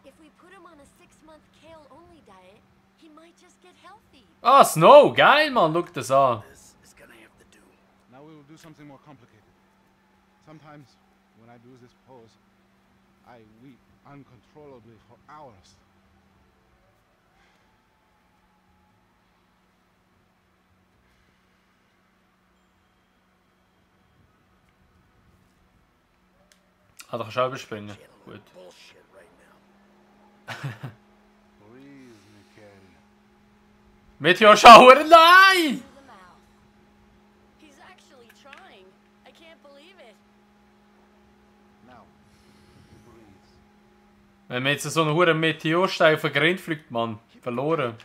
[SPEAKER 13] If we put him on a 6-month kale-only diet, he might just get healthy.
[SPEAKER 1] Ah, Snow! Geil, Mann! Schau das an.
[SPEAKER 17] Now we will do something more complicated. Sometimes, when I do this pose, I weep uncontrollably for hours.
[SPEAKER 1] Ah, da kannst du auch überspringen. Gut.
[SPEAKER 17] Breathe, Mikhail.
[SPEAKER 1] Meteorschauer, nein!
[SPEAKER 13] He's actually trying. I can't believe it.
[SPEAKER 17] Now, breathe.
[SPEAKER 1] Wenn man jetzt so einen hohen Meteorstein auf den Grind fliegt, Mann. Verloren.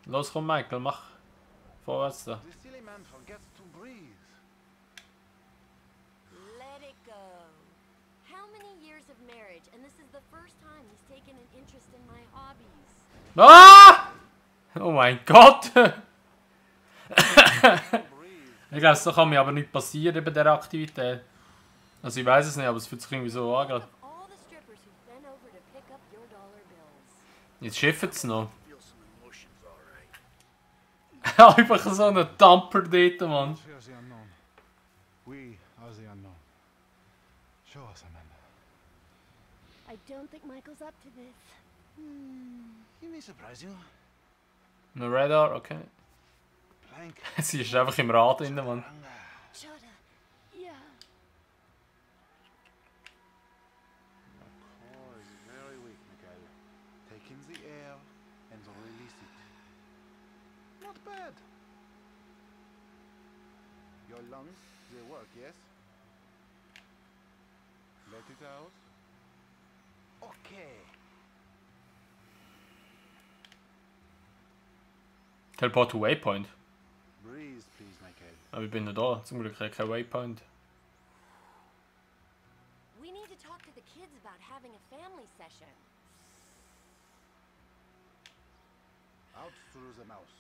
[SPEAKER 1] Los, komm, Michael, mach vorwärts da.
[SPEAKER 17] The silly man forgets to breathe.
[SPEAKER 13] Let it go. How many years of marriage, and this is the first time he's taken an interest in my hobbies.
[SPEAKER 1] Ah! Oh mein Gott! Ich glaube, so kann mir aber nicht passieren bei dieser Aktivität. Also ich weiß es nicht, aber es fühlt sich irgendwie so an gerade.
[SPEAKER 13] All the strippers who've been over to pick up your dollar bills.
[SPEAKER 1] Jetzt schiffen sie noch. Einfach so ein Dumper dort, Mann.
[SPEAKER 17] Fear the unknown. We are the unknown. Show us, Amanda.
[SPEAKER 13] I don't think Michael's up to this.
[SPEAKER 17] He may surprise you.
[SPEAKER 1] No Radar, okay.
[SPEAKER 17] Plank.
[SPEAKER 1] Sie ist einfach im Rad drin, Mann.
[SPEAKER 13] Shut up. Yeah.
[SPEAKER 17] Your core is very weak, Mikhail. Take in the air and release it. Not bad. Your lungs, they work, yes? Let it out. Okay.
[SPEAKER 1] Teleport to Waypoint.
[SPEAKER 17] Breathe, please, Mikhail.
[SPEAKER 1] Aber ich bin noch da. Zum Glück kein Waypoint.
[SPEAKER 13] We need to talk to the kids about having a family session.
[SPEAKER 17] Out through the mouth.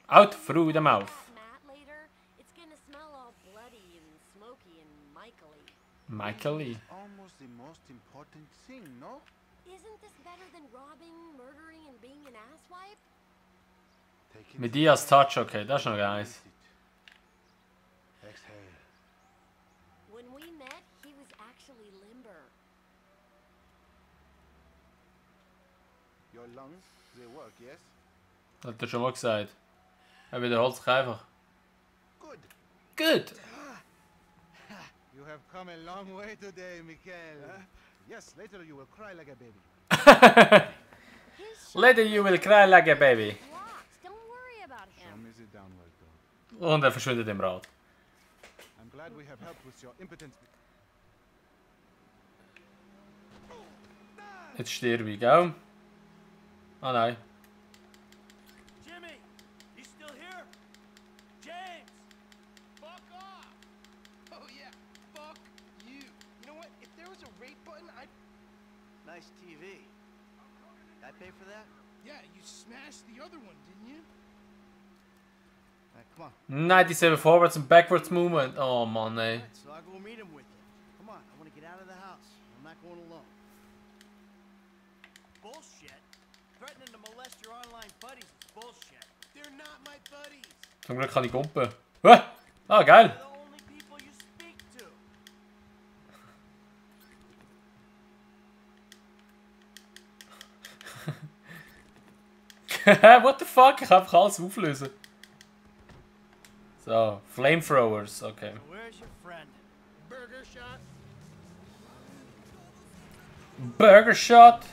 [SPEAKER 1] Out through the mouth.
[SPEAKER 13] Matt later, it's gonna smell all bloody and smoky and Michael-y.
[SPEAKER 1] Michael-y.
[SPEAKER 17] Almost the most important thing, no?
[SPEAKER 13] Isn't this better than robbing, murdering and being an asswipe?
[SPEAKER 1] Mit Dias Touch, okay, das ist noch nice.
[SPEAKER 17] Exhale.
[SPEAKER 13] When we met, he was actually limber.
[SPEAKER 17] Your lungs, they work, yes?
[SPEAKER 1] Hat er schon mal gesagt. Er wiederholt sich einfach.
[SPEAKER 17] Good.
[SPEAKER 1] Good!
[SPEAKER 17] You have come a long way today, Mikhail. Yes, later you will cry like a baby.
[SPEAKER 1] Later you will cry like a baby.
[SPEAKER 13] Don't worry about
[SPEAKER 17] Show
[SPEAKER 13] him.
[SPEAKER 17] me the downward dog.
[SPEAKER 1] Und er verschwindet im Rad.
[SPEAKER 17] I'm glad we have helped with your impotence.
[SPEAKER 1] Jetzt sterbe ich, gell? Ah nein.
[SPEAKER 15] Jimmy, you still here? James!
[SPEAKER 3] Fuck off! Oh yeah, fuck you. You know what? If there was a rate button, I'd...
[SPEAKER 2] Nice TV. I pay for that?
[SPEAKER 3] Yeah, you smashed the other one, didn't you?
[SPEAKER 2] Come on.
[SPEAKER 1] 97 forwards and backwards movement. Oh man, ey.
[SPEAKER 2] So I'll go meet him with you. Come on, I want to get out of the house. I'm not going alone. Bullshit. Threatening to molest your online buddies is bullshit.
[SPEAKER 3] They're not my buddies.
[SPEAKER 1] Zum Glück kann ich gumpen. Ah, geil.
[SPEAKER 2] They're the only people you speak to.
[SPEAKER 1] What the fuck? Ich kann einfach alles auflösen. So, Flamethrowers, okay.
[SPEAKER 2] So where's your friend?
[SPEAKER 3] Burger shot.
[SPEAKER 1] Burger Shot.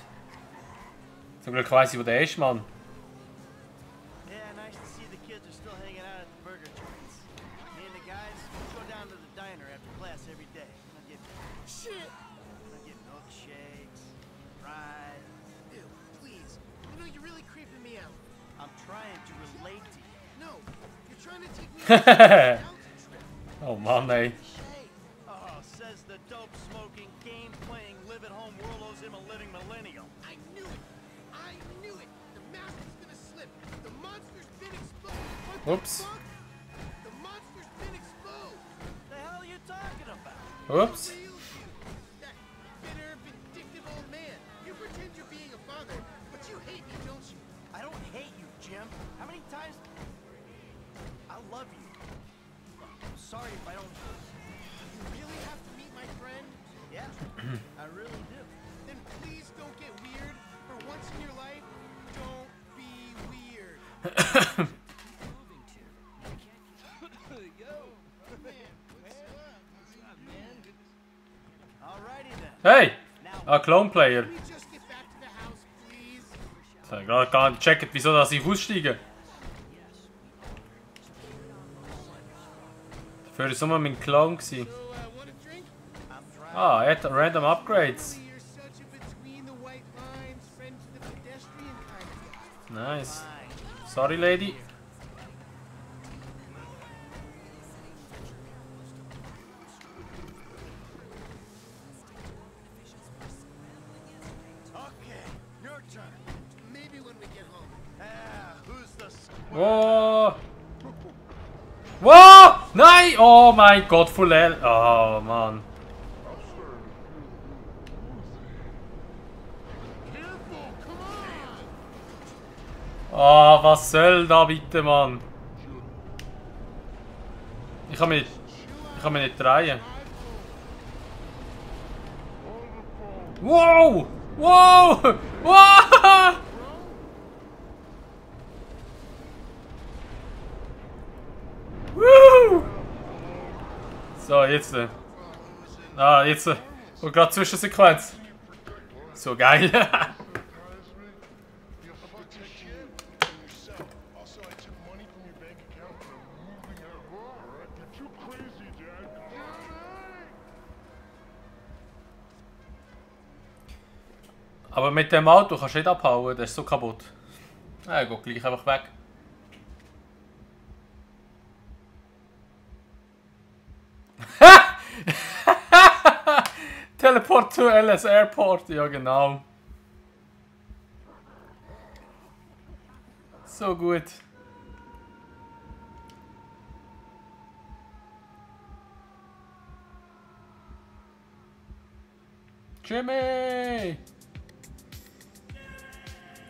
[SPEAKER 1] Zum Glück weiss ich, wo der ist, Mann.
[SPEAKER 2] Yeah, nice to see the kids are still hanging out at the burger joints. Me and the guys, shit! I'm getting milkshakes, fries.
[SPEAKER 18] Ew, please. You know, you're really creeping me out.
[SPEAKER 2] I'm trying to relate to you.
[SPEAKER 18] No, you're trying to take me on a
[SPEAKER 1] Oh man, ey.
[SPEAKER 2] Oh, says the dope-smoking, game-playing, live-at-home Worldo's living millennial.
[SPEAKER 18] I knew it! I knew it! The mask is gonna slip! The monster's been exposed!
[SPEAKER 1] Oops.
[SPEAKER 18] The monster's been exposed!
[SPEAKER 2] The hell are you talking about?
[SPEAKER 1] Oops.
[SPEAKER 18] That bitter, vindictive old man. You pretend you're being a father, but you hate me, don't you?
[SPEAKER 2] I don't hate you, Jim. How many times? I love you. I'm sorry if I don't.
[SPEAKER 18] You really have to meet my friend?
[SPEAKER 2] Yeah, I really do.
[SPEAKER 18] Then please don't get weird. For once in your life, don't be weird.
[SPEAKER 2] Yo, man, what's up, man? Alrighty then.
[SPEAKER 1] Hey! Ah, Clone Player.
[SPEAKER 18] Can we just get back to the house, please?
[SPEAKER 1] Ich habe gerade gar nicht gecheckt, wieso dass ich aussteige. Dafür war immer mein Clone. Ah, er hat random Upgrades. Nice. Sorry, Lady.
[SPEAKER 2] Okay, your turn.
[SPEAKER 18] Maybe when we get home.
[SPEAKER 2] Who's the
[SPEAKER 1] Wow! Wow! Nein! Oh mein Gott, voll L. Oh Mann. Oh, was soll da bitte, Mann? Ich kann mich nicht drehen. Wow! Wow! Wow! Woo! So, jetzt. Ah, jetzt. Und gerade Zwischensequenz. So geil. Aber mit dem Auto kannst du nicht abhauen, das ist so kaputt. Ja, er geht gleich einfach weg. Teleport to LS Airport, ja genau. So gut. Jimmy!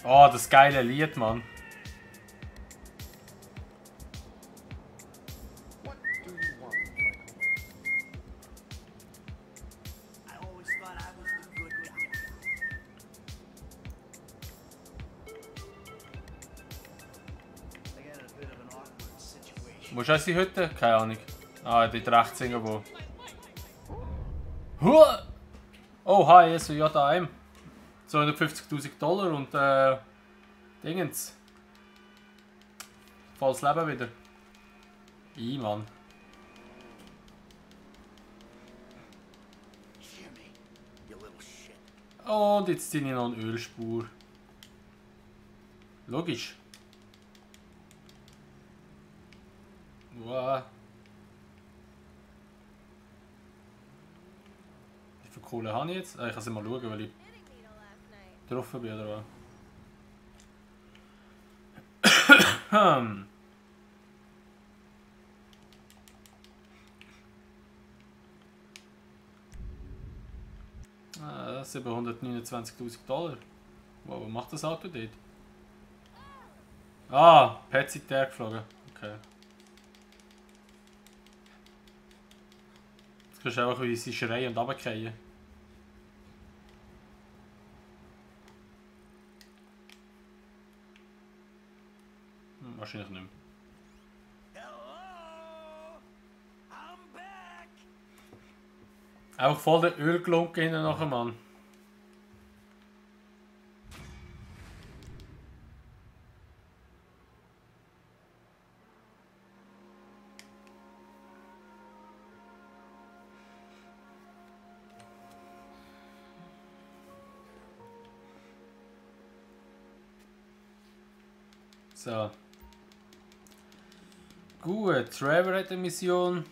[SPEAKER 1] Oh, das geile Lied, Mann. Wo ist unsere Hütte? Keine Ahnung. Ah, dort rechts irgendwo. Oh, hi, SOJM. 250.000 Dollar und Dingens. Volles Leben wieder. Mann. Und jetzt ziehe ich noch eine Ölspur. Logisch. Wow. Wie viel Kohle habe ich jetzt? Ich kann es mal schauen, weil ich drauf bin oder was. 729.000 Dollar. Wow, was macht das Auto dort? Ah, Pets sind geflogen. Okay. Jetzt kannst du einfach wie sie schreien und runterfallen. Wahrscheinlich nicht mehr. Auch voll der Ölglunke hinten nachher, Mann. So. Gut, Trevor hat eine Mission.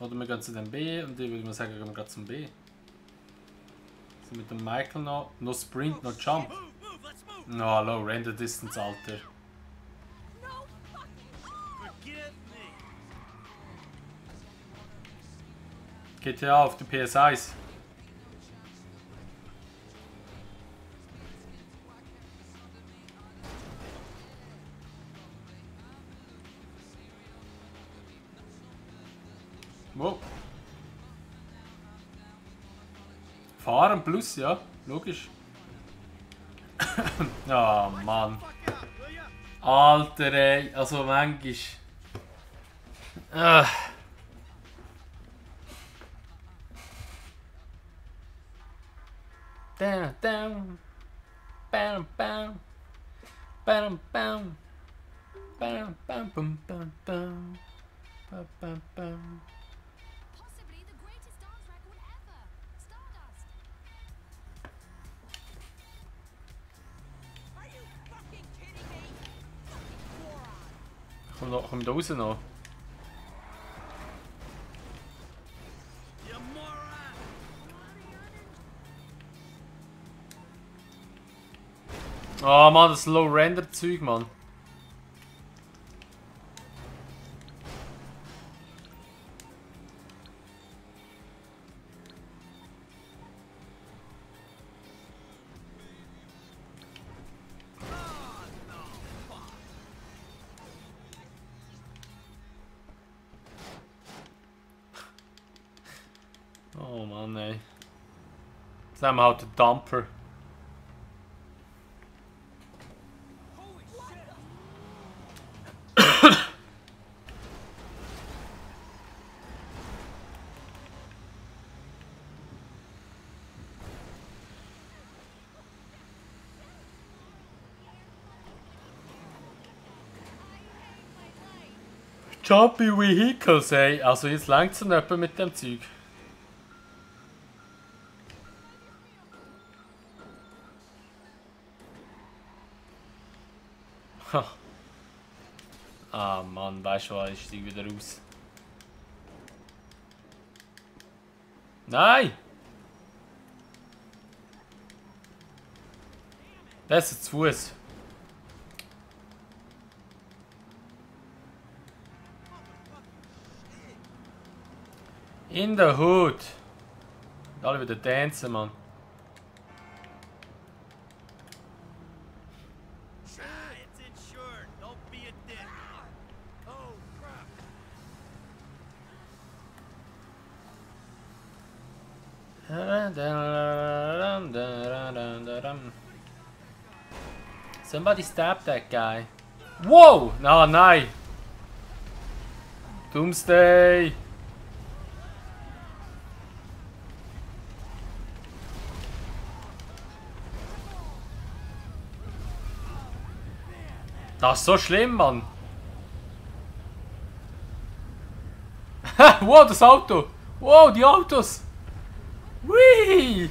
[SPEAKER 1] Oder wir gehen zu dem B und ich würde mal sagen, gehen wir zum B. So mit dem Michael noch. Noch Sprint, noch Jump. No, low Render Distance, Alter. GTA auf der PS1. Wow. Fahren plus, ja, logisch. Ah, oh, Mann. Alter, ey, also manchmal. Down, down. Bam, bam. Bam, bam. Bam, bam, bam, bam, bam. Bam, bam, bam.
[SPEAKER 13] Possibly the greatest dance record ever. Stardust.
[SPEAKER 12] Are you fucking kidding me? Fucking moron.
[SPEAKER 1] Komm da raus noch. Oh Mann, das Low-Render-Zeug, Mann. Oh Mann, ey. Jetzt haben wir halt den Dumper. Jumpy Vehicles, ey. Also jetzt längt es nicht mit dem Zeug. Ah Mann, weißt du was, ich steig wieder raus. Nein! Das ist zu Fuß. In der Hood. Alle wieder tanzen, Mann.
[SPEAKER 2] It's insured. Don't be a dick. Oh, crap.
[SPEAKER 1] Somebody stab that guy. Whoa! No, nein! Doomsday! Das ist so schlimm, Mann! Wow, das Auto! Wow, die Autos! Whee!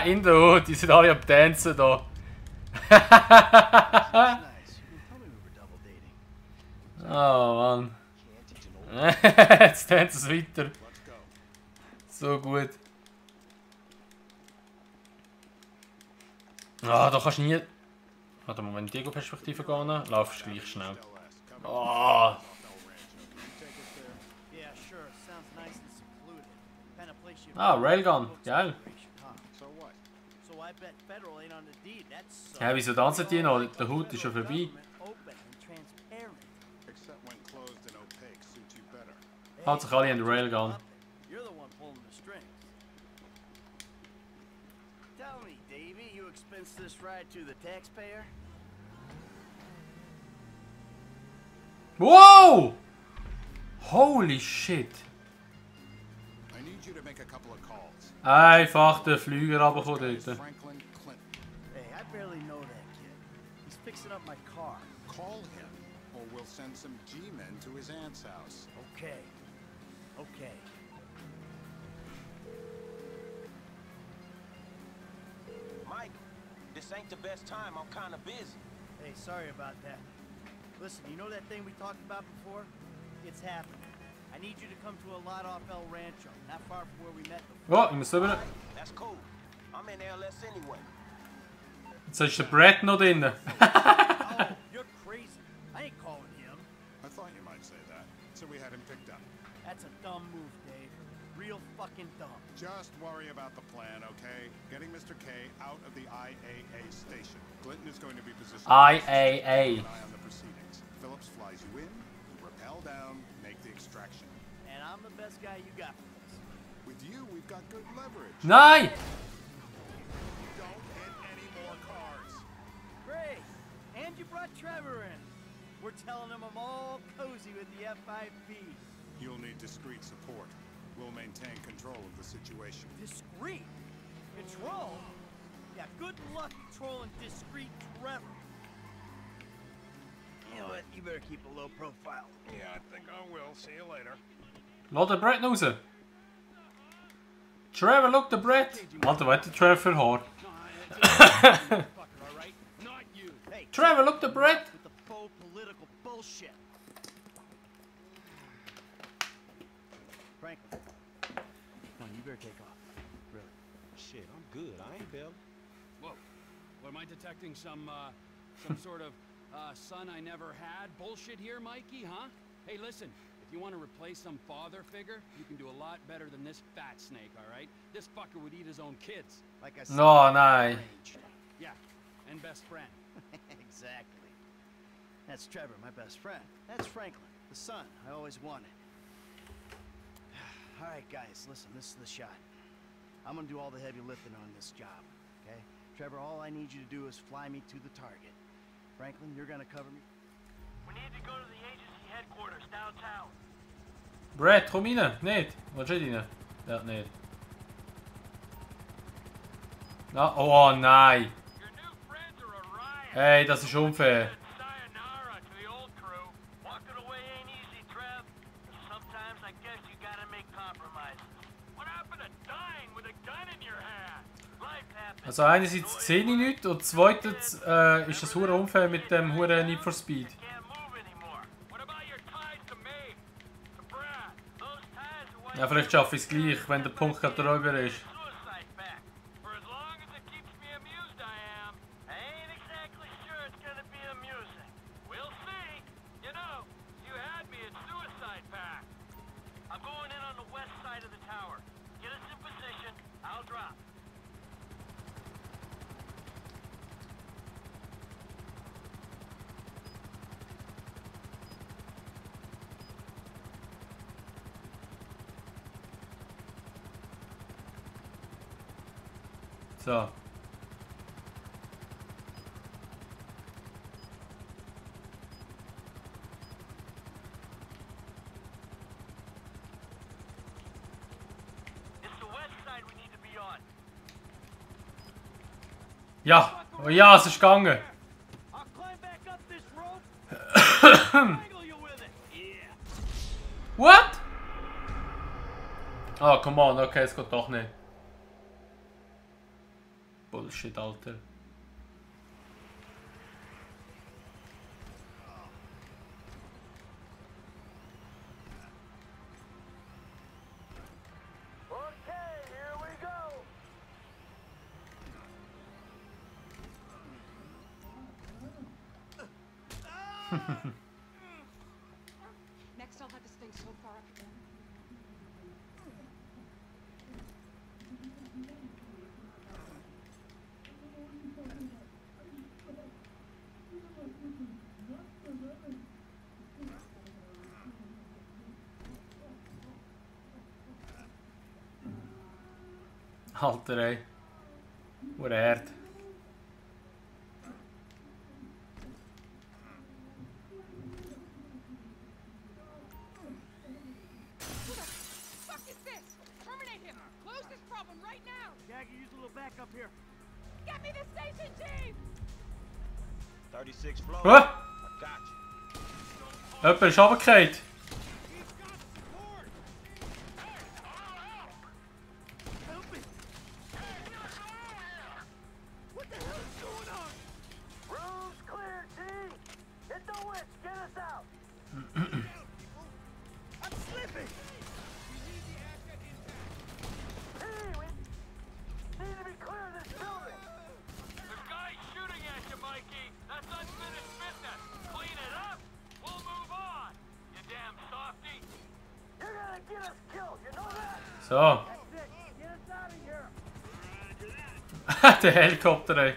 [SPEAKER 1] In der Hood, die sind alle am Tanzen da. Oh Mann. Jetzt tanzen sie weiter. So gut. Ah, da kannst du nie. Warte mal, wenn die Ego-Perspektive gehen, laufst du gleich schnell. Oh. Ah, Railgun, geil. Ja, wieso tanzen die noch? Der Hut ist ja vorbei. Halt sich alle an der Railgun.
[SPEAKER 2] Tell me, Davey, you expense this ride to the taxpayer?
[SPEAKER 1] Wow! Holy shit!
[SPEAKER 9] I need you to make a couple of calls.
[SPEAKER 1] Einfach den Flüger runterkommen dort.
[SPEAKER 2] Hey, I barely know that kid. He's fixing up my car.
[SPEAKER 9] Call him, or we'll send some G-men to his aunt's house.
[SPEAKER 2] Okay. Okay.
[SPEAKER 7] this ain't the best time. I'm kind of busy.
[SPEAKER 2] Hey, sorry about that. Listen, you know that thing we talked about before? It's happening. I need you to come to a lot off El Rancho, not far from where we met before.
[SPEAKER 1] Oh, ich muss rüber.
[SPEAKER 7] That's cool. I'm in LS anyway.
[SPEAKER 1] Jetzt ist der Brett noch drin.
[SPEAKER 2] Oh, you're crazy. I ain't calling him.
[SPEAKER 9] I thought you might say that, so we had him picked up.
[SPEAKER 2] That's a dumb move, Dave. Real fucking dumb.
[SPEAKER 9] Just worry about the plan, okay? Getting Mr. K out of the IAA station. Clinton is going to be positioned.
[SPEAKER 1] IAA.
[SPEAKER 9] Keep an eye on the proceedings. Phillips flies you in, rappel down, make the extraction.
[SPEAKER 2] And I'm the best guy you got for this.
[SPEAKER 9] With you, we've got good leverage.
[SPEAKER 1] Nein!
[SPEAKER 9] Don't hit any more cars.
[SPEAKER 2] Great. And you brought Trevor in. We're telling him I'm all cozy with the F5B.
[SPEAKER 9] You'll need discreet support. We'll maintain control of the situation.
[SPEAKER 2] Discreet? Control? Yeah, good luck controlling discreet Trevor. You know what? You better keep a low profile.
[SPEAKER 9] Yeah, I think I will. See you later.
[SPEAKER 1] Lass den Brett raus. Trevor, look, der Brett. Alter, was hat der Trevor für Haar? Trevor, look, der Brett.
[SPEAKER 2] With the faux political bullshit. Franklin. Come on, you better take off. Really.
[SPEAKER 7] Shit, I'm good. I ain't Bill.
[SPEAKER 6] Whoa. What am I detecting? Some sort of son I never had bullshit here, Mikey, huh? Hey, listen. If you want to replace some father figure, you can do a lot better than this fat snake, all right? This fucker would eat his own kids.
[SPEAKER 2] Like I said.
[SPEAKER 1] No, nein.
[SPEAKER 6] Yeah, and best friend.
[SPEAKER 2] Exactly. That's Trevor, my best friend. That's Franklin, the son I always wanted. All right, guys, listen, this is the shot. I'm gonna do all the heavy lifting on this job, okay? Trevor, all I need you to do is fly me to the target. Franklin, you're gonna cover me.
[SPEAKER 4] We need to go to the agency headquarters downtown.
[SPEAKER 1] Brett, komm rein. Nicht. Willst du nicht rein? Ja, nicht. Na, oh nein. Hey, das ist unfair.
[SPEAKER 4] Sayonara to the old crew. Walking away ain't easy, Trev. Sometimes I guess you gotta make compromises. What happened to dying with a gun in your hand? Life happens.
[SPEAKER 1] Also einerseits sehe ich nichts und zweitens ist das hure unfair mit dem hure Need for Speed. Ja, vielleicht schaffe ich es gleich, wenn der Punkt gerade drüber ist. So. Ja, oh ja, es ist gegangen. What? Oh, come on, okay, es geht doch nicht. Bullshit, Alter.
[SPEAKER 14] Next, I'll have this thing so far up again.
[SPEAKER 1] Alter, ey. What a herd.
[SPEAKER 14] Who the fuck is this? Terminate him! Close this problem right now!
[SPEAKER 2] Jackie, use a little backup here.
[SPEAKER 14] Get me the station chief!
[SPEAKER 7] 36 floor.
[SPEAKER 1] Huh?
[SPEAKER 7] I got you.
[SPEAKER 1] Jemand ist runtergefallen.
[SPEAKER 2] What the hell is going
[SPEAKER 1] So. Der Helikopter, ey.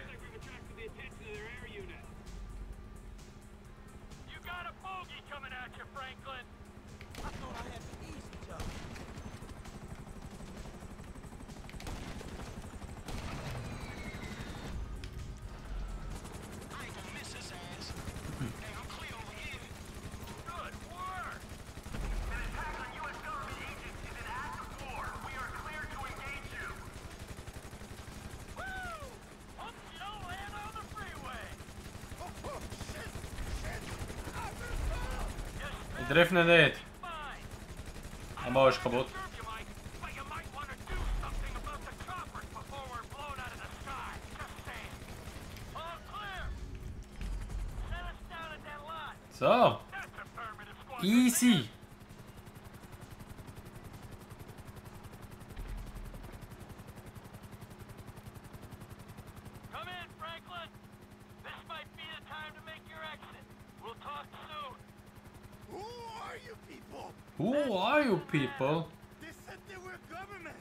[SPEAKER 1] Ich treffe ihn nicht. Aber ist kaputt. So. Easy. Who are you people?
[SPEAKER 6] They said they were government.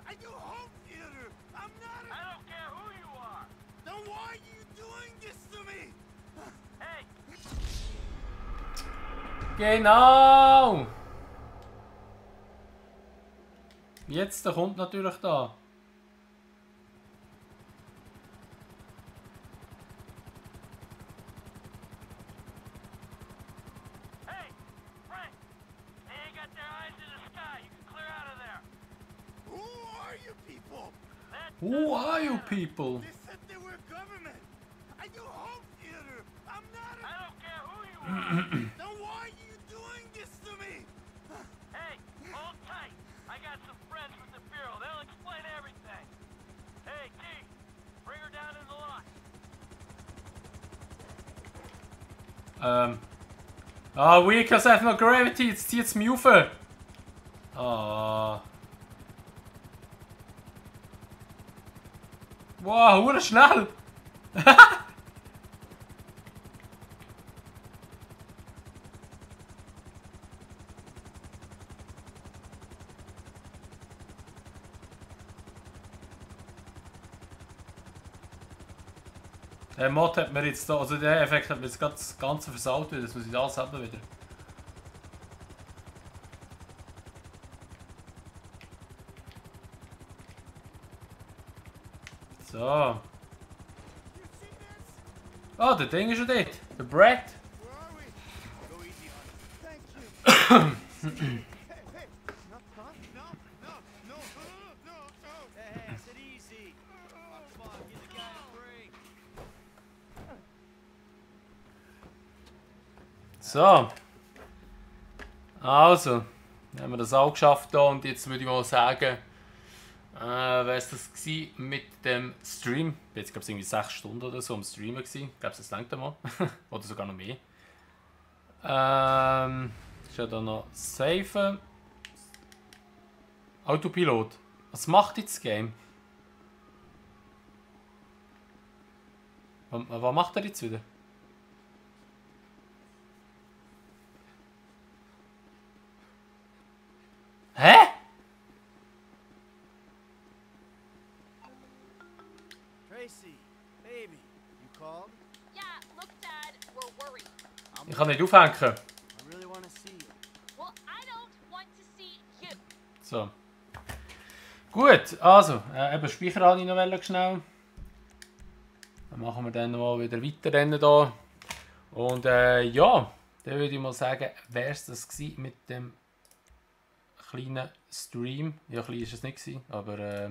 [SPEAKER 6] I do home theater. I'm not a... I don't care who you are. Then why are you doing this to me? Hey.
[SPEAKER 1] Genau! Jetzt, der kommt natürlich da. Who are you people?
[SPEAKER 6] They said they were government. I do home theater. I'm not a... I don't care who you are. Then why are you doing this to me? Hey, hold tight. I got some friends with the Bureau. They'll explain everything. Hey, T, bring her down in the lot.
[SPEAKER 1] Ah, weak has no gravity. Jetzt zieht es mich rauf. Ah. Wow, hure schnell! Der Mod hat mir jetzt da, also der Effekt hat mir jetzt gerade das Ganze versaut wieder, das muss ich alles haben wieder. So. Oh, der Ding ist schon dort. Der Brett. So. Also. Haben wir das auch geschafft hier und jetzt würde ich mal sagen, wäre es das gewesen mit dem Stream. Ich war jetzt glaube ich irgendwie 6 Stunden oder so am Streamen gewesen. Ich glaube, das reicht mal. Oder sogar noch mehr. Ist ja da noch Safe. Autopilot. Was macht jetzt das Game? Was macht er jetzt wieder? Hä?
[SPEAKER 2] Tracy, baby, you called?
[SPEAKER 8] Yeah, look, Dad, we're worried.
[SPEAKER 1] Ich kann nicht aufhängen.
[SPEAKER 2] I really want to see you.
[SPEAKER 8] Well, I don't want to see you.
[SPEAKER 1] So. Gut, also, eben Speicher habe ich noch schnell. Dann machen wir dann mal wieder weiterrennen hier. Und ja, dann würde ich mal sagen, wäre es das gewesen mit dem kleinen Stream. Ja, klein war es nicht gewesen, aber